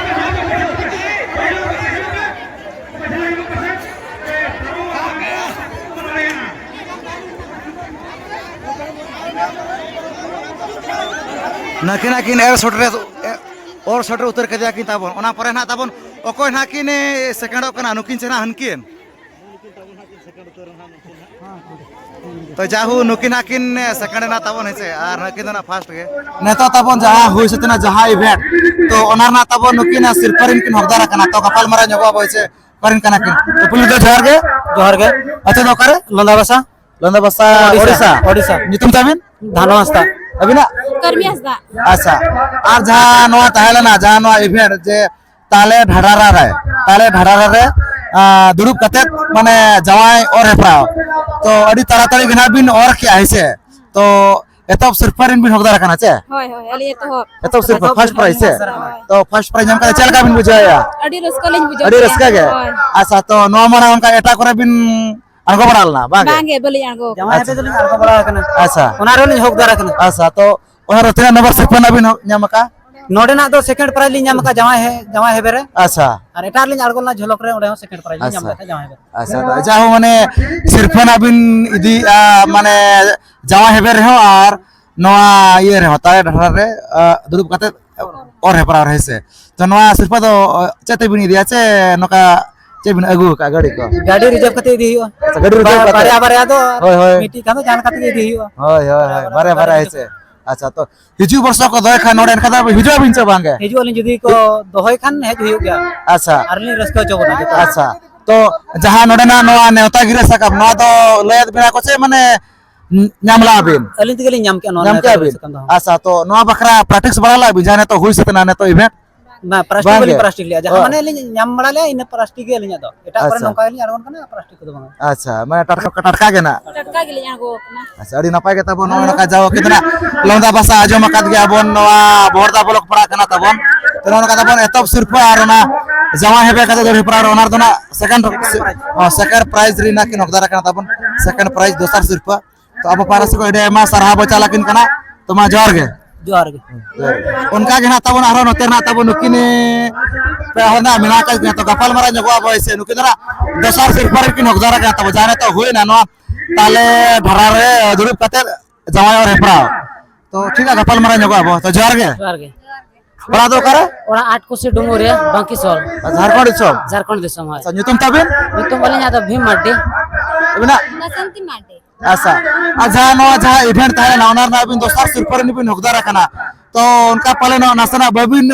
ᱱᱟᱹᱠᱤᱱ ᱟᱹᱠᱤᱱ ᱮᱨ ᱥᱚᱴ ᱨᱮ, ᱚᱨ ᱥᱚᱴ ᱨᱮ ᱩᱛᱟᱹᱨ ᱠᱮᱫᱮᱭᱟ ᱠᱤᱱ ᱛᱟᱵᱚᱱ᱾ ᱚᱱᱟ ᱯᱚᱨᱮ ᱱᱟᱦᱟᱜ ᱛᱟᱵᱚᱱ ᱚᱠᱚᱭ ᱱᱟᱦᱟᱜ ᱠᱤᱱ, ᱮ, ᱥᱮᱠᱮᱱᱰᱚᱜ ᱠᱟᱱᱟ, ᱱᱩᱠᱤᱱ ᱪᱮ ᱱᱟᱦᱟᱜ ᱦᱟᱹᱱᱠᱤᱱ᱾ ᱛᱚ ᱡᱟᱦᱩ ᱱᱩᱠᱤᱱ ᱦᱟᱸᱜ ᱠᱤᱱ ᱥᱮᱠᱮᱱᱰ ᱮᱱᱟ ᱛᱟᱵᱚᱱ, ᱦᱮᱸᱥᱮ, ᱟᱨ ᱱᱩᱠᱤᱱ ᱫᱚ ᱱᱟᱜ ᱯᱷᱟᱥᱴ ᱜᱮ᱾ ᱱᱤᱛᱚᱜ ᱛᱟᱵᱚᱱ ᱡᱟᱦᱟᱸ ᱦᱩᱭ ᱥᱟᱹᱛ ᱮᱱᱟ, ᱡᱟᱦᱟᱸ ᱤᱵᱷᱮᱱᱴ, ᱛᱚ ᱚᱱᱟ ᱨᱮᱱᱟᱜ ᱛᱟᱵᱚᱱ ᱱᱩᱠᱤᱱ ᱥᱤᱨᱯᱟᱹ ᱨᱮᱱ ᱠᱤᱱ ᱦᱚᱠᱫᱟᱨ ᱟᱠᱟᱱᱟ᱾ ᱛᱚ ᱜᱟᱯᱟᱞ ᱢᱟᱨᱟᱣ ᱧᱚᱜᱚᱜ ᱟᱵᱚ, ᱦᱮᱸᱥᱮ, ᱚᱠᱟ ᱨᱮᱱ ᱠᱟᱱᱟ ᱠᱤᱱ? ᱛᱚ ᱯᱩᱭᱞᱩ ᱫᱚ ᱡᱚᱦᱟᱨ ᱜᱮ᱾ ᱡᱚᱦᱟᱨ ᱜᱮ᱾ ᱟᱹᱛᱩ ᱫᱚ ᱚᱠᱟᱨᱮ? ᱞᱚᱸᱫᱟ ᱵᱟᱥᱟ᱾ ᱞᱚᱸᱫᱟ ᱵᱟᱥᱟ, ᱳᱰᱤᱥᱟ᱾ ᱳᱰᱤᱥᱟ᱾ ᱳᱰᱤᱥᱟ᱾ ᱧᱩᱛᱩᱢ ᱛᱟᱵᱤᱱ? ᱫᱷᱟᱱᱚ ᱦᱟᱸᱥᱫᱟ᱾ ᱟᱹᱵᱤᱱᱟᱜ? ᱠᱟᱹᱨᱢᱤ ᱦᱟᱸᱥᱫᱟ᱾ ᱟᱪᱪᱷᱟ, ᱟᱨ ᱡᱟᱦᱟᱸ ᱱᱚᱣᱟ ᱛᱟᱦᱮᱸ ᱞᱮᱱᱟ, ᱡᱟᱦᱟᱸ ᱱᱚᱣᱟ ᱤᱵᱷᱮᱱᱴ ᱡᱮ ᱛᱟᱞᱮ ᱰᱷᱟᱰᱟᱨᱟ ᱨᱮ, ᱛᱟᱞᱮ ᱰᱷᱟᱰᱟᱨᱟ ᱨᱮ, ᱟᱸ, ᱫᱩᱲᱩᱵ ᱠᱟᱛᱮ ᱢᱟᱱᱮ ᱡᱟᱶᱟᱭ ᱚᱨ ᱦᱮᱯᱨᱟᱣ, ᱛᱚ ᱟᱹᱰᱤ ᱛᱟᱲᱟᱛᱟᱲᱤ ᱜᱮ ᱱᱟᱦᱟᱜ ᱵᱤᱱ ᱚᱨ ᱠᱮᱜᱼᱟ, ᱦᱮᱸ ᱥᱮ? ᱛᱚ ᱮᱛᱚᱦᱚᱵ ᱥᱤᱨᱯᱟᱹ ᱨᱮᱱ ᱵᱤᱱ ᱦᱚᱠᱫᱟᱨ ᱟᱠᱟᱱᱟ ᱪᱮ? ᱦᱳᱭ, ᱦᱳᱭ, ᱟᱹᱞᱤᱧ ᱮᱛᱚᱦᱚᱵ᱾ ᱮᱛᱚᱦᱚᱵ ᱥᱤᱨᱯᱟᱹ, ᱯᱷᱟᱥᱴ ᱯᱨᱟᱭᱤᱡᱽ ᱥᱮ? ᱦᱳᱭ᱾ ᱛᱚ ᱯᱷᱟᱥᱴ ᱯᱨᱟᱭᱤᱡᱽ ᱧᱟᱢ ᱠᱟᱛᱮ ᱪᱮᱫ ᱞᱮᱠᱟ ᱵᱤᱱ ᱵᱩᱡᱷᱟᱹᱣᱮᱫᱼᱟ? ᱟᱹᱰᱤ ᱨᱟᱹᱥᱠᱟᱹ ᱞᱤᱧ ᱵᱩᱡᱷᱟᱹᱣ ᱟᱹᱰᱤ ᱠᱮᱫᱼᱟ᱾ ᱨᱟᱹᱥᱠᱟᱹ ᱜᱮ? ᱦᱳᱭ᱾ ᱟᱪᱪᱷᱟ, ᱛᱚ ᱱᱚᱣᱟ ᱢᱟᱲᱟᱝ ᱚᱱᱠᱟ ᱮᱴᱟᱜ ᱠᱚᱨᱮ ᱵᱤᱱ ᱟᱬᱜᱚ ᱵᱟᱲᱟ ᱞᱮᱱᱟ, ᱵᱟᱝ ᱜᱮ? ᱵᱟᱝ ᱜᱮ, ᱵᱟᱹᱞᱤᱧ ᱟᱬᱜᱚ ᱟᱠᱟᱱᱟ᱾ ᱵᱟᱝ ᱜᱮ, ᱵᱟᱹᱞᱤᱧ ᱟᱬᱜᱚ ᱵᱟᱲᱟ ᱟᱠᱟᱱᱟ᱾ ᱟᱪᱪᱷᱟ᱾ ᱚᱱᱟ ᱨᱮᱦᱚᱸ ᱞᱤᱧ ᱦᱚᱠᱫᱟᱨ ᱟᱠᱟᱱᱟ᱾ ᱟᱪᱪᱷᱟ, ᱛᱚ ᱚᱱᱟ ᱨᱮ ᱛᱤᱱᱟᱹᱜ ᱱᱚᱢᱵᱚᱨ ᱥᱤᱨᱯᱟᱹ ᱨᱮᱱᱟᱜ ᱵᱤᱱ ᱧᱟᱢ ᱟᱠᱟᱫᱼᱟ? ᱱᱚᱰᱮᱱᱟᱜ ᱫᱚ ᱥᱮᱠᱮᱱᱰ ᱯᱨᱟᱭᱤᱡᱽ ᱞᱤᱧ ᱧᱟᱢ ᱟᱠᱟᱫᱼᱟ, ᱡᱟᱶᱟᱭ ᱦᱮ-, ᱡᱟᱶᱟᱭ ᱦᱮᱵᱮ ᱨᱮ᱾ ᱟᱪᱪᱷᱟ᱾ ᱟᱨ ᱮᱴᱟᱜ ᱨᱮᱞᱤᱧ ᱟᱬᱜᱚ ᱞᱮᱱᱟ ᱡᱷᱚᱞᱚᱠ ᱨᱮ, ᱚᱸᱰᱮ ᱦᱚᱸ ᱥᱮᱠᱮᱱᱰ ᱯᱨᱟᱭᱤᱡᱽ ᱞᱤᱧ ᱧᱟᱢ ᱟᱪᱪᱷᱟ᱾ ᱞᱮᱫ ᱛᱟᱦᱮᱸᱫ, ᱡᱟᱶᱟᱭ ᱦᱮᱵᱮ ᱨᱮ᱾ ᱟᱪᱪᱷᱟ, ᱛᱚ ᱡᱟᱦᱳ, ᱢᱟᱱᱮ ᱥᱤᱨᱯᱟᱹ ᱱᱟᱜ ᱵᱤᱱ ᱤᱫᱤᱭᱮᱫᱼᱟ, ᱢᱟᱱᱮ ᱡᱟᱶᱟᱭ ᱦᱮᱵᱮ ᱨᱮᱦᱚᱸ ᱟᱨ ᱱᱚᱣᱟ ᱤᱭᱟᱹ ᱨᱮᱦᱚᱸ, ᱛᱟᱞᱮ ᱰᱷᱟᱰᱟᱨᱟ ᱨᱮ, ᱟ, ᱫᱩᱲᱩᱵ ᱠᱟᱛᱮ ᱚᱨ ᱦᱮᱯᱨᱟᱣ ᱨᱮ, ᱦᱮᱸ ᱥᱮ? ᱛᱚ ᱱᱚᱣᱟ ᱥᱤᱨᱯᱟᱹ ᱫᱚ, ᱟ, ᱪᱮᱫ ᱛᱮᱵᱤᱱ ᱤᱫᱤᱭᱟ, ᱥᱮ ᱱᱚᱝᱠᱟ ᱪᱮᱫ ᱵᱤᱱ ᱟᱹᱜᱩ ᱟᱠᱟᱫᱼᱟ ᱜᱟᱹᱰᱤ ᱠᱚ? ᱜᱟᱹᱰᱤ ᱨᱤᱡᱟᱨᱵᱷ ᱠᱟᱛᱮ ᱤᱫᱤ ᱦᱩᱭᱩᱜᱼᱟ᱾ ᱟᱪᱪᱷᱟ, ᱜᱟᱹᱰᱤ ᱨᱤᱡᱟᱨᱵᱷ ᱠᱟᱛᱮ? ᱵᱟᱨᱭᱟ ᱵᱟᱨᱭᱟ ᱫᱚ ᱦᱳᱭ, ᱦᱳᱭ᱾ ᱢᱤᱫᱴᱤᱡ ᱠᱷᱟᱱ ᱫᱚ ᱡᱟᱦᱟᱸ ᱞᱮᱠᱟ ᱛᱮᱜᱮ ᱤᱫᱤ ᱦᱩᱭᱩᱜᱼᱟ᱾ ᱦᱳᱭ, ᱦᱳᱭ, ᱦᱳᱭ, ᱵᱟᱨᱭᱟ ᱵᱟᱨᱭᱟ, ᱦᱮᱸ ᱥᱮ? ᱟᱪᱪᱷᱟ, ᱛᱚ ᱦᱤᱡᱩᱜ ᱵᱚᱨᱥᱚ ᱠᱚ ᱫᱚᱦᱚᱭ ᱠᱷᱟᱱ ᱱᱚᱰᱮ, ᱮᱱᱠᱷᱟᱱ ᱫᱚ ᱦᱤᱡᱩᱜ ᱟᱵᱤᱱ ᱪᱮ ᱵᱟᱝ ᱜᱮ? ᱦᱤᱡᱩᱜ ᱟᱹᱞᱤᱧ, ᱡᱩᱫᱤ ᱠᱚ ᱫᱚᱦᱚᱭ ᱠᱷᱟᱱ ᱦᱮᱡ ᱦᱩᱭᱩᱜ ᱜᱮᱭᱟ᱾ ᱟᱪᱪᱷᱟ᱾ ᱟᱨ ᱞᱤᱧ ᱨᱟᱹᱥᱠᱟᱹ ᱦᱚᱪᱚ ᱵᱚᱱᱟ ᱡᱚᱛᱚ᱾ ᱟᱪᱪᱷᱟ, ᱛᱚ ᱡᱟᱦᱟᱸ ᱱᱚᱰᱮᱱᱟᱜ ᱱᱚᱣᱟ ᱱᱮᱣᱛᱟ ᱜᱤᱨᱟᱹ ᱥᱟᱠᱟᱢ, ᱱᱚᱣᱟ ᱫᱚ ᱞᱟᱹᱭᱟᱫ ᱵᱮᱱᱟ ᱠᱚ ᱪᱮ, ᱢᱟᱱᱮ ᱧᱟᱢ ᱞᱟᱜᱼᱟ ᱵᱤᱱ? ᱟᱹᱞᱤᱧ ᱛᱮᱜᱮ ᱞᱤᱧ ᱧᱟᱢ ᱠᱮᱜᱼᱟ ᱱᱚᱣᱟ ᱧᱟᱢ ᱱᱮᱣᱛᱟ ᱠᱮᱜᱼᱟ ᱜᱤᱨᱟᱹ ᱵᱤᱱ? ᱥᱟᱠᱟᱢ ᱫᱚ᱾ ᱟᱪᱪᱷᱟ, ᱛᱚ ᱱᱚᱣᱟ ᱵᱟᱠᱷᱨᱟ ᱯᱨᱮᱠᱴᱤᱥ ᱵᱟᱲᱟ ᱞᱟᱜᱼᱟ ᱵᱤᱱ, ᱡᱟᱦᱟᱸ ᱱᱤᱛᱚᱜ ᱦᱩᱭ ᱥᱟᱹᱛ ᱮᱱᱟ ᱱᱤᱛᱚᱜ ᱤᱵᱷᱮᱱᱴ? ᱵᱟᱝ, ᱯᱞᱟᱥᱴᱤᱠ ᱵᱟᱝ ᱵᱟᱹᱞᱤᱧ ᱜᱮ? ᱯᱞᱟᱥᱴᱤᱠ ᱞᱮᱜᱼᱟ, ᱡᱟᱦᱟᱸ ᱚ᱾ ᱢᱟᱱᱮ ᱞᱤᱧ ᱧᱟᱢ ᱵᱟᱲᱟ ᱞᱮᱜᱼᱟ, ᱤᱱᱟᱹ ᱯᱞᱟᱥᱴᱤᱠ ᱜᱮ ᱟᱹᱞᱤᱧᱟᱜ ᱫᱚ᱾ ᱮᱴᱟᱜ ᱠᱚᱨᱮ ᱟᱪᱪᱷᱟ᱾ ᱱᱚᱝᱠᱟ ᱜᱮᱞᱤᱧ ᱟᱬᱜᱚᱱ ᱠᱟᱱᱟ, ᱯᱞᱟᱥᱴᱤᱠ ᱠᱚᱫᱚ ᱵᱟᱝᱟ᱾ ᱟᱪᱪᱷᱟ, ᱢᱟᱱᱮ ᱴᱟᱴᱠᱟ, ᱴᱟᱴᱠᱟ ᱜᱮ ᱱᱟᱜ? ᱴᱟᱴᱠᱟ ᱜᱮᱞᱤᱧ ᱟᱬᱜᱚ ᱠᱟᱱᱟ᱾ ᱟᱪᱪᱷᱟ, ᱟᱹᱰᱤ ᱱᱟᱯᱟᱭ ᱜᱮ ᱛᱟᱵᱚᱱ ᱱᱚᱜᱼᱚᱭ ᱱᱚᱝᱠᱟ ᱡᱟᱣ ᱠᱮᱫ ᱱᱟᱜ ᱞᱚᱸᱫᱟ ᱵᱷᱟᱥᱟ ᱟᱸᱡᱚᱢ ᱟᱠᱟᱫ ᱜᱮᱭᱟ ᱵᱚᱱ, ᱱᱚᱣᱟ ᱵᱚᱦᱚᱲᱫᱟ ᱵᱞᱚᱠ ᱯᱟᱲᱟᱜ ᱠᱟᱱᱟ ᱛᱟᱵᱚᱱ᱾ ᱛᱚ ᱱᱚᱜᱼᱚ ᱱᱚᱝᱠᱟ ᱛᱟᱵᱚᱱ ᱮᱛᱚᱦᱚᱵ ᱥᱤᱨᱯᱟᱹ ᱟᱨ ᱚᱱᱟ ᱡᱟᱶᱟᱭ ᱦᱮᱵᱮ ᱠᱟᱛᱮ ᱫᱟᱹᱲ ᱦᱮᱯᱨᱟᱣ ᱨᱮ, ᱚᱱᱟ ᱨᱮᱫᱚ ᱱᱟᱜ ᱥᱮᱠᱮᱱᱰ, ᱚ, ᱥᱮᱠᱮᱱᱰ ᱯᱨᱟᱭᱤᱡᱽ ᱨᱮ ᱱᱟᱜ ᱠᱤᱱ ᱦᱚᱠᱫᱟᱨ ᱟᱠᱟᱱᱟ ᱛᱟᱵᱚᱱ, ᱥᱮᱠᱮᱱᱰ ᱯᱨᱟᱭᱤᱡᱽ, ᱫᱚᱥᱟᱨ ᱥᱤᱨᱯᱟᱹ᱾ ᱛᱚ ᱟᱵᱚ ᱯᱟᱦᱴᱟ ᱥᱮᱫ ᱠᱷᱚᱱ ᱟᱹᱰᱤ ᱟᱭᱢᱟ ᱥᱟᱨᱦᱟᱣ ᱵᱚ ᱪᱟᱞ ᱟᱹᱠᱤᱱ ᱠᱟᱱᱟ᱾ ᱛᱚ ᱢᱟ ᱡᱚᱦᱟᱨ ᱜᱮ᱾ ᱡᱚᱦᱟᱨ ᱜᱮ᱾ ᱚᱱᱠᱟ ᱜᱮ ᱱᱟᱜ ᱛᱟᱵᱚᱱ ᱟᱨᱦᱚᱸ ᱱᱚᱛᱮ ᱨᱮᱱᱟᱜ ᱛᱟᱵᱚᱱ ᱱᱩᱠᱤᱱ ᱯᱮᱲᱟ ᱦᱚᱲ ᱱᱟᱜ ᱢᱮᱱᱟᱜ ᱟᱠᱟᱫ ᱠᱤᱱᱟ, ᱛᱚ ᱜᱟᱯᱟᱞ ᱢᱟᱨᱟᱣ ᱧᱚᱜᱚᱜ ᱟᱵᱚ ᱦᱮᱸ ᱥᱮ᱾ ᱱᱩᱠᱤᱱ ᱫᱚ ᱱᱟᱜ ᱫᱚᱥᱟᱨ ᱥᱤᱨᱯᱟᱹ ᱨᱮᱠᱤᱱ ᱦᱚᱠᱫᱟᱨ ᱟᱠᱟᱫ ᱛᱟᱵᱚ, ᱡᱟᱦᱟᱸ ᱱᱤᱛᱚᱜ ᱦᱩᱭᱱᱟ ᱱᱚᱣᱟ ᱛᱟᱞᱮ ᱰᱷᱟᱰᱟᱨᱟ ᱨᱮ ᱫᱩᱲᱩᱵ ᱠᱟᱛᱮ ᱡᱟᱶᱟᱭ ᱚᱨ ᱦᱮᱯᱨᱟᱣ᱾ ᱛᱚ ᱴᱷᱤᱠ ᱜᱮᱭᱟ, ᱜᱟᱯᱟᱞ ᱢᱟᱨᱟᱣ ᱧᱚᱜᱚᱜ ᱟᱵᱚ᱾ ᱛᱚ ᱡᱚᱦᱟᱨ ᱜᱮ᱾ ᱡᱚᱦᱟᱨ ᱜᱮ᱾ ᱚᱲᱟᱜ ᱫᱚ ᱚᱠᱟᱨᱮ? ᱚᱲᱟᱜ ᱟᱴ ᱠᱩᱥᱤ ᱰᱩᱢᱩᱨᱤᱭᱟᱹ, ᱵᱟᱝᱠᱤ ᱥᱚᱦᱚᱨ᱾ ᱡᱷᱟᱲᱠᱷᱚᱸᱰ ᱫᱤᱥᱚᱢ? ᱡᱷᱟᱲᱠᱷᱚᱸᱰ ᱫᱤᱥᱚᱢ, ᱦᱳᱭ᱾ ᱟᱪᱪᱷᱟ, ᱧᱩᱛᱩᱢ ᱛᱟᱵᱤᱱ? ᱧᱩᱛᱩᱢ ᱟᱹᱞᱤᱧᱟᱜ ᱫᱚ ᱵᱷᱤᱢ ᱢᱟᱨᱰᱤ᱾ ᱢᱮᱱᱟᱜ? ᱵᱟᱥᱚᱱᱛᱤ ᱢᱟᱨᱰᱤ᱾ ᱟᱪᱪᱷᱟ, ᱟᱨ ᱡᱟᱦᱟᱸ ᱱᱚᱣᱟ ᱡᱟᱦᱟᱸ ᱤᱵᱷᱮᱱᱴ ᱛᱟᱦᱮᱸ ᱞᱮᱱᱟ, ᱚᱱᱟ ᱨᱮᱱᱟᱜ ᱟᱹᱵᱤᱱ ᱫᱚᱥᱟᱨ ᱥᱤᱨᱯᱟᱹ ᱨᱤᱱᱤᱡ ᱵᱤᱱ ᱦᱚᱠᱫᱟᱨ ᱟᱠᱟᱱᱟ, ᱛᱚ ᱚᱱᱠᱟ ᱯᱟᱞᱮ ᱱᱚᱣᱟ ᱱᱟᱥᱮᱱᱟᱜ ᱵᱟᱹᱵᱤᱱ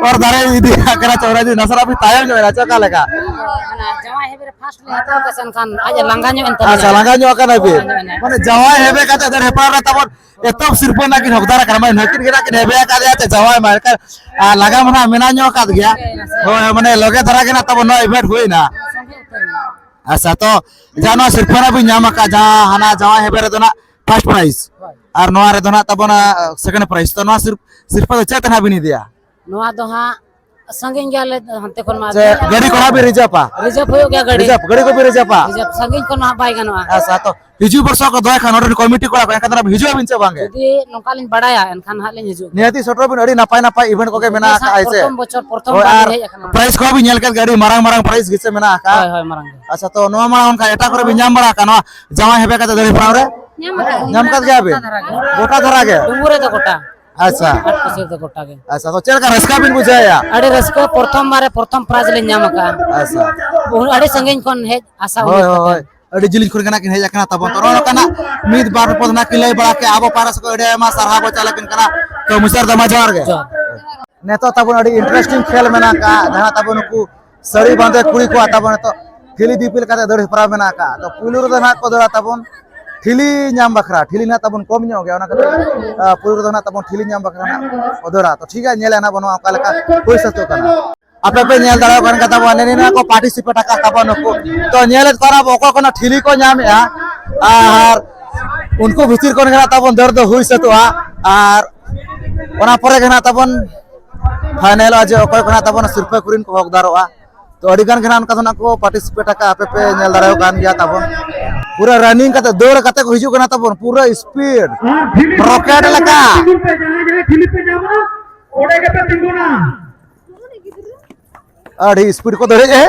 ᱚᱨ ᱫᱟᱲᱮ ᱤᱫᱤ ᱟᱠᱟᱱᱟ, ᱪᱚ ᱚᱱᱟ ᱡᱩᱫᱤ ᱱᱟᱥᱮᱱᱟᱜ ᱵᱤᱱ ᱛᱟᱭᱚᱢ ᱧᱚᱜ ᱮᱱᱟ, ᱪᱮ ᱚᱠᱟ ᱞᱮᱠᱟ? ᱚᱱᱟ ᱡᱟᱶᱟᱭ ᱦᱮᱵᱮ ᱨᱮ ᱯᱷᱟᱥᱴ ᱞᱮ ᱦᱟᱛᱟᱣ ᱠᱟᱜ ᱥᱮ ᱮᱱᱠᱷᱟᱱ ᱟᱡ ᱮ ᱞᱟᱸᱜᱟ ᱧᱚᱜ ᱮᱱ ᱛᱟᱵᱮᱱᱟ᱾ ᱟᱪᱪᱷᱟ, ᱞᱟᱸᱜᱟ ᱧᱚᱜ ᱟᱠᱟᱱᱟ ᱵᱤᱱ᱾ ᱞᱟᱸᱜᱟ ᱧᱚᱜ ᱮᱱᱟ᱾ ᱢᱟᱱᱮ ᱡᱟᱶᱟᱭ ᱦᱮᱵᱮ ᱠᱟᱛᱮ ᱫᱟᱹᱲ ᱦᱮᱯᱨᱟᱣ ᱨᱮ ᱛᱟᱵᱚᱱ ᱮᱛᱚᱦᱚᱵ ᱥᱤᱨᱯᱟᱹ ᱨᱮᱱᱟᱜ ᱠᱤᱱ ᱦᱚᱠᱫᱟᱨ ᱟᱠᱟᱱᱟ, ᱢᱟᱱᱮ ᱱᱩᱠᱤᱱ ᱜᱮ ᱱᱟᱜ ᱠᱤᱱ ᱦᱮᱵᱮ ᱟᱠᱟᱫᱮᱭᱟ ᱪᱮ ᱡᱟᱶᱟᱭ ᱢᱟ, ᱮᱱᱠᱷᱟᱱ, ᱟᱨ, ᱞᱟᱸᱜᱟ ᱢᱟ ᱱᱟᱜ ᱢᱮᱱᱟᱜ ᱧᱚᱜ ᱟᱠᱟᱫ ᱜᱮᱭᱟ᱾ ᱦᱳᱭ, ᱢᱟᱱᱮ ᱞᱚᱜᱮ ᱫᱷᱟᱨᱟ ᱜᱮ ᱱᱟᱜ ᱛᱟᱵᱚᱱ ᱱᱚᱣᱟ ᱤᱵᱷᱮᱱᱴ ᱦᱩᱭᱱᱟ᱾ ᱟᱪᱪᱷᱟ, ᱛᱚ ᱡᱟᱦᱟᱸ ᱱᱚᱣᱟ ᱥᱤᱨᱯᱟᱹ ᱱᱟᱜ ᱵᱤᱱ ᱧᱟᱢ ᱟᱠᱟᱫ, ᱡᱟᱦᱟᱸ ᱦᱟᱱᱟ ᱡᱟᱶᱟᱭ ᱦᱮᱵᱮ ᱨᱮᱫᱚ ᱱᱟᱜ ᱯᱷᱟᱥᱴ ᱯᱨᱟᱭᱤᱡᱽ, ᱦᱳᱭ᱾ ᱟᱨ ᱱᱚᱣᱟ ᱨᱮᱫᱚ ᱱᱟᱜ ᱛᱟᱵᱚᱱᱟ ᱥᱮᱠᱮᱱᱰ ᱯᱨᱟᱭᱤᱡᱽ, ᱛᱚ ᱱᱚᱣᱟ ᱥᱤᱨ-, ᱥᱤᱨᱯᱟᱹ ᱫᱚ ᱪᱮᱫ ᱛᱮ ᱱᱟᱜ ᱵᱤᱱ ᱤᱫᱤᱭᱟ? ᱱᱚᱣᱟ ᱫᱚ ᱦᱟᱸᱜ ᱥᱟᱺᱜᱤᱧ ᱜᱮᱭᱟᱞᱮ ᱦᱟᱱᱛᱮ ᱠᱷᱚᱱ ᱢᱟ᱾ ᱥᱮ ᱜᱟᱹᱰᱤ ᱠᱚᱲᱟ ᱵᱤᱱ ᱨᱤᱡᱟᱹᱵᱟ? ᱨᱤᱡᱟᱹᱵ ᱦᱩᱭᱩᱜ ᱜᱮᱭᱟ ᱜᱟᱹᱰᱤ᱾ ᱨᱤᱡᱟᱹᱵ, ᱜᱟᱹᱰᱤ ᱠᱚ ᱵᱤᱱ ᱨᱤᱡᱟᱹᱵᱟ? ᱨᱤᱡᱟᱹᱵ ᱥᱟᱺᱜᱤᱧ ᱠᱷᱚᱱ ᱦᱟᱸᱜ ᱵᱟᱭ ᱜᱟᱱᱚᱜᱼᱟ᱾ ᱟᱪᱪᱷᱟ, ᱛᱚ ᱦᱤᱡᱩᱜ ᱵᱚᱨᱥᱚ ᱠᱚ ᱫᱚᱦᱚᱭ ᱠᱷᱟᱱ ᱱᱚᱰᱮ ᱠᱚᱢᱤᱴᱤ ᱠᱚᱲᱟ ᱠᱚ, ᱮᱱᱠᱷᱟᱱ ᱫᱚ ᱦᱤᱡᱩᱜ ᱟᱵᱤᱱ ᱪᱮ ᱵᱟᱝ ᱜᱮ? ᱡᱩᱫᱤ ᱱᱚᱝᱠᱟ ᱞᱤᱧ ᱵᱟᱲᱟᱭᱟ, ᱮᱱᱠᱷᱟᱱ ᱦᱟᱸᱜ ᱞᱤᱧ ᱦᱤᱡᱩᱜ ᱜᱮᱭᱟ᱾ ᱱᱤᱦᱟᱹᱛᱤ ᱥᱮᱴᱮᱨᱚᱜ ᱵᱤᱱ, ᱟᱹᱰᱤ ᱱᱟᱯᱟᱭ ᱱᱟᱯᱟᱭ ᱤᱵᱷᱮᱱᱴ ᱠᱚᱜᱮ ᱢᱮᱱᱟᱜ ᱱᱮᱥ ᱦᱟᱸᱜ ᱟᱠᱟᱫᱼᱟ, ᱦᱮᱸ ᱥᱮ? ᱯᱨᱚᱛᱷᱚᱢ ᱵᱚᱪᱷᱚᱨ, ᱯᱨᱚᱛᱷᱚᱢ ᱦᱳᱭ, ᱵᱟᱨ ᱟᱨ ᱞᱤᱧ ᱦᱮᱡ ᱟᱠᱟᱱᱟ᱾ ᱯᱨᱟᱭᱤᱡᱽ ᱠᱚᱦᱚᱸ ᱵᱤᱱ ᱧᱮᱞ ᱠᱮᱫ ᱜᱮᱭᱟ, ᱟᱹᱰᱤ ᱢᱟᱨᱟᱝ ᱢᱟᱨᱟᱝ ᱯᱨᱟᱭᱤᱡᱽ ᱜᱮ ᱥᱮ ᱢᱮᱱᱟᱜ ᱟᱠᱟᱫᱼᱟ᱾ ᱦᱳᱭ, ᱦᱳᱭ, ᱢᱟᱨᱟᱝ ᱜᱮ᱾ ᱟᱪᱪᱷᱟ, ᱛᱚ ᱱᱚᱣᱟ ᱢᱟᱲᱟᱝ ᱚᱱᱠᱟ ᱮᱴᱟᱜ ᱠᱚᱨᱮ ᱵᱤᱱ ᱧᱟᱢ ᱵᱟᱲᱟ ᱟᱠᱟᱫ ᱱᱚᱣᱟ ᱡᱟᱶᱟᱭ ᱦᱮᱵᱮ ᱠᱟᱛᱮ ᱫᱟᱹᱲ ᱦᱮᱯᱨᱟᱣ ᱨᱮ? ᱧᱟᱢ ᱟᱠᱟᱫ ᱜᱮᱭᱟ᱾ ᱧᱟᱢ ᱟᱠᱟᱫ ᱜᱮᱭᱟ ᱵᱤᱱ? ᱜᱚᱴᱟ ᱫᱷᱟᱨᱟ ᱜᱮ᱾ ᱜᱚᱴᱟ ᱫᱷᱟᱨᱟ ᱜᱮ? ᱰᱩᱢᱵᱩᱨ ᱨᱮᱫᱚ ᱜᱚᱴᱟ᱾ ᱟᱪᱪᱷᱟ᱾ ᱟᱴ ᱠᱩᱥᱤ ᱨᱮᱫᱚ ᱜᱚᱴᱟ ᱜᱮ᱾ ᱟᱪᱪᱷᱟ, ᱛᱚ ᱪᱮᱫ ᱞᱮᱠᱟ ᱨᱟᱹᱥᱠᱟᱹ ᱵᱤᱱ ᱵᱩᱡᱷᱟᱹᱣᱮᱫᱼᱟ? ᱟᱹᱰᱤ ᱨᱟᱹᱥᱠᱟᱹ, ᱯᱨᱚᱛᱷᱚᱢ ᱵᱟᱨ ᱨᱮ ᱯᱨᱚᱛᱷᱚᱢ ᱯᱨᱟᱭᱤᱡᱽ ᱞᱤᱧ ᱧᱟᱢ ᱟᱠᱟᱫᱼᱟ᱾ ᱟᱪᱪᱷᱟ᱾ ᱩᱱ-, ᱟᱹᱰᱤ ᱥᱟᱺᱜᱤᱧ ᱠᱷᱚᱱ ᱦᱮᱡ ᱟᱥᱟ ᱦᱳᱭ, ᱩᱢᱤᱫ ᱦᱳᱭ, ᱠᱟᱛᱮ᱾ ᱦᱳᱭ᱾ ᱟᱹᱰᱤ ᱡᱤᱞᱤᱧ ᱠᱷᱚᱱ ᱜᱮ ᱱᱟᱜ ᱠᱤᱱ ᱦᱮᱡ ᱟᱠᱟᱱᱟ ᱛᱟᱵᱚᱱ᱾ ᱛᱚ, ᱱᱚᱜᱼᱚ ᱱᱚᱝᱠᱟᱱᱟᱜ ᱢᱤᱫ ᱵᱟᱨ ᱯᱚᱫ ᱱᱟᱜ ᱠᱤᱱ ᱞᱟᱹᱭ ᱵᱟᱲᱟ ᱠᱮᱜᱼᱟ᱾ ᱟᱵᱚ ᱯᱟᱦᱴᱟ ᱥᱮᱫ ᱠᱷᱚᱱ ᱟᱹᱰᱤ ᱟᱭᱢᱟ ᱥᱟᱨᱦᱟᱣ ᱵᱚ ᱪᱟᱞ ᱟᱹᱠᱤᱱ ᱠᱟᱱᱟ᱾ ᱛᱚ, ᱢᱩᱪᱟᱹᱫ ᱨᱮᱫᱚ ᱢᱟ ᱡᱚᱦᱟᱨ ᱜᱮ᱾ ᱡᱚᱦᱟᱨ᱾ ᱱᱤᱛᱚᱜ ᱛᱟᱵᱚᱱ ᱟᱹᱰᱤ ᱤᱱᱴᱟᱨᱮᱥᱴᱤᱝ ᱠᱷᱮᱞ ᱢᱮᱱᱟᱜ ᱟᱠᱟᱫ, ᱡᱟᱦᱟᱸ ᱛᱟᱵᱚᱱ ᱱᱩᱠᱩ ᱥᱟᱹᱲᱤ ᱵᱟᱸᱫᱮ ᱠᱩᱲᱤ ᱠᱚᱣᱟᱜ ᱛᱟᱵᱚᱱ ᱱᱤᱛᱚᱜ ᱴᱷᱤᱞᱤ ᱫᱤᱯᱤᱞ ᱠᱟᱛᱮ ᱫᱟᱹᱲ ᱦᱮᱯᱨᱟᱣ ᱢᱮᱱᱟᱜ ᱟᱠᱟᱫ᱾ ᱛᱚ, ᱯᱩᱭᱞᱩ ᱨᱮᱫᱚ ᱱᱟᱜ ᱠᱚ ᱫᱟᱹᱲᱟ ᱛᱟᱵᱚᱱ ᱴᱷᱤᱞᱤ ᱧᱟᱢ ᱵᱟᱠᱷᱨᱟ, ᱴᱷᱤᱞᱤ ᱱᱟᱜ ᱛᱟᱵᱚᱱ ᱠᱚᱢ ᱧᱚᱜ ᱜᱮᱭᱟ, ᱚᱱᱟ ᱠᱷᱟᱹᱛᱤᱨ, ᱟ, ᱯᱩᱭᱞᱩ ᱨᱮᱫᱚ ᱱᱟᱜ ᱛᱟᱵᱚᱱ ᱴᱷᱤᱞᱤ ᱧᱟᱢ ᱵᱟᱠᱷᱨᱟ ᱱᱟᱜ ᱠᱚ ᱫᱟᱹᱲᱟ᱾ ᱛᱚ, ᱴᱷᱤᱠ ᱜᱮᱭᱟ, ᱧᱮᱞᱟ ᱱᱟᱜ ᱵᱚᱱ ᱱᱚᱣᱟ ᱚᱠᱟ ᱞᱮᱠᱟ ᱦᱩᱭ ᱥᱟᱹᱛᱚᱜ ᱠᱟᱱᱟ᱾ ᱟᱯᱮ ᱯᱮ ᱧᱮᱞ ᱫᱟᱲᱮᱭᱟᱜ ᱠᱟᱱ ᱜᱮᱭᱟ ᱛᱟᱵᱚᱱ, ᱱᱮ ᱱᱤᱱᱟᱹᱜ ᱠᱚ ᱯᱟᱨᱴᱤᱥᱤᱯᱮᱴ ᱟᱠᱟᱫ ᱛᱟᱵᱚᱱ ᱱᱩᱠᱩ᱾ ᱛᱚ, ᱧᱮᱞᱮᱫ ᱠᱚᱣᱟ ᱵᱚ ᱚᱠᱚᱭ ᱠᱚ ᱱᱟᱜ ᱴᱷᱤᱞᱤ ᱠᱚ ᱧᱟᱢᱮᱜᱼᱟ, ᱟᱨ ᱩᱱᱠᱩ ᱵᱷᱤᱛᱤᱨ ᱠᱷᱚᱱ ᱜᱮ ᱱᱟᱜ ᱛᱟᱵᱚᱱ ᱫᱟᱹᱲ ᱫᱚ ᱦᱩᱭ ᱥᱟᱹᱛᱚᱜᱼᱟ᱾ ᱟᱨ ᱚᱱᱟ ᱯᱚᱨᱮ ᱜᱮ ᱱᱟᱜ ᱛᱟᱵᱚᱱ ᱯᱷᱟᱭᱱᱮᱞᱚᱜᱼᱟ ᱡᱮ ᱚᱠᱚᱭ ᱠᱚ ᱱᱟᱜ ᱛᱟᱵᱚᱱ ᱥᱤᱨᱯᱟᱹ ᱠᱚᱨᱮᱱ ᱠᱚ ᱦᱚᱠᱫᱟᱨᱚᱜᱼᱟ᱾ ᱛᱚ, ᱟᱹᱰᱤ ᱜᱟᱱ ᱜᱮ ᱱᱟᱜ ᱚᱱᱠᱟ ᱫᱚ ᱱᱟᱜ ᱠᱚ ᱯᱟᱨᱴᱤᱥᱤᱯᱮᱴ ᱟᱠᱟᱫᱼᱟ, ᱟᱯᱮ ᱯᱮ ᱧᱮᱞ ᱫᱟᱲᱮᱭᱟᱜ ᱠᱟᱱ ᱜᱮᱭᱟ ᱛᱟᱵᱚᱱ᱾ ᱯᱩᱨᱟᱹ ᱨᱟᱱᱤᱝ ᱠᱟᱛᱮ, ᱫᱟᱹᱲ ᱠᱟᱛᱮ ᱠᱚ ᱦᱤᱡᱩᱜ ᱠᱟᱱᱟ ᱛᱟᱵᱚᱱ, ᱯᱩᱨᱟᱹ ᱥᱯᱤᱰ, ᱟᱨ ᱴᱷᱤᱞᱤ ᱨᱚᱠᱮᱴ ᱞᱮᱠᱟ᱾ ᱛᱤᱸᱜᱩᱱ ᱯᱮ, ᱡᱟᱦᱟᱸᱭ ᱡᱟᱦᱟᱸᱭ ᱴᱷᱤᱞᱤ ᱯᱮ ᱧᱟᱢᱟ, ᱚᱸᱰᱮ ᱜᱮᱯᱮ ᱛᱤᱸᱜᱩᱱᱟ᱾ ᱟᱹᱰᱤ ᱥᱯᱤᱰ ᱠᱚ ᱫᱟᱹᱲᱮᱫ ᱮ᱾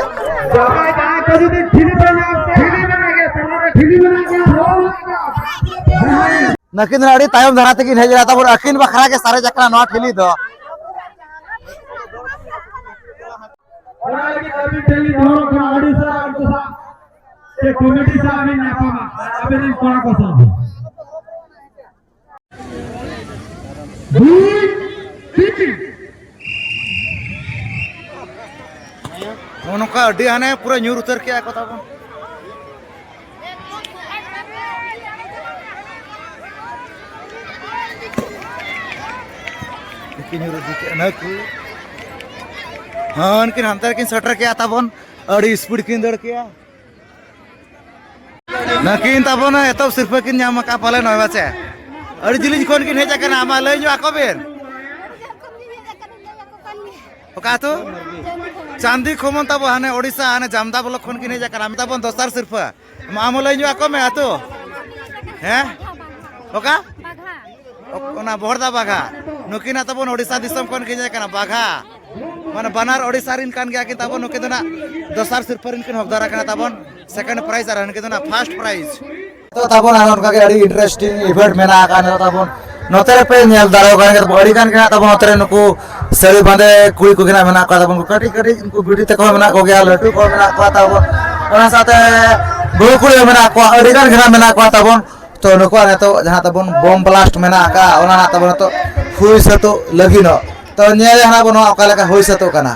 ᱡᱟᱦᱟᱸᱭ ᱡᱟᱦᱟᱸᱭ ᱠᱚ ᱡᱩᱫᱤ ᱴᱷᱤᱞᱤ ᱯᱮ ᱧᱟᱢ ᱠᱮᱫᱟ, ᱴᱷᱤᱞᱤ ᱢᱮᱱᱟᱜ ᱜᱮᱭᱟ, ᱛᱟᱞᱟ ᱨᱮ ᱴᱷᱤᱞᱤ ᱢᱮᱱᱟᱜ ᱜᱮᱭᱟ᱾ ᱱᱟᱹᱠᱤᱱ ᱫᱚ ᱟᱹᱰᱤ ᱛᱟᱭᱚᱢ ᱫᱷᱟᱨᱟ ᱛᱮᱠᱤᱱ ᱦᱮᱡ ᱮᱱᱟ ᱛᱟᱵᱚᱱ, ᱟᱹᱠᱤᱱ ᱵᱟᱠᱷᱨᱟ ᱜᱮ ᱥᱟᱨᱮᱡ ᱟᱠᱟᱱᱟ ᱱᱚᱣᱟ ᱴᱷᱤᱞᱤ ᱫᱚ᱾ ᱚᱱᱟ ᱞᱟᱹᱜᱤᱫ ᱟᱹᱵᱤᱱ ᱴᱷᱮᱱ ᱞᱤᱧ ᱱᱮᱦᱚᱨᱚᱜ ᱠᱟᱱᱟ, ᱟᱹᱰᱤ ᱩᱥᱟᱹᱨᱟ ᱩᱱᱠᱩ ᱥᱟᱶ ᱥᱮ ᱠᱚᱢᱤᱴᱤ ᱥᱟᱶ ᱵᱤᱱ ᱧᱟᱯᱟᱢᱟ, ᱟᱵᱮᱱ ᱨᱮᱱ ᱠᱚᱲᱟ ᱠᱚ ᱥᱟᱶ ᱫᱚ᱾ ᱫᱩᱭ, ᱛᱤᱱ᱾ ᱱᱚᱜᱼᱚ ᱱᱚᱝᱠᱟ ᱟᱹᱰᱤ ᱦᱟᱱᱮ ᱯᱩᱨᱟᱹ ᱧᱩᱨ ᱩᱛᱟᱹᱨ ᱠᱮᱜᱼᱟ ᱠᱚ ᱛᱟᱵᱚᱱ᱾ ᱠᱤᱱ ᱧᱩᱨ ᱤᱫᱤ ᱠᱮᱜᱼᱟ ᱱᱟᱹᱠᱩ᱾ ᱦᱚᱸ, ᱩᱱᱠᱤᱱ ᱦᱟᱱᱛᱮ ᱨᱮᱠᱤᱱ ᱥᱮᱴᱮᱨ ᱠᱮᱜᱼᱟ ᱛᱟᱵᱚᱱ᱾ ᱟᱹᱰᱤ ᱥᱯᱤᱰ ᱠᱤᱱ ᱫᱟᱹᱲ ᱠᱮᱜᱼᱟ᱾ ᱱᱟᱹᱠᱤᱱ ᱛᱟᱵᱚᱱ ᱮᱛᱚᱦᱚᱵ ᱥᱤᱨᱯᱟᱹ ᱠᱤᱱ ᱧᱟᱢ ᱟᱠᱟᱫ ᱯᱟᱞᱮ ᱱᱚᱜᱼᱚᱭ ᱵᱟᱪᱮ? ᱟᱹᱰᱤ ᱡᱤᱞᱤᱧ ᱠᱷᱚᱱ ᱠᱤᱱ ᱦᱮᱡ ᱟᱠᱟᱱᱟ, ᱢᱟ ᱞᱟᱹᱭ ᱧᱚᱜ ᱟᱠᱚ ᱵᱤᱱ᱾ ᱚᱠᱟ ᱟᱹᱛᱩ? ᱪᱟᱱᱫᱤ ᱠᱷᱚᱢᱚᱱ ᱛᱟᱵᱚ, ᱦᱟᱱᱮ ᱳᱰᱤᱥᱟ, ᱦᱟᱱᱮ ᱡᱟᱢᱫᱟ ᱵᱞᱚᱠ ᱠᱷᱚᱱ ᱠᱤᱱ ᱦᱮᱡ ᱟᱠᱟᱱᱟ᱾ ᱢᱮᱛᱟ ᱵᱚᱱ ᱫᱚᱥᱟᱨ ᱥᱤᱨᱯᱟᱹ᱾ ᱢᱟ ᱟᱢ ᱞᱟᱹᱭ ᱧᱚᱜ ᱟᱠᱚ ᱢᱮ ᱟᱹᱛᱩ᱾ ᱦᱮᱸ? ᱚᱠᱟ? ᱚᱠ-, ᱚᱱᱟ ᱵᱚᱦᱚᱲᱫᱟ ᱵᱟᱜᱷᱟ᱾ ᱱᱩᱠᱤᱱᱟᱜ ᱛᱟᱵᱚᱱ ᱳᱰᱤᱥᱟ ᱫᱤᱥᱚᱢ ᱠᱷᱚᱱ ᱠᱤᱱ ᱦᱮᱡ ᱟᱠᱟᱱᱟ, ᱵᱟᱜᱷᱟ᱾ ᱢᱟᱱᱮ ᱵᱟᱱᱟᱨ ᱳᱰᱤᱥᱟ ᱨᱤᱱ ᱠᱟᱱ ᱜᱮᱭᱟ ᱠᱤᱱ ᱛᱟᱵᱚᱱ᱾ ᱱᱩᱠᱤᱱ ᱫᱚ ᱱᱟᱜ ᱫᱚᱥᱟᱨ ᱥᱤᱨᱯᱟᱹ ᱨᱤᱱ ᱠᱤᱱ ᱦᱚᱠᱫᱟᱨ ᱟᱠᱟᱱᱟ ᱛᱟᱵᱚᱱ᱾ ᱥᱮᱠᱮᱱᱰ ᱯᱨᱟᱭᱤᱡᱽ ᱟᱨ ᱦᱟᱹᱱᱠᱤ ᱫᱚ ᱱᱟᱜ ᱯᱷᱟᱥᱴ ᱯᱨᱟᱭᱤᱡᱽ᱾ ᱛᱚ ᱛᱟᱵᱚᱱ ᱟᱨ ᱚᱱᱠᱟ ᱜᱮ ᱟᱹᱰᱤ ᱤᱱᱴᱟᱨᱮᱥᱴᱤᱝ ᱤᱵᱷᱮᱱᱴ ᱢᱮᱱᱟᱜ ᱟᱠᱟᱫ ᱱᱤᱛᱚᱜ ᱛᱟᱵᱚᱱ᱾ ᱱᱚᱛᱮ ᱨᱮᱯᱮ ᱧᱮᱞ ᱫᱟᱲᱮᱭᱟᱜ ᱠᱟᱱ ᱜᱮᱭᱟ, ᱟᱹᱰᱤ ᱜᱟᱱ ᱜᱮ ᱦᱟᱸᱜ ᱛᱟᱵᱚᱱ ᱱᱚᱛᱮ ᱨᱮ ᱱᱩᱠᱩ ᱥᱟᱹᱲᱤ ᱵᱟᱸᱫᱮ ᱠᱩᱲᱤ ᱠᱚᱜᱮ ᱦᱟᱸᱜ ᱢᱮᱱᱟᱜ ᱠᱚᱣᱟ ᱛᱟᱵᱚᱱ, ᱠᱟᱹᱴᱤᱡ ᱠᱟᱹᱴᱤᱡ ᱩᱱᱠᱩ ᱵᱤᱴᱤ ᱛᱟᱠᱚ ᱦᱚᱸ ᱢᱮᱱᱟᱜ ᱠᱚᱜᱮᱭᱟ, ᱞᱟᱹᱴᱩ ᱠᱚ ᱢᱮᱱᱟᱜ ᱠᱚᱣᱟ ᱛᱟᱵᱚᱱ, ᱚᱱᱟ ᱥᱟᱶᱛᱮ ᱵᱟᱹᱦᱩ ᱠᱩᱲᱤ ᱦᱚᱸ ᱢᱮᱱᱟᱜ ᱠᱚᱣᱟ, ᱟᱹᱰᱤ ᱜᱟᱱ ᱜᱮ ᱦᱟᱸᱜ ᱢᱮᱱᱟᱜ ᱠᱚᱣᱟ ᱛᱟᱵᱚᱱ᱾ ᱛᱚ ᱱᱩᱠᱩᱣᱟᱜ ᱱᱤᱛᱚᱜ ᱡᱟᱦᱟᱸ ᱛᱟᱵᱚᱱ ᱵᱚᱢ ᱵᱞᱟᱥᱴ ᱢᱮᱱᱟᱜ ᱟᱠᱟᱫ, ᱚᱱᱟ ᱦᱟᱸᱜ ᱛᱟᱵᱚᱱ ᱱᱤᱛᱚᱜ ᱦᱩᱭ ᱥᱟᱹᱛᱚᱜ ᱞᱟᱹᱜᱤᱫᱚᱜ᱾ ᱛᱚ ᱧᱮᱞ ᱦᱟᱸᱜ ᱵᱚᱱ ᱱᱚᱣᱟ ᱚᱠᱟ ᱞᱮᱠᱟ ᱦᱩᱭ ᱥᱟᱹᱛᱚᱜ ᱠᱟᱱᱟ᱾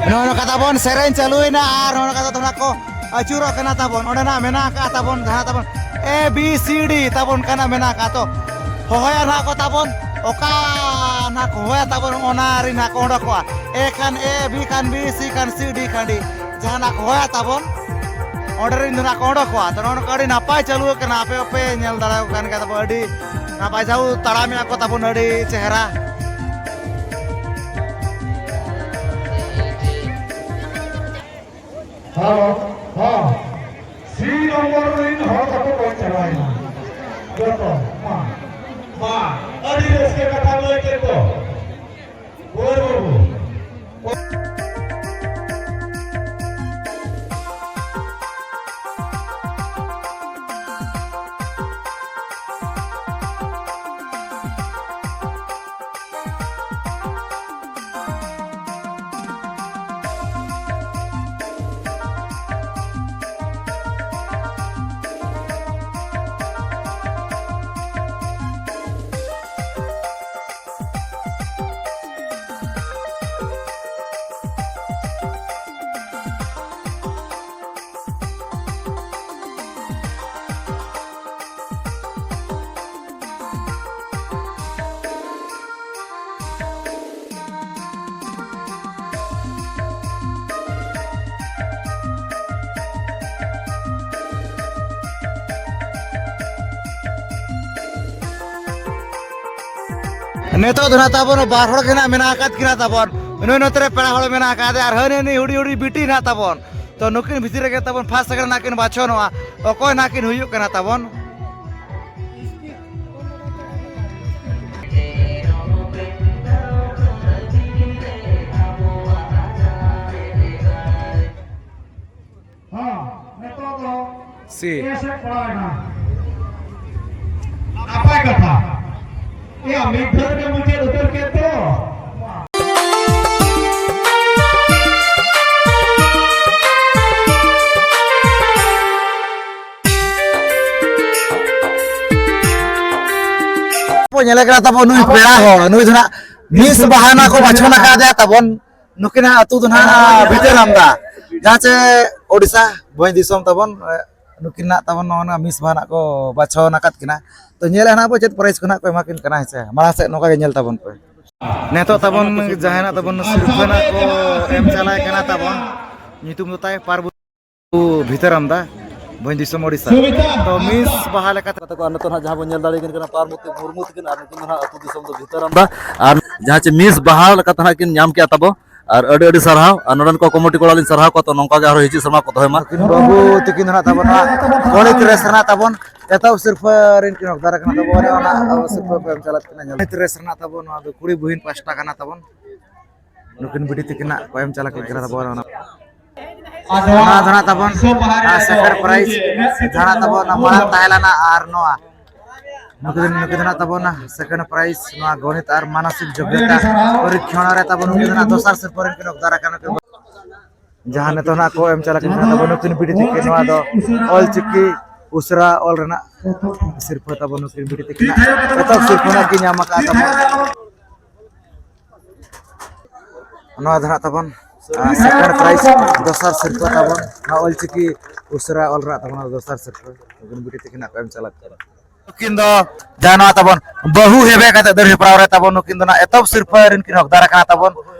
ᱱᱚᱜᱼᱚ ᱱᱚᱝᱠᱟ ᱛᱟᱵᱚᱱ ᱥᱮᱨᱮᱧ ᱪᱟᱹᱞᱩᱭᱮᱱᱟ ᱟᱨ ᱱᱚᱜᱼᱚ ᱱᱚᱝᱠᱟ ᱛᱷᱚᱲᱟ ᱠᱚ ᱟᱹᱪᱩᱨᱚᱜ ᱠᱟᱱᱟ ᱛᱟᱵᱚᱱ᱾ ᱚᱸᱰᱮ ᱱᱟᱜ ᱢᱮᱱᱟᱜ ᱟᱠᱟᱫ ᱛᱟᱵᱚᱱ ᱡᱟᱦᱟᱸ ᱛᱟᱵᱚᱱ A B C D ᱛᱟᱵᱚᱱ ᱠᱟᱱᱟ ᱢᱮᱱᱟᱜ ᱟᱠᱟᱫ, ᱛᱚ ᱦᱚᱦᱚᱭᱟ ᱱᱟᱜ ᱠᱚ ᱛᱟᱵᱚᱱ, ᱚᱠᱟ ᱱᱟᱜ ᱠᱚ ᱦᱚᱦᱚᱭᱟ ᱛᱟᱵᱚᱱ ᱚᱱᱟ ᱨᱮ ᱱᱟᱜ ᱠᱚ ᱚᱰᱚᱠᱚᱜᱼᱟ᱾ A ᱠᱷᱟᱱ A, B ᱠᱷᱟᱱ B, C ᱠᱷᱟᱱ C, D ᱠᱷᱟᱱ D, ᱡᱟᱦᱟᱸ ᱱᱟᱜ ᱠᱚ ᱦᱚᱦᱚᱭᱟ ᱛᱟᱵᱚᱱ ᱚᱸᱰᱮ ᱨᱮᱱ ᱫᱚ ᱱᱟᱜ ᱠᱚ ᱚᱰᱚᱠᱚᱜᱼᱟ᱾ ᱛᱚ ᱱᱚᱜᱼᱚ ᱱᱚᱝᱠᱟ ᱟᱹᱰᱤ ᱱᱟᱯᱟᱭ ᱪᱟᱹᱞᱩ ᱟᱠᱟᱱᱟ, ᱟᱯᱮ ᱦᱚᱸᱯᱮ ᱧᱮᱞ ᱫᱟᱲᱮᱭᱟᱜ ᱠᱟᱱ ᱜᱮᱭᱟ ᱛᱟᱵᱚᱱ, ᱟᱹᱰᱤ ᱱᱟᱯᱟᱭ ᱡᱟᱦᱟᱸ ᱛᱟᱲᱟᱢᱮᱜᱼᱟ ᱠᱚ ᱛᱟᱵᱚᱱ ᱟᱹᱰᱤ ᱪᱮᱦᱨᱟ᱾ ᱦᱮᱞᱳ, ᱦᱚᱸ, ᱥᱤ ᱱᱚᱢᱵᱚᱨ ᱨᱮᱱ ᱦᱚᱲ ᱫᱚᱠᱚ ᱜᱚᱡ ᱪᱟᱵᱟᱭᱮᱱᱟ ᱡᱚᱛᱚ᱾ ᱢᱟ, ᱢᱟ, ᱟᱹᱰᱤ ᱨᱟᱹᱥᱠᱟᱹ ᱠᱟᱛᱷᱟ ᱞᱟᱹᱭ ᱠᱮᱫ ᱫᱚ᱾ ᱦᱳᱭ ᱵᱟᱹᱵᱩ, ᱱᱤᱛᱚᱜ ᱫᱚ ᱱᱟᱜ ᱛᱟᱵᱚᱱ ᱵᱟᱨ ᱦᱚᱲ ᱜᱮ ᱱᱟᱜ ᱢᱮᱱᱟᱜ ᱟᱠᱟᱫ ᱠᱤᱱᱟ ᱛᱟᱵᱚᱱ᱾ ᱱᱩᱭ ᱱᱚᱛᱮ ᱨᱮ ᱯᱮᱲᱟ ᱦᱚᱲ ᱢᱮᱱᱟᱜ ᱟᱠᱟᱫᱮᱭᱟ ᱟᱨ ᱦᱟᱹᱱᱤ ᱱᱩᱭ ᱦᱩᱰᱤᱧ ᱦᱩᱰᱤᱧ ᱵᱤᱴᱤ ᱱᱟᱜ ᱛᱟᱵᱚᱱ᱾ ᱛᱚ ᱱᱩᱠᱤᱱ ᱵᱷᱤᱛᱤᱨ ᱨᱮᱜᱮ ᱛᱟᱵᱚᱱ ᱯᱷᱟᱥᱴ ᱥᱮᱠᱮᱱᱰ ᱱᱟᱜ ᱠᱤᱱ ᱵᱟᱪᱷᱚᱱᱚᱜᱼᱟ᱾ ᱚᱠᱚᱭ ᱱᱟᱜ ᱠᱤᱱ ᱦᱩᱭᱩᱜ ᱠᱟᱱᱟ ᱛᱟᱵᱚᱱ? ᱦᱚᱸ, ᱱᱤᱛᱚᱜ ᱫᱚ ᱥᱤ᱾ ᱠᱮᱥ ᱮ ᱯᱟᱲᱟᱣᱮᱱᱟ᱾ ᱱᱟᱯᱟᱭ ᱠᱟᱛᱷᱟ᱾ ᱮᱭᱟ, ᱢᱤᱫ ᱫᱷᱟᱣ ᱜᱮ ᱢᱩᱪᱟᱹᱫ ᱩᱛᱟᱹᱨ ᱠᱮᱫ ᱫᱚ᱾ ᱵᱚ ᱧᱮᱞᱮ ᱠᱟᱱᱟ ᱛᱟᱵᱚᱱ ᱱᱩᱭ ᱯᱮᱲᱟ ᱦᱚᱲ, ᱱᱩᱭ ᱫᱚ ᱱᱟᱜ ᱢᱤᱥ ᱵᱟᱦᱟᱱᱟ ᱠᱚ ᱵᱟᱪᱷᱚᱱ ᱟᱠᱟᱫᱮᱭᱟ ᱛᱟᱵᱚᱱ᱾ ᱱᱩᱠᱤᱱᱟᱜ ᱟᱹᱛᱩ ᱫᱚ ᱱᱟᱦᱟᱜ ᱵᱷᱤᱛᱟᱹᱨ ᱟᱢᱫᱟ, ᱡᱟᱦᱟᱸ ᱪᱮ ᱳᱰᱤᱥᱟ ᱵᱷᱚᱸᱡᱽ ᱫᱤᱥᱚᱢ ᱛᱟᱵᱚᱱ᱾ ᱱᱩᱠᱤᱱ ᱱᱟᱜ ᱛᱟᱵᱚᱱ ᱱᱚᱜᱼᱚ ᱱᱚᱣᱟ ᱢᱤᱥ ᱵᱟᱦᱟ ᱱᱟᱜ ᱠᱚ ᱵᱟᱪᱷᱟᱣ ᱟᱠᱟᱫ ᱠᱤᱱᱟ᱾ ᱛᱚ ᱧᱮᱞ ᱱᱟᱦᱟᱜ ᱵᱚ ᱪᱮᱫ ᱯᱨᱟᱭᱤᱡᱽ ᱠᱚ ᱱᱟᱜ ᱠᱚ ᱮᱢᱟ ᱠᱤᱱ ᱠᱟᱱᱟ, ᱦᱮᱸ ᱥᱮ᱾ ᱢᱟᱲᱟᱝ ᱥᱮᱫ ᱱᱚᱝᱠᱟ ᱜᱮ ᱧᱮᱞ ᱛᱟᱵᱚᱱ ᱯᱮ᱾ ᱱᱤᱛᱚᱜ ᱛᱟᱵᱚᱱ ᱡᱟᱦᱟᱸᱭ ᱱᱟᱜ ᱛᱟᱵᱚᱱ ᱥᱤᱨᱯᱷᱟᱹ ᱱᱟᱜ ᱠᱚ ᱮᱢ ᱪᱟᱞᱟᱭ ᱠᱟᱱᱟ ᱛᱟᱵᱚᱱ, ᱧᱩᱛᱩᱢ ᱫᱚ ᱛᱟᱭ ᱯᱟᱨᱵᱚᱛᱤ ᱵᱷᱤᱛᱟᱹᱨ ᱟᱢᱫᱟ, ᱵᱷᱚᱸᱡᱽ ᱫᱤᱥᱚᱢ ᱳᱰᱤᱥᱟ᱾ ᱛᱚ ᱢᱤᱥ ᱵᱟᱦᱟ ᱞᱮᱠᱟᱛᱮ ᱛᱟᱠᱚ, ᱟᱨ ᱱᱤᱛᱚᱜ ᱱᱟᱦᱟᱜ ᱡᱟᱦᱟᱸ ᱵᱚᱱ ᱧᱮᱞ ᱫᱟᱲᱮᱭᱟᱠᱤᱱ ᱠᱟᱱᱟ ᱯᱟᱨᱵᱚᱛᱤ ᱢᱩᱨᱢᱩ ᱛᱟᱹᱠᱤᱱ, ᱟᱨ ᱱᱩᱠᱤᱱ ᱫᱚ ᱱᱟᱦᱟᱜ ᱟᱹᱛᱩ ᱫᱤᱥᱚᱢ ᱫᱚ ᱵᱷᱤᱛᱟᱹᱨ ᱟᱢᱫᱟ, ᱟᱨ ᱡᱟᱦᱟᱸ ᱪᱮ ᱢᱤᱥ ᱵᱟᱦᱟ ᱞᱮᱠᱟᱛᱮ ᱱᱟᱦᱟᱜ ᱠᱤᱱ ᱧᱟᱢ ᱠᱮᱜᱼᱟ ᱛᱟᱵᱚ᱾ ᱟᱨ ᱟᱹᱰᱤ ᱟᱹᱰᱤ ᱥᱟᱨᱦᱟᱣ, ᱟᱨ ᱱᱚᱰᱮᱱ ᱠᱚ ᱠᱚᱢᱤᱴᱤ ᱠᱚᱲᱟ ᱞᱤᱧ ᱥᱟᱨᱦᱟᱣ ᱠᱚᱣᱟ, ᱛᱚ ᱱᱚᱝᱠᱟ ᱜᱮ ᱟᱨᱦᱚᱸ ᱦᱤᱡᱩᱜ ᱥᱮᱨᱢᱟ ᱠᱚ ᱫᱚᱦᱚᱭ ᱢᱟ᱾ ᱱᱩᱠᱤᱱ ᱵᱟᱹᱵᱩ ᱛᱤᱠᱤᱱ ᱫᱚ ᱱᱟᱦᱟᱜ ᱛᱟᱵᱚᱱ ᱱᱟᱦᱟᱜ ᱜᱚᱬᱤᱛ ᱨᱮᱥ ᱨᱮᱱᱟᱜ ᱛᱟᱵᱚᱱ ᱮᱛᱚᱦᱚᱵ ᱥᱤᱨᱯᱷᱟᱹ ᱨᱮᱱ ᱠᱤᱱ ᱦᱚᱠᱫᱟᱨ ᱠᱟᱱᱟ ᱛᱟᱵᱚᱱ, ᱚᱱᱟ ᱟᱵᱚ ᱥᱤᱨᱯᱷᱟᱹ ᱠᱚ ᱮᱢ ᱪᱟᱞᱟᱜ ᱠᱟᱱᱟ᱾ ᱜᱚᱬᱤᱛ ᱨᱮᱥ ᱨᱮᱱᱟᱜ ᱛᱟᱵᱚᱱ ᱱᱚᱣᱟ ᱫᱚ ᱠᱩᱲᱤ ᱵᱩᱦᱤᱱ ᱯᱟᱥᱴᱟ ᱠᱟᱱᱟ ᱛᱟᱵᱚᱱ᱾ ᱱᱩᱠᱤᱱ ᱵᱤᱴᱤ ᱛᱤᱠᱤᱱᱟᱜ ᱠᱚ ᱮᱢ ᱪᱟᱞᱟᱜ ᱠᱟᱱᱟ ᱛᱟᱵᱚᱱ᱾ ᱚᱱᱟ ᱫᱚ ᱱᱟᱜ ᱛᱟᱵᱚᱱ, ᱟᱨ ᱥᱮᱠᱮᱱᱰ ᱯᱨᱟᱭᱤᱡᱽ ᱡᱟᱦᱟᱸ ᱛᱟᱵᱚᱱ ᱚᱱᱟ ᱢᱟᱲᱟᱝ ᱛᱟᱦᱮᱸ ᱞᱮᱱᱟ, ᱟᱨ ᱱᱚᱣᱟ ᱱᱩᱠᱤᱱ, ᱱᱩᱠᱤᱱ ᱫᱚ ᱱᱟᱜ ᱛᱟᱵᱚᱱ ᱥᱮᱠᱮᱱᱰ ᱯᱨᱟᱭᱤᱡᱽ ᱱᱚᱣᱟ ᱜᱚᱬᱤᱛ ᱟᱨ ᱢᱟᱱᱚᱥᱤᱠ ᱡᱳᱜᱽᱭᱚᱛᱟ ᱯᱚᱨᱤᱠᱠᱷᱚᱱ ᱨᱮ ᱛᱟᱵᱚᱱ ᱱᱩᱠᱤᱱ ᱫᱚ ᱱᱟᱜ ᱫᱚᱥᱟᱨ ᱥᱤᱨᱯᱟᱹ ᱨᱮᱱ ᱠᱤᱱ ᱦᱚᱠᱫᱟᱨ ᱟᱠᱟᱱᱟ᱾ ᱡᱟᱦᱟᱸ ᱱᱤᱛᱚᱜ ᱱᱟᱜ ᱠᱚ ᱮᱢ ᱪᱟᱞᱟᱜ ᱠᱟᱱᱟ ᱛᱟᱵᱚᱱ ᱱᱩᱠᱤᱱ ᱵᱤᱴᱤ ᱛᱤᱠᱤᱱ, ᱱᱚᱣᱟ ᱫᱚ ᱚᱞ ᱪᱤᱠᱤ ᱩᱥᱟᱹᱨᱟ ᱚᱞ ᱨᱮᱱᱟᱜ ᱥᱤᱨᱯᱟᱹ ᱛᱟᱵᱚᱱ ᱱᱩᱠᱤᱱ ᱵᱤᱴᱤ ᱛᱤᱠᱤᱱᱟᱜ ᱮᱛᱚᱦᱚᱵ ᱥᱤᱨᱯᱟᱹ ᱱᱟᱜ ᱠᱤᱱ ᱧᱟᱢ ᱟᱠᱟᱫ ᱛᱟᱵᱚᱱ᱾ ᱱᱚᱣᱟ ᱫᱚ ᱱᱟᱜ ᱛᱟᱵᱚᱱ, ᱟᱨ ᱥᱮᱠᱮᱱᱰ ᱯᱨᱟᱭᱤᱡᱽ ᱫᱚᱥᱟᱨ ᱥᱤᱨᱯᱟᱹ ᱛᱟᱵᱚᱱ, ᱱᱚᱣᱟ ᱚᱞᱪᱤᱠᱤ ᱩᱥᱟᱹᱨᱟ ᱚᱞ ᱨᱮᱱᱟᱜ ᱛᱟᱵᱚᱱ ᱫᱚᱥᱟᱨ ᱥᱤᱨᱯᱟᱹ, ᱱᱩᱠᱤᱱ ᱵᱤᱴᱤ ᱛᱤᱠᱤᱱᱟᱜ ᱠᱚ ᱮᱢ ᱪᱟᱞᱟᱜ ᱠᱟᱱᱟ᱾ ᱱᱩᱠᱤᱱ ᱫᱚ ᱡᱟᱦᱟᱸ ᱱᱚᱣᱟ ᱛᱟᱵᱚᱱ ᱵᱟᱹᱦᱩ ᱦᱮᱵᱮ ᱠᱟᱛᱮ ᱫᱟᱹᱲ ᱦᱮᱯᱨᱟᱣ ᱨᱮ ᱛᱟᱵᱚᱱ, ᱱᱩᱠᱤᱱ ᱫᱚ ᱱᱟᱜ ᱮᱛᱚᱦᱚᱵ ᱥᱤᱨᱯᱟᱹ ᱨᱮᱱ ᱠᱤᱱ ᱦᱚᱠᱫᱟᱨ ᱟᱠᱟᱱᱟ ᱛᱟᱵᱚᱱ᱾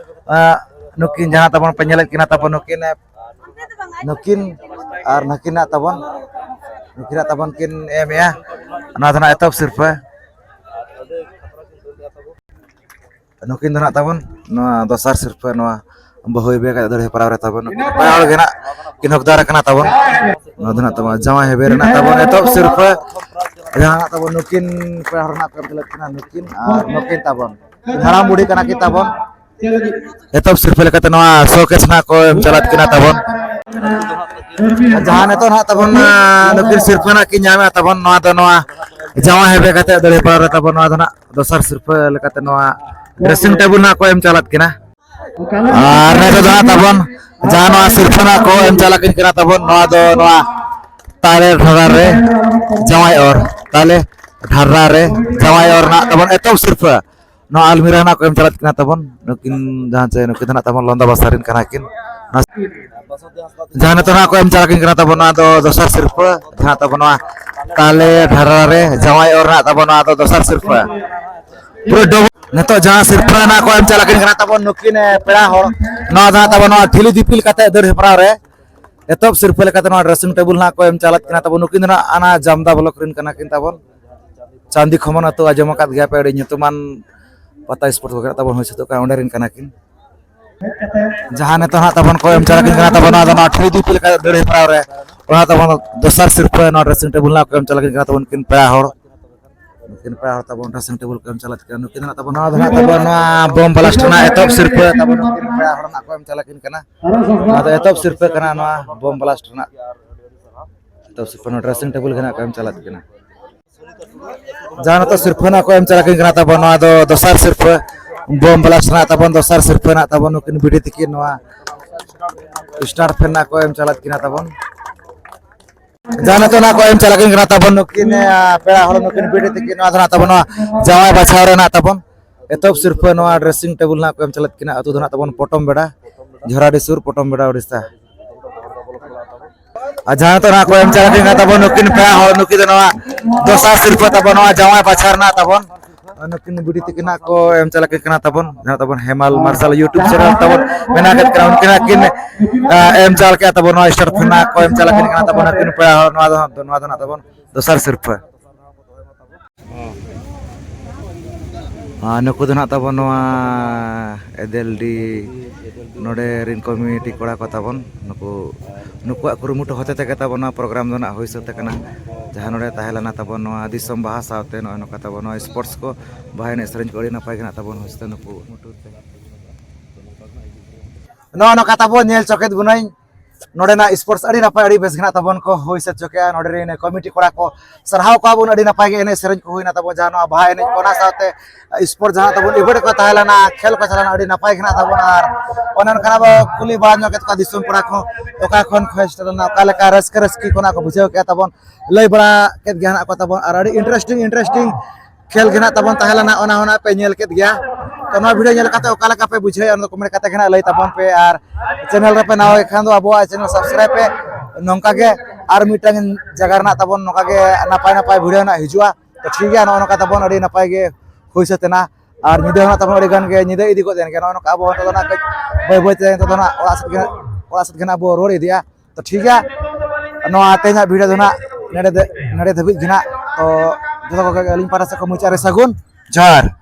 ᱟᱸ, ᱱᱩᱠᱤᱱ ᱡᱟᱦᱟᱸ ᱛᱟᱵᱚᱱ ᱯᱮ ᱧᱮᱞᱮᱫ ᱠᱤᱱᱟ ᱛᱟᱵᱚᱱ, ᱱᱩᱠᱤᱱ, ᱱᱩᱠᱤᱱ ᱟᱨ ᱱᱩᱠᱤᱱᱟᱜ ᱛᱟᱵᱚᱱ, ᱱᱩᱠᱤᱱᱟᱜ ᱛᱟᱵᱚᱱ ᱠᱤᱱ ᱮᱢᱮᱜᱼᱟ ᱱᱚᱣᱟ ᱫᱚ ᱱᱟᱜ ᱮᱛᱚᱦᱚᱵ ᱥᱤᱨᱯᱟᱹ᱾ ᱱᱩᱠᱤᱱ ᱫᱚ ᱱᱟᱜ ᱛᱟᱵᱚᱱ ᱱᱚᱣᱟ ᱫᱚᱥᱟᱨ ᱥᱤᱨᱯᱟᱹ, ᱱᱚᱣᱟ ᱵᱟᱹᱦᱩ ᱦᱮᱵᱮ ᱠᱟᱛᱮ ᱫᱟᱹᱲ ᱦᱮᱯᱨᱟᱣ ᱨᱮ ᱛᱟᱵᱚᱱ ᱱᱩᱠᱤᱱ ᱯᱮ ᱦᱚᱲ ᱜᱮ ᱱᱟᱜ ᱠᱤᱱ ᱦᱚᱠᱫᱟᱨ ᱠᱟᱱᱟ ᱛᱟᱵᱚᱱ᱾ ᱱᱚᱣᱟ ᱫᱚ ᱱᱟᱜ ᱛᱟᱵᱚᱱ ᱡᱟᱶᱟᱭ ᱦᱮᱵᱮ ᱨᱮᱱᱟᱜ ᱛᱟᱵᱚᱱ ᱮᱛᱚᱦᱚᱵ ᱥᱤᱨᱯᱟᱹ, ᱡᱟᱦᱟᱸ ᱱᱟᱜ ᱛᱟᱵᱚᱱ ᱱᱩᱠᱤᱱ ᱯᱮ ᱦᱚᱲ ᱱᱟᱜ ᱠᱚ ᱮᱢ ᱪᱟᱞᱟᱜ ᱠᱟᱱᱟ, ᱱᱩᱠᱤᱱ ᱟᱨ ᱱᱩᱠᱤᱱ ᱛᱟᱵᱚᱱ ᱦᱟᱲᱟᱢ ᱵᱩᱲᱦᱤ ᱠᱟᱱᱟ ᱠᱤᱱ ᱛᱟᱵᱚᱱ᱾ ᱮᱛᱚᱦᱚᱵ ᱥᱤᱨᱯᱟᱹ ᱞᱮᱠᱟᱛᱮ ᱱᱚᱣᱟ ᱥᱚ ᱠᱮᱥ ᱱᱟᱜ ᱠᱚ ᱮᱢ ᱪᱟᱞᱟᱜ ᱠᱟᱱᱟ ᱛᱟᱵᱚᱱ᱾ ᱡᱟᱦᱟᱸ ᱱᱤᱛᱚᱜ ᱱᱟᱜ ᱛᱟᱵᱚᱱ, ᱟᱸ, ᱱᱩᱠᱤᱱ ᱥᱤᱨᱯᱟᱹ ᱱᱟᱜ ᱠᱤᱱ ᱧᱟᱢᱮᱫᱼᱟ ᱛᱟᱵᱚᱱ, ᱱᱚᱣᱟ ᱫᱚ ᱱᱚᱣᱟ ᱡᱟᱶᱟᱭ ᱦᱮᱵᱮ ᱠᱟᱛᱮ ᱫᱟᱹᱲ ᱦᱮᱯᱨᱟᱣ ᱨᱮ ᱛᱟᱵᱚᱱ, ᱱᱚᱣᱟ ᱫᱚ ᱱᱟᱜ ᱫᱚᱥᱟᱨ ᱥᱤᱨᱯᱟᱹ ᱞᱮᱠᱟᱛᱮ ᱱᱚᱣᱟ ᱰᱨᱮᱥᱤᱝ ᱴᱮᱵᱩᱞ ᱱᱟᱜ ᱠᱚ ᱮᱢ ᱪᱟᱞᱟᱜ ᱠᱟᱱᱟ᱾ ᱟᱨ ᱱᱤᱛᱚᱜ ᱫᱚ ᱦᱟᱸᱜ ᱛᱟᱵᱚᱱ ᱡᱟᱦᱟᱸ ᱱᱚᱣᱟ ᱥᱤᱨᱯᱟᱹ ᱱᱟᱜ ᱠᱚ ᱮᱢ ᱪᱟᱞᱟᱜ ᱠᱟᱱᱟ ᱛᱟᱵᱚᱱ, ᱱᱚᱣᱟ ᱫᱚ ᱱᱚᱣᱟ ᱛᱟᱞᱮ ᱰᱷᱟᱨᱟ ᱨᱮ ᱡᱟᱶᱟᱭ ᱚᱨ, ᱛᱟᱞᱮ ᱰᱷᱟᱨᱟ ᱨᱮ ᱡᱟᱶᱟᱭ ᱚᱨ ᱨᱮᱱᱟᱜ ᱛᱟᱵᱚᱱ ᱮᱛᱚᱦᱚᱵ ᱥᱤᱨᱯᱟᱹ᱾ ᱱᱚᱣᱟ ᱟᱞᱢᱤᱨᱟ ᱱᱟᱜ ᱠᱚ ᱮᱢ ᱪᱟᱞᱟᱜ ᱠᱟᱱᱟ ᱛᱟᱵᱚᱱ᱾ ᱱᱩᱠᱤᱱ ᱡᱟᱦᱟᱸ ᱪᱮ ᱱᱩᱠᱤᱱ ᱫᱚ ᱱᱟᱜ ᱛᱟᱵᱚᱱ ᱞᱚᱱᱫᱟ ᱵᱟᱥᱟ ᱨᱮᱱ ᱠᱟᱱᱟ ᱠᱤᱱ᱾ ᱡᱟᱦᱟᱸ ᱱᱤᱛᱚᱜ ᱱᱟᱜ ᱠᱚ ᱮᱢ ᱪᱟᱞᱟᱜ ᱠᱟᱱᱟ ᱛᱟᱵᱚᱱ, ᱱᱚᱣᱟ ᱫᱚ ᱫᱚᱥᱟᱨ ᱥᱤᱨᱯᱟᱹ᱾ ᱡᱟᱦᱟᱸ ᱛᱟᱵᱚᱱ ᱱᱚᱣᱟ ᱛᱟᱞᱮ ᱰᱷᱟᱨᱟ ᱨᱮ ᱡᱟᱶᱟᱭ ᱚᱨ ᱨᱮᱱᱟᱜ ᱛᱟᱵᱚᱱ, ᱱᱚᱣᱟ ᱫᱚ ᱫᱚᱥᱟᱨ ᱥᱤᱨᱯᱟᱹ᱾ ᱯᱩᱨᱟᱹ ᱰᱚᱵᱚᱞ᱾ ᱱᱤᱛᱚᱜ ᱡᱟᱦᱟᱸ ᱥᱤᱨᱯᱟᱹ ᱱᱟᱜ ᱠᱚ ᱮᱢ ᱪᱟᱞᱟᱜ ᱠᱟᱱᱟ ᱛᱟᱵᱚᱱ ᱱᱩᱠᱤᱱ, ᱮ, ᱯᱮᱲᱟ ᱦᱚᱲ, ᱱᱚᱣᱟ ᱫᱚ ᱱᱟᱜ ᱛᱟᱵᱚᱱ ᱱᱚᱣᱟ ᱴᱷᱤᱞᱤ ᱫᱤᱯᱤᱞ ᱠᱟᱛᱮ ᱫᱟᱹᱲ ᱦᱮᱯᱨᱟᱣ ᱨᱮ ᱮᱛᱚᱦᱚᱵ ᱥᱤᱨᱯᱟᱹ ᱞᱮᱠᱟᱛᱮ ᱱᱚᱣᱟ ᱰᱨᱮᱥᱤᱝ ᱴᱮᱵᱩᱞ ᱱᱟᱜ ᱠᱚ ᱮᱢ ᱪᱟᱞᱟᱜ ᱠᱟᱱᱟ ᱛᱟᱵᱚᱱ᱾ ᱱᱩᱠᱤᱱ ᱫᱚ ᱱᱟᱜ ᱚᱱᱟ ᱡᱟᱢᱫᱟ ᱵᱞᱚᱠ ᱨᱮᱱ ᱠᱟᱱᱟ ᱠᱤᱱ ᱛᱟᱵᱚᱱ᱾ ᱪᱟᱸᱫᱤ ᱠᱷᱚᱢᱚᱱ ᱟᱹᱛᱩ ᱟᱸᱡᱚᱢ ᱟᱠᱟᱫ ᱜᱮᱭᱟ ᱯᱮ, ᱟᱹᱰᱤ ᱧᱩᱛᱩᱢᱟᱱ ᱯᱟᱛᱟ ᱥᱯᱳᱨᱴᱥ ᱠᱚ ᱛᱟᱵᱚᱱ ᱦᱩᱭ ᱥᱟᱹᱛᱚᱜ ᱠᱟᱱᱟ, ᱚᱸᱰᱮ ᱨᱮᱱ ᱠᱟᱱᱟ ᱠᱤᱱ᱾ ᱡᱟᱦᱟᱸ ᱱᱤᱛᱚᱜ ᱱᱟᱜ ᱛᱟᱵᱚᱱ ᱠᱚ ᱮᱢ ᱪᱟᱞᱟᱜ ᱠᱤᱱ ᱠᱟᱱᱟ ᱛᱟᱵᱚᱱ, ᱱᱚᱣᱟ ᱫᱚ ᱱᱚᱣᱟ ᱴᱷᱤᱞᱤ ᱫᱤᱯᱤᱞ ᱞᱮᱠᱟ ᱫᱟᱹᱲ ᱦᱮᱯᱨᱟᱣ ᱨᱮ, ᱚᱱᱟ ᱛᱟᱵᱚᱱ ᱫᱚᱥᱟᱨ ᱥᱤᱨᱯᱟᱹ ᱱᱚᱣᱟ ᱰᱨᱮᱥᱤᱝ ᱴᱮᱵᱩᱞ ᱱᱟᱜ ᱠᱚ ᱮᱢ ᱪᱟᱞᱟᱜ ᱠᱤᱱ ᱠᱟᱱᱟ ᱛᱟᱵᱚᱱ ᱱᱩᱠᱤᱱ ᱯᱮᱲᱟ ᱦᱚᱲ᱾ ᱱᱩᱠᱤᱱ ᱯᱮᱲᱟ ᱦᱚᱲ ᱛᱟᱵᱚᱱ ᱰᱨᱮᱥᱤᱝ ᱴᱮᱵᱩᱞ ᱠᱚ ᱮᱢ ᱪᱟᱞᱟᱜ ᱠᱟᱱᱟ᱾ ᱱᱩᱠᱤᱱ ᱫᱚ ᱱᱟᱜ ᱛᱟᱵᱚᱱ, ᱱᱚᱣᱟ ᱫᱚ ᱱᱟᱜ ᱛᱟᱵᱚᱱ ᱱᱚᱣᱟ ᱵᱳᱢ ᱵᱞᱟᱥᱴ ᱨᱮᱱᱟᱜ ᱮᱛᱚᱦᱚᱵ ᱥᱤᱨᱯᱟᱹ ᱛᱟᱵᱚᱱ ᱱᱩᱠᱤᱱ ᱯᱮᱲᱟ ᱦᱚᱲ ᱱᱟᱜ ᱠᱚ ᱮᱢ ᱪᱟᱞᱟᱜ ᱠᱤᱱ ᱠᱟᱱᱟ᱾ ᱱᱚᱣᱟ ᱫᱚ ᱮᱛᱚᱦᱚᱵ ᱥᱤᱨᱯᱟᱹ ᱠᱟᱱᱟ ᱱᱚᱣᱟ ᱵᱳᱢ ᱵᱞᱟᱥᱴ ᱨᱮᱱᱟᱜ᱾ ᱮᱛᱚᱦᱚᱵ ᱥᱤᱨᱯᱟᱹ ᱱᱚᱣᱟ ᱰᱨᱮᱥᱤᱝ ᱴᱮᱵᱩᱞ ᱜᱮ ᱱᱟᱜ ᱠᱚ ᱮᱢ ᱪᱟᱞᱟᱜ ᱠᱟᱱᱟ᱾ ᱡᱟᱦᱟᱸ ᱱᱤᱛᱚᱜ ᱥᱤᱨᱯᱟᱹ ᱱᱟᱜ ᱠᱚ ᱮᱢ ᱪᱟᱞᱟᱜ ᱠᱟᱱᱟ ᱛᱟᱵᱚᱱ, ᱱᱚᱣᱟ ᱫᱚ ᱫᱚᱥᱟᱨ ᱥᱤᱨᱯᱟᱹ ᱵᱳᱢ ᱵᱞᱟᱥᱴ ᱨᱮᱱᱟᱜ ᱛᱟᱵᱚᱱ, ᱫᱚᱥᱟᱨ ᱥᱤᱨᱯᱟᱹ ᱱᱟᱜ ᱛᱟᱵᱚᱱ ᱱᱩᱠᱤᱱ ᱵᱤᱴᱤ ᱛᱤᱠᱤᱱ ᱱᱚᱣᱟ ᱥᱴᱟᱨ ᱯᱷᱮᱱ ᱱᱟᱜ ᱠᱚ ᱮᱢ ᱪᱟᱞᱟᱜ ᱠᱟᱱᱟ ᱛᱟᱵᱚᱱ᱾ ᱡᱟᱦᱟᱸ ᱱᱤᱛᱚᱜ ᱱᱟᱜ ᱠᱚ ᱮᱢ ᱪᱟᱞᱟᱜ ᱠᱟᱱᱟ ᱛᱟᱵᱚᱱ ᱱᱩᱠᱤᱱ, ᱮ, ᱯᱮᱲᱟ ᱦᱚᱲ ᱱᱩᱠᱤᱱ ᱵᱤᱴᱤ ᱛᱤᱠᱤᱱ, ᱱᱚᱣᱟ ᱫᱚ ᱱᱟᱜ ᱛᱟᱵᱚᱱ ᱱᱚᱣᱟ ᱡᱟᱶᱟᱭ ᱵᱟᱪᱷᱟᱣ ᱨᱮᱱᱟᱜ ᱛᱟᱵᱚᱱ ᱮᱛᱚᱦᱚᱵ ᱥᱤᱨᱯᱟᱹ ᱱᱚᱣᱟ ᱰᱨᱮᱥᱤᱝ ᱴᱮᱵᱩᱞ ᱱᱟᱜ ᱠᱚ ᱮᱢ ᱪᱟᱞᱟᱜ ᱠᱟᱱᱟ᱾ ᱟᱹᱛᱩ ᱫᱚ ᱱᱟᱜ ᱛᱟᱵᱚᱱ ᱯᱚᱴᱚᱢ ᱵᱮᱲᱟ, ᱡᱷᱚᱨᱟᱰᱤ ᱥᱩᱨ ᱯᱚᱴᱚᱢ ᱵᱮᱲᱟ, ᱳᱰᱤᱥᱟ᱾ ᱟᱨ ᱡᱟᱦᱟᱸ ᱱᱤᱛᱚᱜ ᱱᱟᱜ ᱠᱚ ᱮᱢ ᱪᱟᱞᱟᱜ ᱠᱟᱱᱟ ᱛᱟᱵᱚᱱ ᱱᱩᱠᱤᱱ ᱯᱮᱲᱟ ᱦᱚᱲ, ᱱᱩᱠᱤᱱ ᱫᱚ ᱱᱚᱣᱟ ᱫᱚᱥᱟᱨ ᱥᱤᱨᱯᱟᱹ ᱛᱟᱵᱚᱱ ᱱᱚᱣᱟ ᱡᱟᱶᱟᱭ ᱵᱟᱪᱷᱟᱣ ᱨᱮᱱᱟᱜ ᱛᱟᱵᱚᱱ᱾ ᱱᱩᱠᱤᱱ ᱵᱤᱴᱤ ᱛᱤᱠᱤᱱ ᱱᱟᱜ ᱠᱚ ᱮᱢ ᱪᱟᱞᱟᱜ ᱠᱟᱱᱟ ᱛᱟᱵᱚᱱ, ᱡᱟᱦᱟᱸ ᱛᱟᱵᱚᱱ ᱦᱮᱢᱟᱞ ᱢᱟᱨᱥᱟᱞ YouTube ᱪᱮᱱᱮᱞ ᱛᱟᱵᱚᱱ ᱢᱮᱱᱟᱜ ᱟᱠᱟᱫ ᱠᱟᱱᱟ, ᱩᱱᱠᱤᱱ ᱱᱟᱜ ᱠᱤᱱ, ᱟ, ᱮᱢ ᱪᱟᱞ ᱠᱮᱜᱼᱟ ᱛᱟᱵᱚᱱ ᱱᱚᱣᱟ ᱥᱴᱟᱨ ᱯᱷᱮᱱ ᱱᱟᱜ ᱠᱚ ᱮᱢ ᱪᱟᱞᱟᱜ ᱠᱟᱱᱟ ᱛᱟᱵᱚᱱ ᱱᱩᱠᱤᱱ ᱯᱮᱲᱟ ᱦᱚᱲ᱾ ᱱᱚᱣᱟ ᱫᱚ, ᱱᱚᱣᱟ ᱫᱚ ᱱᱟᱜ ᱛᱟᱵᱚᱱ ᱫᱚᱥᱟᱨ ᱥᱤᱨᱯᱟᱹ᱾ ᱟᱨ ᱱᱩᱠᱩ ᱫᱚ ᱱᱟᱦᱟᱜ ᱛᱟᱵᱚᱱ ᱱᱚᱣᱟ ᱮᱫᱮᱞᱰᱤ ᱱᱚᱰᱮ ᱨᱤᱱ ᱠᱚᱢᱤᱴᱤ ᱠᱚᱲᱟ ᱠᱚ ᱛᱟᱵᱚᱱ, ᱱᱩᱠᱩ, ᱱᱩᱠᱩᱣᱟᱜ ᱠᱩᱨᱩᱢᱩᱴᱩ ᱦᱚᱛᱮ ᱛᱮᱜᱮ ᱛᱟᱵᱚᱱ ᱱᱚᱣᱟ ᱯᱨᱳᱜᱨᱟᱢ ᱫᱚ ᱱᱟᱦᱟᱜ ᱦᱩᱭ ᱥᱟᱹᱛ ᱟᱠᱟᱱᱟ᱾ ᱡᱟᱦᱟᱸ ᱱᱚᱰᱮ ᱛᱟᱦᱮᱸ ᱞᱮᱱᱟ ᱛᱟᱵᱚᱱ ᱱᱚᱣᱟ ᱫᱤᱥᱚᱢ ᱵᱟᱦᱟ ᱥᱟᱶᱛᱮ ᱱᱚᱜᱼᱚᱭ ᱱᱚᱝᱠᱟ ᱛᱟᱵᱚᱱ ᱱᱚᱣᱟ ᱥᱯᱳᱨᱴᱥ ᱠᱚ, ᱵᱟᱦᱟ ᱮᱱᱮᱡ ᱥᱮᱨᱮᱧ ᱠᱚ ᱟᱹᱰᱤ ᱱᱟᱯᱟᱭ ᱜᱮ ᱱᱟᱦᱟᱜ ᱛᱟᱵᱚᱱ ᱦᱩᱭ ᱥᱟᱹᱛ ᱱᱩᱠᱩ᱾ ᱱᱚᱜᱼᱚ ᱱᱚᱝᱠᱟ ᱛᱟᱵᱚᱱ ᱧᱮᱞ ᱪᱚᱠᱮᱫ ᱵᱚᱱᱟᱹᱧ ᱱᱚᱰᱮᱱᱟᱜ ᱥᱯᱳᱨᱴᱥ ᱟᱹᱰᱤ ᱱᱟᱯᱟᱭ, ᱟᱹᱰᱤ ᱵᱮᱥ ᱜᱮ ᱱᱟᱦᱟᱜ ᱛᱟᱵᱚᱱ ᱠᱚ ᱦᱩᱭ ᱥᱟᱹᱛ ᱪᱚ ᱠᱮᱜᱼᱟ᱾ ᱱᱚᱰᱮ ᱨᱮᱱ ᱠᱚᱢᱤᱴᱤ ᱠᱚᱲᱟ ᱠᱚ ᱥᱟᱨᱦᱟᱣ ᱠᱚᱣᱟ ᱵᱚᱱ, ᱟᱹᱰᱤ ᱱᱟᱯᱟᱭ ᱜᱮ ᱮᱱᱮᱡ ᱥᱮᱨᱮᱧ ᱠᱚ ᱦᱩᱭᱱᱟ ᱛᱟᱵᱚᱱ, ᱡᱟᱦᱟᱸ ᱱᱚᱣᱟ ᱵᱟᱦᱟ ᱮᱱᱮᱡ ᱠᱚ, ᱚᱱᱟ ᱥᱟᱶᱛᱮ ᱥᱯᱳᱨᱴᱥ ᱡᱟᱦᱟᱸ ᱛᱟᱵᱚᱱ ᱤᱵᱷᱮᱱᱴ ᱠᱚ ᱛᱟᱦᱮᱸ ᱞᱮᱱᱟ, ᱠᱷᱮᱞ ᱠᱚ ᱪᱟᱞᱟᱣ ᱞᱮᱱᱟ, ᱟᱹᱰᱤ ᱱᱟᱯᱟᱭ ᱜᱮ ᱱᱟᱦᱟᱜ ᱛᱟᱵᱚᱱ᱾ ᱟᱨ ᱚᱱᱮ ᱚᱱᱠᱟᱱᱟᱜ ᱵᱚ ᱠᱩᱞᱤ ᱵᱟᱲᱟ ᱧᱚᱜ ᱠᱮᱫ ᱠᱚᱣᱟ ᱫᱤᱥᱚᱢ ᱠᱚᱲᱟ ᱠᱚ, ᱚᱠᱟ ᱠᱷᱚᱱ ᱠᱚ ᱦᱮᱡ ᱥᱮᱴᱮᱨ ᱞᱮᱱᱟ, ᱚᱠᱟ ᱞᱮᱠᱟ ᱨᱟᱹᱥᱠᱟᱹ ᱨᱟᱹᱥᱠᱤ ᱠᱚ ᱱᱟᱦᱟᱜ ᱠᱚ ᱵᱩᱡᱷᱟᱹᱣ ᱠᱮᱜᱼᱟ ᱛᱟᱵᱚᱱ, ᱞᱟᱹᱭ ᱵᱟᱲᱟ ᱠᱮᱫ ᱜᱮᱭᱟ ᱱᱟᱦᱟᱜ ᱠᱚ ᱛᱟᱵᱚᱱ᱾ ᱟᱨ ᱟᱹᱰᱤ ᱤᱱᱴᱟᱨᱮᱥᱴᱤᱝ ᱤᱱᱴᱟᱨᱮᱥᱴᱤᱝ ᱠᱷᱮᱞ ᱜᱮ ᱱᱟᱦᱟᱜ ᱛᱟᱵᱚᱱ ᱛᱟᱦᱮᱸ ᱞᱮᱱᱟ, ᱚᱱᱟ ᱦᱚᱸ ᱱᱟᱦᱟᱜ ᱯᱮ ᱧᱮᱞ ᱠᱮᱫ ᱜᱮᱭᱟ᱾ ᱛᱚ ᱱᱚᱣᱟ ᱵᱷᱤᱰᱤᱭᱳ ᱧᱮᱞ ᱠᱟᱛᱮ ᱚᱠᱟ ᱞᱮᱠᱟ ᱯᱮ ᱵᱩᱡᱷᱟᱹᱣᱮᱫᱼᱟ, ᱚᱱᱟ ᱫᱚ ᱠᱚᱢᱮᱱᱴ ᱠᱟᱛᱮ ᱜᱮ ᱱᱟᱦᱟᱜ ᱞᱟᱹᱭ ᱛᱟᱵᱚᱱ ᱯᱮ᱾ ᱟᱨ ᱪᱮᱱᱮᱞ ᱨᱮᱯᱮ ᱱᱟᱣᱟ ᱜᱮ ᱠᱷᱟᱱ ᱫᱚ ᱟᱵᱚᱣᱟᱜ ᱪᱮᱱᱮᱞ ᱥᱟᱵᱥᱠᱨᱟᱭᱤᱵ ᱯᱮ᱾ ᱱᱚᱝᱠᱟ ᱜᱮ ᱟᱨ ᱢᱤᱫᱴᱟᱝ ᱡᱟᱭᱜᱟ ᱨᱮᱱᱟᱜ ᱛᱟᱵᱚᱱ ᱱᱚᱝᱠᱟ ᱜᱮ ᱱᱟᱯᱟᱭ ᱱᱟᱯᱟᱭ ᱵᱷᱤᱰᱤᱭᱳ ᱱᱟᱦᱟᱜ ᱦᱤᱡᱩᱜᱼᱟ᱾ ᱛᱚ ᱴᱷᱤᱠ ᱜᱮᱭᱟ, ᱱᱚᱜᱼᱚ ᱱᱚᱝᱠᱟ ᱛᱟᱵᱚᱱ ᱟᱹᱰᱤ ᱱᱟᱯᱟᱭ ᱜᱮ ᱦᱩᱭ ᱥᱟᱹᱛ ᱮᱱᱟ᱾ ᱟᱨ ᱧᱤᱫᱟᱹ ᱦᱚᱸ ᱱᱟᱦᱟᱜ ᱛᱟᱵᱚᱱ ᱟᱹᱰᱤ ᱜᱟᱱ ᱜᱮ ᱧᱤᱫᱟᱹ ᱤᱫᱤ ᱜᱚᱫ ᱮᱱ ᱜᱮᱭᱟ᱾ ᱱᱚᱜᱼᱚ ᱱᱚᱝᱠᱟ ᱟᱵᱚ ᱱᱤᱛᱚᱜ ᱫᱚ ᱱᱟᱦᱟᱜ ᱠᱟᱹᱡ ᱵᱟᱹᱭ ᱵᱟᱹᱭ ᱛᱮ ᱱᱤᱛᱚᱜ ᱫᱚ ᱱᱟᱦᱟᱜ ᱚᱲᱟᱜ ᱥᱮᱫ ᱜᱮ, ᱚᱲᱟᱜ ᱥᱮᱫ ᱜᱮ ᱱᱟᱦᱟᱜ ᱵᱚ ᱨᱩᱣᱟᱹᱲ ᱤᱫᱤᱜᱼᱟ᱾ ᱛᱚ ᱴᱷᱤᱠ ᱜᱮᱭᱟ, ᱱᱚᱣᱟ ᱛᱮᱦᱮᱧᱟᱜ ᱵᱷᱤᱰᱤᱭᱳ ᱫᱚ ᱱᱟᱦᱟᱜ ᱱᱚᱰᱮ ᱫᱷᱟ-, ᱱᱚᱰᱮ ᱫᱷᱟᱹᱵᱤᱡ ᱜᱮ ᱱᱟᱦᱟᱜ᱾ ᱛᱚ ᱡᱚᱛᱚ ᱠᱚᱜᱮ ᱟᱹᱞᱤᱧ ᱯᱟᱦᱴᱟ ᱥᱮᱫ ᱠᱷᱚᱱ ᱢᱩᱪᱟᱹᱫ ᱨᱮ ᱥᱟᱹᱜᱩᱱ ᱡᱚᱦᱟᱨ᱾